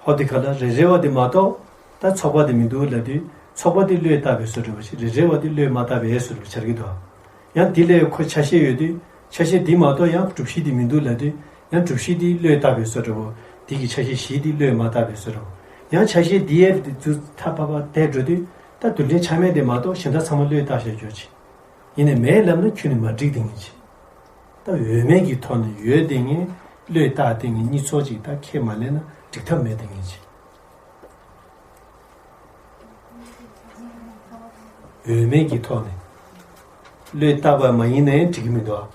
ཧོ་དེ་ག་ལ་རེ་རེ་བ་དེ་མ་གཏོགས་ད་ཚོགས་པ་དེ་མི་འདུག་ལབ་དུས་ཚོགས་པ་དེ་བློས་བཏགས་པའི་བཟོ་འདྲ་བ་ཞིག་རེ་རེ་བ་དེ་བློས་མ་བཏགས་པའི་བཟོ་འདྲ་བ་ཆགས་ཀྱི་འདུག་ཡང་དེ་ལས་ཁོ་ཆ་ཤས་ཡོད་དུས་ཆ་ཤས་འདི་མ་གཏོགས་ཡང་གྲུབ་གཞི་དེ་མི་འདུག་ལབ་དུས་ཡང་གྲུབ་གཞི་དེ་བློས་བཏགས་པའི་བཟོ་འདྲ་བོ། དེ་གི་ཆ་ཤས་བཞི་དེ་བློས་མ་བཏགས་པའི་བཟོ་འདྲ་བོ། ཡང་ཆ་ཤས་འདི་ཡས་དེ་ཚུར་ཐ་པ་པ་བལྟས་འགྲོ་དུས་ད་རྡུལ་ཕྲན་ཆ་མེད་དེ་མ་གཏོགས་གཞན་དག་ཚང་མ་བློས་བཏགས་བཞག་རྒྱུ་ཅིག་ཡིན་ནའི་མེད་ལབ་ན་ཁྱོན་ནས་མ་འགྲིག་དེ་ངེས་ཅིག་ད་འོས་མེད་ཀྱི་ཐོག་ནས་ཡོད་དེ་ངེས་བློས་བཏགས་དེ་ངེས་གཉིས་ཚོགས་ཅིག་ད་ཁས་མ་ལེན་ན་འགྲིག་ཐབས་མེད་དེ་ངེས་ཅིག་འོས་མེད་ཀྱི་ཐོག་ནས། བློས་བཏགས་པ་མ་ཡིན་ནའི་འགྲིག་གི་མི་འདུག་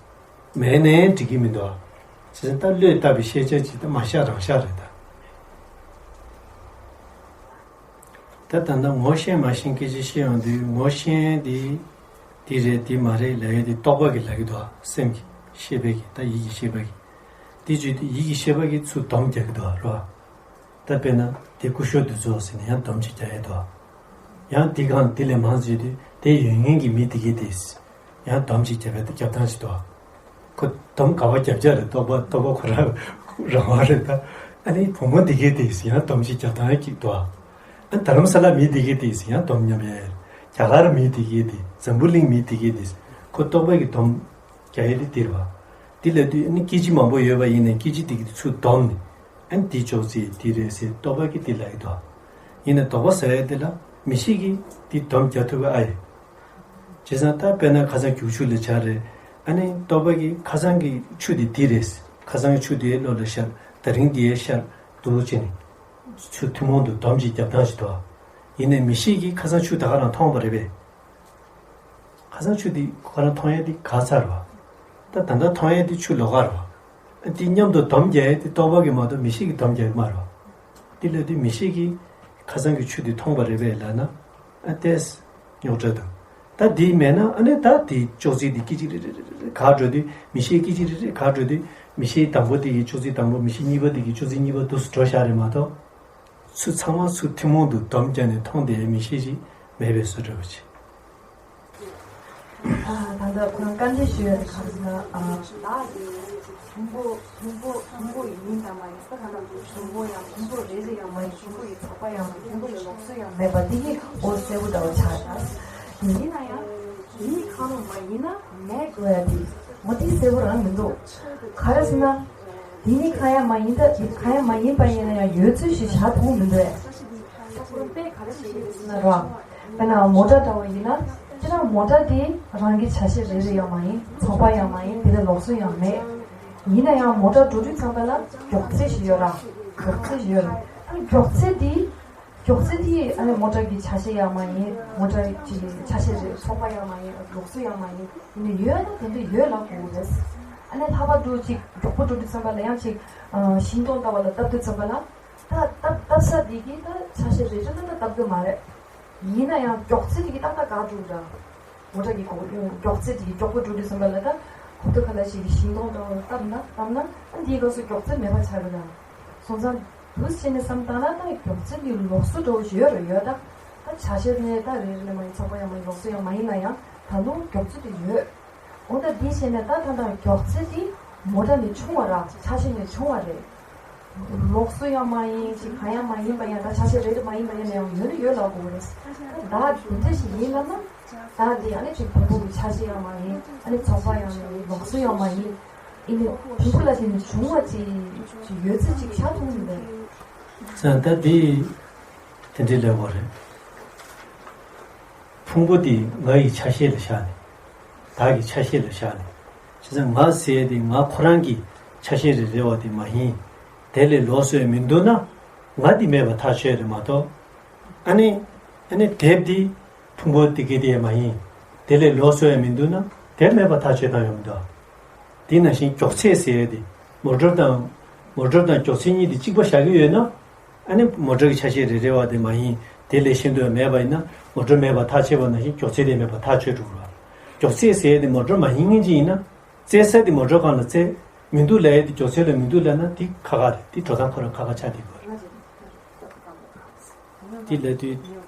མེད་ནའི་འགྲིག་གི་མི་འདུག་བྱས་ཙང་ད་བློས་བཏགས་པའི་ཤེས་བྱ་ཅིག་ད་མ་བཞག་རང་བཞག་རེད་ད། ད་ད་ལྟ་ངོ་ཤེས་མ་ཤེས་སྐད་ཆ་བཤད་ཡོང་དུས་ངོ་ཤེས་འདི་འདི་རེད་འདི་མ་རེད་ལབ་ཡས་འདི་རྟོག་པ་གིས་ལབ་ཀྱི་འདུག་སེམས་ཀྱི་ཤེས་པ་གིས་ད་ཡིད་ཀྱི་ཤེས་པ་གིས། འདི་བརྗོད་དུས་ཡིད་ཀྱི་ཤེས་པ་གིས་ཚུར་སྡོམ་རྒྱག་གི་འདུག་རོ། ད་དཔེར་ན་དེ་ཀུ་ཤུ་འདི་ཚོ་ཟེར་ནས་ཡང་སྡོམ་ཅིག་རྒྱག་ཡས་འདུག་ཡང་འདི་གང་འདི་ལས་མང་ཟེར་དུས་དེ་ཡོད་མཁན་གྱི་མི་དེ་གས་དེ། ཡང་སྡོམ་ཅིག་རྒྱབ་པའི་རྒྱབ་སྟངས་ཤིག་འདུག་ཁོ་སྡོམ་ག་བ་རྒྱབ་རྒྱག་རེད་རྟོག་པ་རྟོག་པ་ཁོ་རང་རང་དབང་རེད་ད། ཨ་ནི་བུ་མོ་དེ་གས་དེ་ཡང་སྡོམ་ཅིག་རྒྱབ་སྟངས་ཅིག་འདུག་ཨ་རྡ་རམ་ས་ལ་མི་དེ་གས་དེ་ཡང་སྡོམ་མཉམ་ཡས། རྒྱ་གར་མི་དེ་གས་དེ་འཛམ་བུ་གླིང་མི་དེ་གས་དེ་ཁོ་རྟོག་པ་གི་སྡོམ་རྒྱག་ཡས་དེ་འདིར་བ། འདི་ལབ་དུས་ཨ་ནི་སྐད་ཅིག་མང་པོ་ཡོད་པ་ཡིན་ནའི་སྐད་ཅིག་དེ་གས་དེ་ཚུར་སྡོམ་ནས། ཨ་ནི་འདི་ཅོག་ཙེ་འདི་རེད་ཟེར་རྟོག་པ་གིས་འདི་ལབ་ཀྱི་འདུག་ཡིན་ནའི་ལྡོག་པ་ཟེར་ཡ་འདི་ལ་མི་ཤེས་ཀྱིས་འདི་སྡོམ་རྒྱག་ཐུབ་པ་ཨ་ཡོད། བྱས་ཙང་ད་དཔེར་ན་ཁ་སང་རྒྱུག་ཆུ་ལ་སྦྱར་རེད། ཨ་ནི་རྟོག་པ་གིས་ཁ་སང་གི་ཆུ་འདི་འདི་རེད། ཁ་སང་གི་ཆུ་འདི་བློ་ལ་ཤར། ད་རིང་འདི་ཡས་ཤར་འདུག་ཅེས་ནས། ཆུ་ཐུན་མོང་དུ་སྡོམ་ཅིག་རྒྱབ་སྟངས་ཤིག་འདུག་ཡིན་ནའི་མི་ཤེས་ཀྱིས་ཁ་སང་ཆུ་ད་ག་རང་མཐོང་བ་རེད་པས། ཁ་སང་ཆུ་དེ་ཁོ་རང་མཐོང་ཡས་དེ་ག་ཚར་བ། ད་ད་ལྟ་མཐོང་ཡས་དེ་ཆུ་ལོགས་ཀ་རེད་བ། དེ་མཉམ་དུ་སྡོམ་རྒྱག་ཡས་དེ་རྟོག་པ་གིས་མ་གཏོགས་མི་ཤེས་ཀྱིས་སྡོམ་རྒྱག་གི་མ་རེད་བ། དེ་ལབ་དུས་མི་ཤེས་ཀྱིས་ཁ་སང་གི་ཆུ་དེ་མཐོང་བ་རེད་པས་ལབ་ན། ཨ་ཏེས། རྙོག་དྲ་དང་། ད་དེ་མེད་ན་ཨ་ནི་ད་དེ་ཅོག་ཙེ་དེ་སྐད་ཅིག་རེ་རེ་རེ་རེ་ག་འགྲོ་དུས་མི་ཤེས་སྐད་ཅིག་རེ་རེ་ག་འགྲོ་དུས་མི་ཤེས་དང་པོ་དེ་གི་ཅོག་ཙེ་དང་པོ་མི་ཤེས་གཉིས་པ་དེ་གི་ཅོག་ཙེ་གཉིས་པ་དུ་སུ་འགྲོ་བཞག་རེད་མ་གཏོགས། ཚུར་ཚང་མ་ཚུར་ཐུན་མོང་དུ་སྡོམ་བརྒྱབ་ནས་མཐོང་བསྡད་ཡས་མི་ཤེས་ཤིག་མེད་པའི་བཟོ་འདྲ་བོ་ཅིག་ད་ལྟ་ཁོ་རང་བཀའ་འདྲི་ཞུ་ཡ་དེ་ག་རེ་ཟེར་ན། ལག་དེ་ཕུང་པོ་ཕུང་པོ་ཕུང་པོ་ཡིན་དང་མ་ཡིན་ས་ག་ན་ཕུང་པོ་ཡང་ཕུང་པོ་རེ་རེ་ཡང་མ་ཡིན། ཕུང་པོ་ཡི་ཚོགས་པ་ཡང་མ་ཡིན། ཕུང་པོ་ཡི་ལོགས་སུ་ཡང་མེད་པ་འདི་གི་འོ་གསལ་པོ་འདྲ་བོ་ཆགས་ཡོད། ཡིན་ན་ཡང་དེ་གཉིས་ཁ་ལོ་མ་ཡིན་ན་མེད་དགོས་ཡ་དེ་འོ་དེ་གསལ་པོ་རང་མི་འདུག་ག་རེ་ཟེར་ན། དེ་ནི་གང་ཡང་མ་ཡིན་ད་དེ་གང་ཡང་མ་ཡིན་པ་ཡིན་ན་ཡང་ཡོད་ཚུལ་ཞིག་བྱ་ཐུབ་མི་འདུག་ཨེ། དཔེ་ག་རེ་བཤད་ཀྱི་ཡོད་ཟེར་ན་རོ། དཔེར་ན་མོ་ཊ་འདྲ་བོ་ཡིན་ན། དཔེར་ན་མོ་ཊ་དེ་རང་གི་ཆ་ཤས་རེ་རེ་ཡང་མ་ཡིན། ཚོགས་པ་ཡང་མ་ཡིན། དེ་ལ་ལོགས་སུ་ཡང་མེད། ཡིན་ན་ཡང་མོ་ཊ་འགྲོ་དུས་ཙམ་པ་ལ་མགྱོགས་ཚད་ཞིག་ཡོད་ར། མགྱོགས་ཚད་ཞིག་ཡོད་ར། ཨ་མགྱོགས་ཚད་དེ། མགྱོགས་ཚད་དེ་ཨ་ནི་མོ་ཊ་གི་ཆ་ཤས་ཡང་མ་ཡིན། མོ་ཊ་གི་ཆ་ཤས་རེད། ཚོགས་པ་ཡང་མ་ཡིན། ལོགས་སུ་ཡང་མ་ཡིན། ཡིན་ན་ཡོད་ན་དེ་འདྲ་ཡོད་ལབ་དགོས་རེད། ཨ་ནི་ལྷག་པར་དུ་ཅིག་མགྱོགས་པོ་འགྲོ་དུས་ཙམ་པ་ལ་ཡང་ཅིག་ཤིང་སྡོང་ལྟ་བུ་ལ་བཏབ་དུས་ཙམ་པ་ལ། ད་བཏབ་བཏབ་ས་དེ་གི་ད་ཆ་ཤས་རེ་རེ་ལ་ད་བཏབ་དགོས་མ་རེད། ཡིན་ན་ཡང་མགྱོགས་ཚད་དེ་གི་ཏག་ཏག་ག་འགྲོ་འདྲ། མོ་ཊ་གི་གོ་མགྱོགས་ཚད་དེ་གི་མགྱོགས་པོ་འགྲོ་དུས་ཙམ་པ་ལ་ད་གོ་ཐོས་ཁ་ལ་ཞིག་གི་ཤིང་སྡོང་ལྟ་བུ་ལ་བཏབ་ན་བཏབ་ན་ཨ་འདིའི་སྐབས་སུ་མགྱོགས་ཚད་མེད་པ་ཆགས་རེད་ད། སོང་ཙང་། དུས་ཕྱིན་ནས་བསམ་བཏང་ན་ད་མགྱོགས་ཚད་འདི་ལོགས་སུ་འགྲོ་བཞིན་ཡོད་རེད་ཡོད་ད། ད་ཆ་ཤས་ནས་ད་རེ་རེ་ནས་མ་ཡིན། ཚོགས་པ་ཡང་མ་ཡིན། ལོགས་སུ་ཡང་མ་ཡིན་ན་ཡང་ད་དུང་མགྱོགས་ཚད་དེ་ཡོད། འོ་ད་འདི་བྱས་ནས་ད་ད་ལྟ་མགྱོགས་ཚད་དེ་མོ་ཊ་ནས་ཆུང་བ་ར་ཆ་ཤས་ནས་ཆུང་བ་རེད། ལོགས་སུ་ཡང་མ་ཡིན་ཅིག་གང་ཡང་མ་ཡིན་པ་ཡང་ད་ཆ་ཤས་རེ་རེ་མ་ཡིན་པ་ཡིན་ན་ཡང་ཡོད་ནི་ཡོད་ལབ་དགོས་རེད། ད་ད་དེ་འདྲ་ཞིག་ཡིན་ལབ་ན། ད་འདི་ཨ་ནི་ཅིག་ཕུང་པོ་གི་ཆ་ཤས་ཡང་མ་ཡིན། ཨ་ནི་ཚོགས་པ་ཡང་མ་ཡིན། ལོགས་སུ་ཡང་མ་ཡིན། ཨི་ནི་ཕུང་པོ་ལ་བརྟེན་ནས་བྱུང་བ་ཅིག་ཅིག་ཡོད་ཚུལ་ཅིག་ཆགས་ཐུབ་མི་འདུག་ཙང་ད་འདི་དེ་འདྲའི་ལབ་དགོས་རེད། ཕུང་པོ་འདི་ང་ཡི་ཆ་ཤས་ལ་བཞག་ནས། བདག་གི་ཆ་ཤས་ལ་བཞག་ནས། བྱས་ཙང་ང་ཟེར་ཡས་འདི་ང་ཁོ་རང་གི་ཆ་ཤས་རེ་རེ་བ་དེ་མ་ཡིན། དེ་ལས་ལོགས་སུ་ཡང་མི་འདུག་ན། ང་འདི་མེད་པ་ཐག་ཆོད་རེད་མ་གཏོགས། ཨ་ནི། ཨ་ནི་དེབ་འདི་ཕུང་པོ་དེ་གའི་དེ་ཡང་མ་ཡིན། དེ་ལས་ལོགས་སུ་ཡང་མི་འདུག་ན། དེབ་མེད་པ་ཐག་ཆོད་དང་ཡོང་མི་འདུག་དེ་ནང་བཞིན་མགྱོགས་ཚད་ཟེར་ཡས་དེ། མོ་ཊར་དང་། མོ་ཊར་དང་མགྱོགས་ཚད་གཉིས་དེ་གཅིག་པ་བཞག་གི་ཡོད་ན། ཨ་ནི་མོ་ཊར་གྱི་ཆ་ཤས་རེ་རེ་བ་དེ་མ་ཡིན། དེ་ལས་གཞན་དུ་ཡང་མེད་པ་ཡིན་ན། མོ་ཊར་མེད་པ་ཐག་ཆོད་པ་ནང་བཞིན་མགྱོགས་ཚད་དེ་མེད་པ་ཐག་ཆོད་འགྲོ་གི་རེད། མགྱོགས་ཚད་ཟེར་ཡས་དེ་མོ་ཊར་མ་ཡིན་མཁན་ཅིག་ཡིན་ན། རྩེད་ས་དེ་མོ་ཊར་སྒང་ལ་རྩེད་མི་འདུག་ལབ་ཡས་དེ་མགྱོགས་ཚད་ལ་མི་འདུག་ལབ་ན་དེ་ཁག་ཁག་རེད། དེ་འགྲོ་སྟངས་ཁོ་རང་ཁག་ཁག་ཆགས་བསྡད་ཀྱི་ཡོད་རེད། དེ་ལབ་དུས།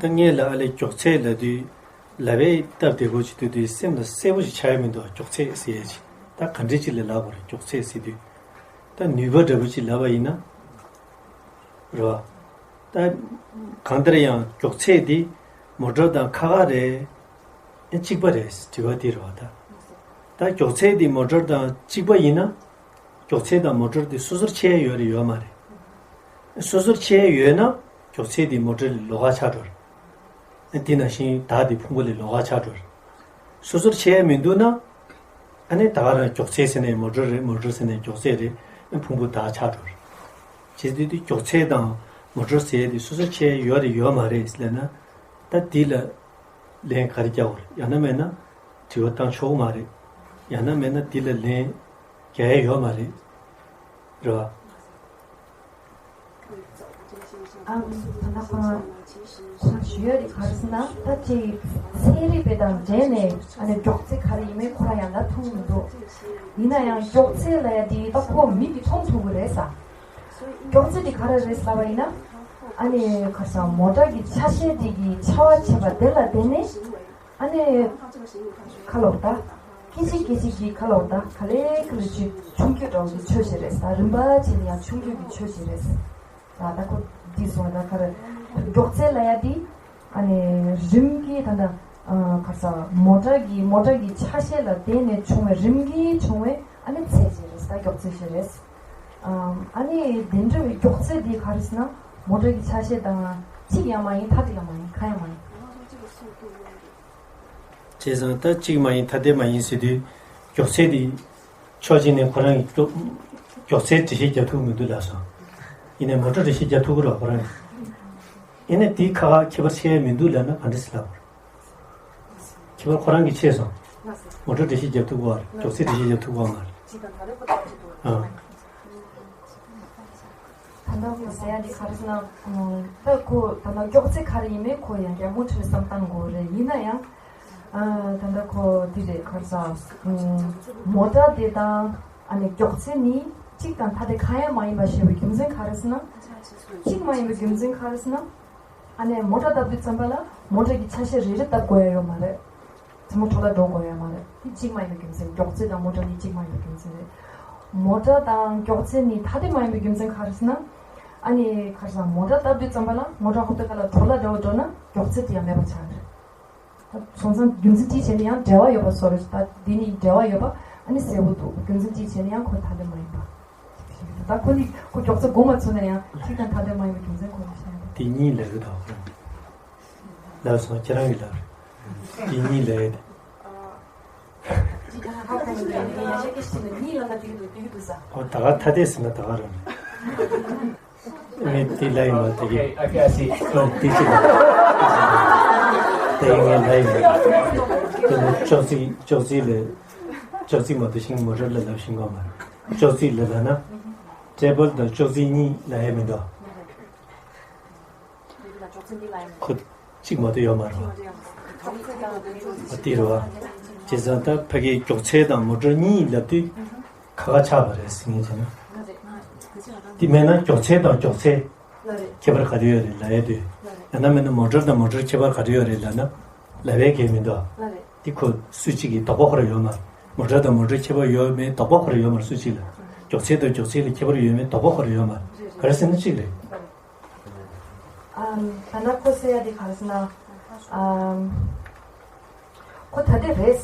ད་ངས་ལབ་ཨ་ལས་མགྱོགས་ཚད་ལབ་དུས། ལབ་པའི་སྟབས་བདེ་པོ་ཅིག་འདུག་དུས་སེམས་ལ་གསལ་པོ་ཞིག་ཆགས་ཡ་མི་འདུག་མགྱོགས་ཚད་ཟེར་ཡ་ཅིག་ད་ག་འདྲ་ཅིག་ལ་ལབ་དགོས་རེད། མགྱོགས་ཚད་ཟེར་དུས། ད་ནུས་པ་འདྲ་པོ་ཅིག་ལབ་པ་ཡིན་ན། རེད་བ། ད་གང་ལྟར་ཡང་མགྱོགས་ཚད་འདི་མོ་ཊར་དང་ཁག་ཁག་རེད། ཨེ་གཅིག་པ་རེད། དྲི་བ་འདི་རེད་བ་ད། ད་མགྱོགས་ཚད་འདི་མོ་ཊར་དང་གཅིག་པ་ཡིན་ན། མགྱོགས་ཚད་དང་མོ་ཊར་འདི་སོ་སོར་ཕྱེ་ཡ་ཡོད་རེད་ཡོད་མ་རེད། སོ་སོར་ཕྱེ་ཡ་ཡོད་ན། མགྱོགས་ཚད་འདི་མོ་ཊར་ལས་ལོགས་ཀ་ཆགས་འགྲོ་རེད། འདི་ནང་བཞིན་བདག་འདི་ཕུང་པོ་ལས་ལོགས་ཀ་ཆགས་འགྲོ་རེད། སོ་སོར་ཕྱེ་ཡ་མི་འདུག་ན། ཨ་ནི་ད་ག་རང་མགྱོགས་ཚད་ཟེར་ནས་མོ་ཊར་རེད། མོ་ཊར་ཟེར་ནས་མགྱོགས་ཚད་རེད། ཨ་ཕུང་པོ་བདག་ཆགས་འགྲོ་རེད། བྱས་དུས་དེ་མགྱོགས་ཚད་དང་མོ་ཊར་ཟེར་ཡ་དེ་སོ་སོར་ཕྱེ་ཡ་ཡོད་རེད་ཡོད་མ་རེད་ལབ་ན། ད་འདི་ལ་ལན་ག་རེ་རྒྱག་དགོས་རེད། ཡང་ན་མེད་ན་དྲི་བ་བཏང་ཆོག་གི་མ་རེད། ཡང་ན་མེད་ན་འདི་ལ་ལན་རྒྱག་ཡ་ཡོད་མ་རེད། རེད་བ། ཨ། ད་ལྟ་ཁོ་རང་ཁོ་རང་ཞུ་ཡ་དེ་ག་རེ་ཟེར་ན། ད་ཅིག་ཚན་རིག་པ་དང་འབྲེལ་ནས་ཨ་ནི་མགྱོགས་ཚད་ག་རེ་ཡིན་མིན་ཁོ་རང་ཡང་ད་མཐོང་མི་འདུག་ཡིན་ན་ཡང་མགྱོགས་ཚད་ལབ་ཡ་དེ་ད་ཁོ་མིག་གིས་མཐོང་ཐུབ་ཀྱི་རེད་ས། མགྱོགས་ཚད་དེ་ག་རེ་རེད་ལབ་པ་ཡིན་ན། ཨ་ནི་ག་རེ་ཟེར། མོ་ཊ་གི་ཆ་ཤས་དེ་གི་ཆ་བ་བྱས་པ་དེ་ལ་བརྟེན་ནས། ཨ་ནི། ཁ་ལོག་ད། སྐད་ཅིག་སྐད་ཅིག་གིས་ཁ་ལོག་ད། ག་ལེ་ག་ལེ་ཆུ་ཆུང་སྐྱོ་འདྲ་བོ་ཞིག་ཆོས་ཤིག་རེད་ད། རིམ་པ་བྱས་ནས་ཡང་ཆུང་སྐྱོ་གི་ཆོས་ཤིག་རེད་ད། ད་ཁོ་འདི་སོང་ད་ག་རེ། མགྱོགས་ཚད་ལབ་ཡ་འདི། ཨ་ནི་རིམ་གྱིས་ད་ད། ཨ། ག་རེ་ཟེར། མོ་ཊ་གི་མོ་ཊ་གི་ཆ་ཤས་ལ་བརྟེན་ནས་བྱུང་བའི་རིམ་གྱིས་བྱུང་བའི་ཨ་ནི་ཚད་ཅིག་རེད་ད། མགྱོགས་ཚད་ཅིག་རེད། ཨ། ཨ་ནི་དེ་འདྲ་བའི་མགྱོགས་ཚད་འདི་ག་རེ་ཟེར་ན། མོ་ཊ་གི་ཆ་ཤས་དང་གཅིག་ཡང་མ་ཡིན། ཐ་དད་ཡང་མ་ཡིན། གང་ཡང་མ་ཡིན། བྱས་ཙང་ད་གཅིག་མ་ཡིན་ཐ་དད་མ་ཡིན་ཟེར་དུས། མགྱོགས་ཚད་དེ་ཕྱོགས་གཅིག་ནས་ཁོ་རང་གི་མགྱོགས་མགྱོགས་ཚད་འགྲེལ་བཤད་རྒྱག་ཐུབ་མི་འདུག་ལབ་སོང་། ཡིན་ནའི་མོ་ཊ་འགྲེལ་བཤད་རྒྱག་ཐུབ་ཀྱི་རེད་ཁོ་རང་གིས། ཡིན་ནའི་དེ་ཁ་ཁ་ཁྱད་པར་ཕྱེ་ཡ་མི་འདུག་ལབ་ན་ག་འདྲ་ཟེར་ལབ་དགོས་རེད། ཁྱད་པར་ཁོ་རང་གིས་ཕྱེ་སོང་། མོ་ཊ་འགྲེལ་བཤད་རྒྱག་ཐུབ་ཀྱི་རེད། མགྱོགས་ཚད་འགྲེལ་བཤད་རྒྱག་ཐུབ་ཀྱི་མ་རེད། ཨ། ད་ལྟ་ཁོ་ཟེར་ཡ་འདི་ག་རེ་ཟེར་ན། ད་ཁོ་ད་ལྟ་མགྱོགས་ཚད་ག་རེ་ཡིན་མིན་ཁོ་ཡང་བསྐྱར་མུ་མཐུད་ནས་བསམ་བཏང་དགོས་རེད། ཡིན་ན་ཡང་། ཨ། ད་ལྟ་ཁོ་འདི་རེད། ག་རེ་ཟེར། མོ་ཊ་དེ་དང་ཨ་ནི་མགྱོགས་ཚད་ནི་གཅིག་དང་ཐ་དད་གང་ཡང་མ་ཡིན་པ་ཞེས་པའི་རྒྱུ་མཚན་ག་རེ་ཟེར་ན། གཅིག་མ་ཡིན་པའི་རྒྱུ་མཚན་ག་རེ་ཟེར་ན། ཨ་ནི་མོ་ཊ་བཏབ་དུས་ཙམ་པ་ལ་མོ་ཊ་གི་ཆ་ཤས་རེ་རེ་བཏབ་དགོས་ཡ་ཡོད་མ་རེད། ཚང་མ་འཕྲོ་བརླག་འགྲོ་དགོས་ཡ་མ་རེད། དེ་གཅིག་མ་ཡིན་པའི་རྒྱུ་མཚན། མགྱོགས་ཚད་དང་མོ་ཊ་གཉིས་གཅིག་མ་ཡིན་པའི་རྒྱུ་མཚན་རེད། མོ་ཊ་དང་མགྱོགས་ཚད་གཉིས་ཐ་དད་མ་ཡིན་པའི་རྒྱུ་མཚན་ག་རེ་ཟེར་ན། ཨ་ནི་ག་རེ་ཟེར། མོ་ཊ་བཏབ་དུས་ཙམ་པ་ལ་མོ་ཊ་ཧོབ་ཏེ་ཁ་ལ་འཕྲོ་བརླག་འདྲ་བོ་འགྲོ་ན་མགྱོགས་ཚད་དེ་ཡང་མེད་པ་ཆགས་རེད། ད་སོང་ཙང་རྒྱུ་མཚན་དེའི་ཆ་ནས་ཡང་འབྲེལ་བ་ཡོད་པ་བཟོ་རེད། ད་འདི་ནི་འབྲེལ་བ་ཡོད་པ་ཨ་ནི་གསལ་པོ་འདུག་རྒྱུ་མཚན་དེའི་ཆ་ནས་ཡང་ཁོ་ཐ་དད་མ་ཡིན་པ། ད་ཁོ་ནི་ཁོ་མགྱོགས་ཚད་མགོ་མ་ཚོས་ན་ཡང་གཅིག་དང་ཐ་དད་མ་ཡིན་པའི་རྒྱུ་མཚན་ཁོ་མི་ཤེས་ན། དེ་གཉིས་ལབ་ཀྱི་འདུག་ལབ་སོང་། ཁྱེད་རང་གིས་ལབ་རེད། དེ་གཉིས་ལབ་ཡ་དེ། ཨོ། ད་ག་ཐ་དད་ཟེར་ན་ད་ག་རང་རེད། ངས་དེ་ལབ་ཡིན་པ་དེ་གི། Okay, okay, I see. ཨོ། དེ་ཅི་ལབ། དེ་ངས་ལབ་ཡིན་པ། དེ་ནི་ཅོག་ཙེ་ཅོག་ཙེ་ལ། ཅོག་ཙེ་མ་གཏོགས་ཤིང་མོ་ཊ་ལ་ལབ་ཤེས་ཀྱི་མ་རེད། ཅོག་ཙེ་ལ་ལབ་ན། ཊེ་བལ་དང་ཅོག་ཙེ་གཉིས་ལབ་ཡ་མི་འདུག་ཁོ་གཅིག་མ་གཏོགས་ཡོད་མ་རེད་བ། ཨ། དེ་རེད་བ། བྱས་ཙང་ད་ཕ་གིའི་མགྱོགས་ཚད་དང་མོ་ཊ་གཉིས་ལབ་དུས་ཁག་ཁག་ཆགས་པ་རེད་ཟེར་མཁན་བྱས་ན། དེ་མེད་ན་མགྱོགས་ཚད་དང་མགྱོགས་ཚད་ཁྱད་པར་ག་རེ་ཡོད་རེད་ལབ་ཡ་དུས། ཡང་ན་མེད་ན་མོ་ཊ་དང་མོ་ཊ་ཁྱད་པར་ག་རེ་ཡོད་རེད་ལབ་ན་ལབ་ཡ་གང་ཡང་མི་འདུག་དེ་ཁོ་སུ་གཅིག་གིས་དོགས་པ་ཁོ་རང་ཡོད་མ་རེད། མོ་ཊ་དང་མོ་ཊ་ཁྱད་པར་ཡོད་མེད་དོགས་པ་ཁོ་རང་ཡོད་མ་རེད། སུ་གཅིག་ལ། མགྱོགས་ཚད་དང་མགྱོགས་ཚད་ལ་ཁྱད་པར་ཡོད་མེད་དོགས་པ་ཁོ་རང་ཡོད་མ་རེད། ག་རེ་ཟེར་ན་གཅིག་རེད། ཨམ། ད་ལྟ་ཁོ་ཟེར་ཡ་དེ་ག་རེ་ཟེར་ན། ཨམ། ཁོ་ཐ་དད་རེད།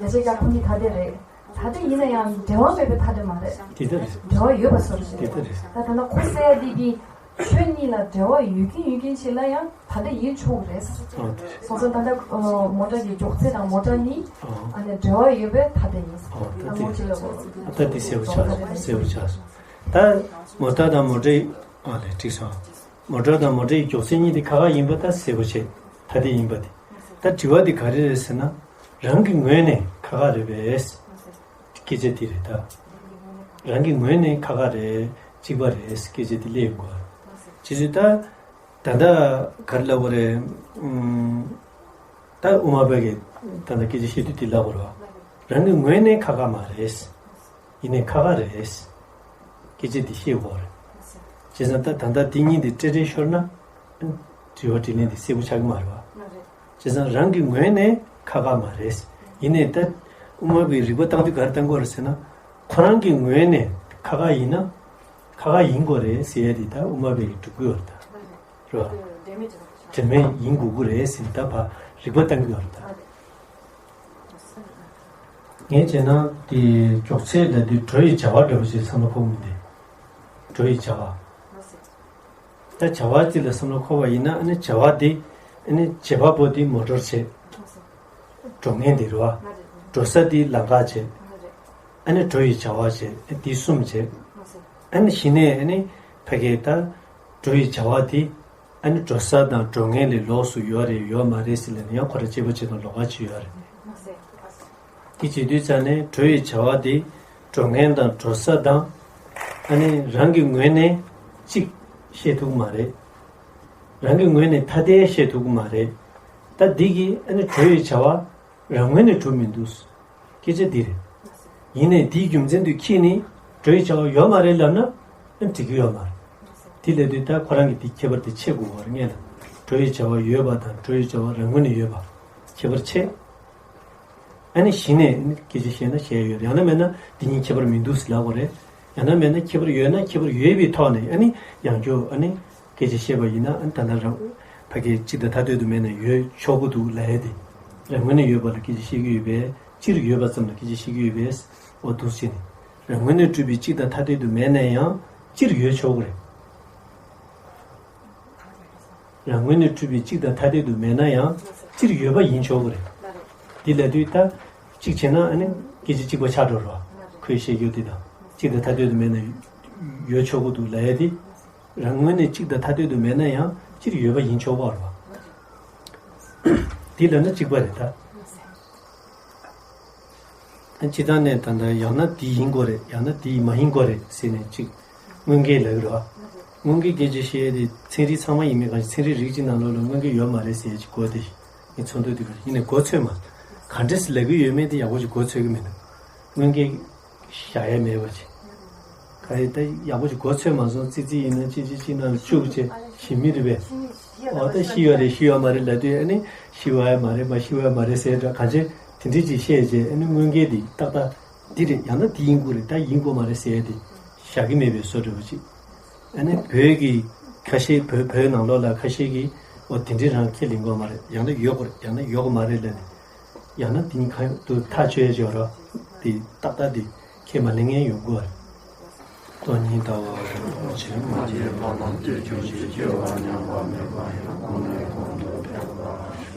ཡ་ཆེ་ཀ་ཁོ་གཉིས་ཐ་དད་རེད། ཐ་དད་ཡིན་ན་ཡང་འབྲེལ་བ་མེད་པའི་ཐ་དད་མ་རེད། དེ་ལྟར་རེད། འབྲེལ་བ་ཡོད་པ་བཟོ་འདྲ་ཞིག་དེ་རེད། ལྟར་རེད། ད་ད་ལྟ་ཁོ་ཟེར་ཡ་འདི་གི་ཆོས་གཉིས་ལ་འབྲེལ་བ་ཡོད་ཀྱིན་ཡོད་ཀྱིན་ཞིག་ལ་ཡང་ཐ་དད་ཡིན་ཆོག་གི་རེད། ཨོ་དེ་རེད། སོང་ཙང་ད་ལྟ་ཨོ་མོ་ཊ་གི་མགྱོགས་ཚད་དང་མོ་ཊ་གཉིས་ཨོ་ཨ་ནི་འབྲེལ་བ་ཡོད་པའི་ཐ་དད་ཡིན། ཨོ་ད་ད་དེ་མོ་ཊ་ལ་གོ་ད་དེ་གསལ་པོ་ཆགས་སོང་། གསལ་པོ་ཆགས་སོང་། ད་མོ་ཊ་དང་མོ་ཊའི་ཨ་ལས་འགྲིག་སོང་། མོ་ཊ་དང་མོ་ཊའི་མགྱོགས་ཚད་གཉིས་དེ་ཁ་ཁ་ཡིན་པ་ད་གསལ་པོ་བྱས། ཐ་དད་ཡིན་པ་དེ། ད་དྲི་བ་དེ་ག་རེ་རེད་ཟེར་ན། རང་གི་ངོས་ནས་ཁ་ཁ་རེད་པས། སྐད་ཆ་དེ་རེད་ད། རང་གི་ངོས་ནས་ཁ་ཁ་རེད། གཅིག་པ་རེད། སྐད་ཆ་དེ་སླེབས་ཡོང་གི་རེད། ཅེས་ཟེར་ད། ད་ལྟ་ག་རེ་ལབ་དགོས་རེད། ཨུམ། ད་དབུ་མ་པ་གིས་ད་ལྟ་སྐད་ཆ་བཤད་དུས་དེ་ལབ་དགོས་རེད་བ། རང་གི་ངོས་ནས་ཁ་ཁ་མ་རེད། ཡིན་ནའི་ཁ་ཁ་རེད། སྐད་ཆ་འདི་བཤད་དགོས་རེད། བྱས་ཙང་ད་ད་ལྟ་འདི་གཉིས་འདི་སྤྲེལ་སྤྲེལ་ཤོར་ན། དྲི་བ་དྲིས་ལན་འདི་གསལ་པོ་ཆགས་ཀྱི་མ་རེད་བ། བྱས་ཙང་རང་གི་ངོས་ནས་ཁ་ཁ་མ་རེད། ཡིན་ནའི་ད་དབུ་མ་པའི་རིགས་པ་བཏང་དུས་ག་རེ་བཏང་དགོས་རེད་ཟེར་ན། ཁོ་རང་གི་ངོས་ནས་ཁ་ཁ་ཡིན་ན། ཁ་ཁ་ཡིན་དགོས་རེད་ཟེར་ཡ་འདི་ད་དབུ་མ་པའི་སྒྲུབ་དགོས་རེད་ད། རེད་བ། འབྲེལ་མེད་ཡིན་དགོས་ཀྱི་རེད་ཟེར་ནས་ད་ཕར་རིགས་པ་བཏང་གི་ཡོད་རེད་ད། ངས་བྱས་ན་དེ་མགྱོགས་ཚད་ལ་དེ་འགྲོ་ཡི་བྱ་བ་འདྲ་བོ་ཞིག་བསམ་བློ་འཁོར་མི་འདུག་འགྲོ་ཡི་བྱ་བ། ད་བྱ་བ་གཅིག་ལ་བསམ་བློ་འཁོར་བ་ཡིན་ན་ཨ་ནི་བྱ་བ་དེ་ཨ་ནི་བྱེད་པ་པོ་དེ་མོ་ཊར་བྱས། འགྲོ་མཁན་དེ་རེད་བ། འགྲོ་ས་དེ་ལམ་ཁ་བྱས། ཨ་ནི་འགྲོ་ཡི་བྱ་བ་བྱས་དེ་གསུམ་བྱས། ཨ་ནི་གཞི་ནས་ཨ་ནི་ཕ་གི་ད་འགྲོ་ཡི་བྱ་བ་དེ། ཨ་ནི་འགྲོ་ས་དང་འགྲོ་མཁན་ལས་ལོགས་སུ་ཡོད་རེད་ཡོད་མ་རེད་ཟེར་ལབ་ན་ཡང་ཁོ་རང་དཔྱད་པ་བྱེད་སྟངས་ལོགས་ཀ་ཅིག་ཡོད་རེད། དེ་བྱེད་དུས་ཙང་ནས་འགྲོ་ཡི་བྱ་བ་དེ་འགྲོ་མཁན་དང་འགྲོ་ས་དང་། ཨ་ནི་རང་གི་ངོས་ནས་གཅིག་བཤད་ཐུབ་ཀྱི་མ་རེད། རང་གི་ངོས་ནས་ཐ་དད་བཤད་ཐུབ་ཀྱི་མ་རེད། ད་འདི་གིས་ཨ་ནི་འགྲོ་ཡི་བྱ་བ་རང་ངོས་ནས་གྲུབ་མི་འདུག་སྐད་ཆ་འདི་རེད། ཡིན་ནའི་དེའི་རྒྱུ་མཚན་དུ་ཁྱེད་ནི་འགྲོ་ཡི་བྱ་བ་ཡོད་མ་རེད་ལབ་ན་ཨ་འགྲིག་གི་ཡོད་མ་རེད། དེ་ལབ་དུས་ད་ཁོ་རང་གིས་དེ་ཁྱད་པར་དེ་ཕྱེ་དགོས་པ་རེད་ངས་ལ། འགྲོ་ཡི་བྱ་བ་ཡོད་པ་དང་འགྲོ་ཡི་བྱ་བ་རང་ངོས་ནས་ཡོད་པ་ཁྱད་པར་ཕྱེ། ཨ་ནི་གཞི་ནས་ཨ་ནི་སྐད་ཆ་བཤད་ན་བཤད་ཡོད་ཡང་ན་མེད་ན་འདི་གཉིས་ཁྱད་པར་མི་འདུག་ཟེར་ལབ་དགོས་རེད། ཡང་ན་མེད་ན་ཁྱད་པར་ཡོད་ན་ཁྱད་པར་ཡོད་པའི་ཐོག་ནས་ཨ་ནི་ཡང་བསྐྱར་ཨ་ནི། སྐད་ཆ་བཤད་པ་ཡིན་ན་ཨ་ནི་ད་ལྟ་རང་ཕ་གི་གཅིག་དང་ཐ་དད་དུ་མེད་ན་ཡོད་ཆོག་གི་འདུག་ལབ་ཡ་དེ། རང་ངོས་ནས་ཡོད་པ་ལ་སྐད་ཆ་བཤད་ཀྱི་ཡོད་པས་སྤྱིར་ཡོད་པ་ཙམ་ལ་སྐད་ཆ་བཤད་ཀྱི་ཡོད་པས་འོ་འདུག་བྱས་ནས། རང་ངོས་ནས་གྲུབ་པའི་གཅིག་དང་ཐ་དད་དུ་མེད་ན་ཡང་སྤྱིར་ཡོད་ཆོག་གི་རེད། རང་ངོས་ནས་གྲུབ་པའི་གཅིག་དང་ཐ་དད་དུ་མེད་ན་ཡང་སྤྱིར་ཡོད་པ་ཡིན་ཆོག་གི་རེད། འདི་ལབ་དུས་ད་གཅིག་བྱས་ན་ཨ་ནི་སྐད་ཆ་གཅིག་པ་ཆགས་འགྲོ་རོགས། ཁོས་བཤད་རྒྱུ་དེ་དང་གཅིག་དང་ཐ་དད་དུ་མེད་ན་ཡོད་ཆོག་གི་འདུག་ལབ་ཡ་དེ། རང་ངོས་ནས་གཅིག་དང་ཐ་དད་དུ་མེད་ན་ཡང་སྤྱིར་ཡོད་པ་ཡིན་ཆོག་པ་རེད་བ། དེ་ལབ་ན་གཅིག་པ་རེད་ད། སྤྱིར་བཏང་ནས་ད་ལྟ་ཡང་ན་འདི་ཡིན་དགོས་རེད་ཡང་ན་འདི་མ་ཡིན་དགོས་རེད་ཟེར་ནས་གཅིག་དངོས་འགལ་ལབ་ཀྱི་རེད་བ། དངོས་འགལ་སྐད་ཆ་བཤད་ཡ་དེ་ཚན་རིག་ཚང་མ་ཡིན་མིན་གང་ཞིག་ཚན་རིག་རིགས་གཅིག་ནང་ལོགས་ལ་དངོས་འགལ་ཡོད་མ་རེད་ཟེར་ཡ་གཅིག་དགོས་ཏེ། ངས་ཚོར་འདུག་དེ་ག་ཡིན་ནའི་མགོ་ཚོས་མ། ག་འདྲས་ལབ་ཀྱི་ཡོད་མེད་དེ་ཡག་པོ་ཅིག་མགོ་ཚོས་ཀྱི་མི་འདུག་དངོས་འགལ་བཞག་ཡ་མེད་པ་ཅིག་ག་རེ་ད་ཡག་པོ་ཅིག་མགོ་ཚོས་མ་སོང་ཙི་ཙི་ཡིན་ན་ཅི་ཅི་ཅི་ན་ལ་བཅུག་བྱས་ཞི་མི་རེད་པས། འོ་ད་ཤི་ཡོད་རེད་ཤི་ཡོད་མ་རེད་ལབ་དུས་ཨ་ནི་ཤི་བ་ཡ་མ་རེད་མ་ཤི་བ་ཡ་མ་རེད་ཟེར་འདྲ་གང་བྱས་དེ་འདྲས་ཅིག་བཤད་བྱས་ཨ་ནི་དངོས་འགལ་འདི་ཏག་ཏག་འདི་རེད་ཡང་ན་འདི་ཡིན་དགོས་རེད་ད་ཡིན་དགོས་མ་རེད་ཟེར་ཡ་དེ་བཞག་གི་མེད་པའི་བཟོ་འདྲ་པོ་ཅིག་ཨ་ནི་བོད་ཀྱི་ཁ་ཤས་བོད་བོད་ནང་ལོགས་ལ་ཁ་ཤས་ཀྱིས་འོ་དེ་འདྲའི་རང་ཁས་ལེན་གྱི་ཡོད་མ་རེད། ཡང་ན་ཡོད་དགོས་རེད་ཡང་ན་ཡོད་དགོས་མ་རེད་ལབ་ནས་ཡང་ན་དེ་གཉིས་གང་ཡོད་དུ་ཐག་ཆོད་ཡ་ཅིག་ཡོད་རེད། དེ་ཏག་ཏག་དེ་ཁས་མ་ལེན་མཁན་ཡོང་གི་ཡོད་རེད། སྟོང་ཉིད་ལྟ་བ་རིན་པོ་ཆེ་མ་སྐྱེས་པ་དང་ལྟོས་གྱུར་ཅིག་སྐྱེ་བ་ཉམས་པ་མེད་པ་ཡང་གོང་ནས་གོང་དུ་འཕེལ་བར།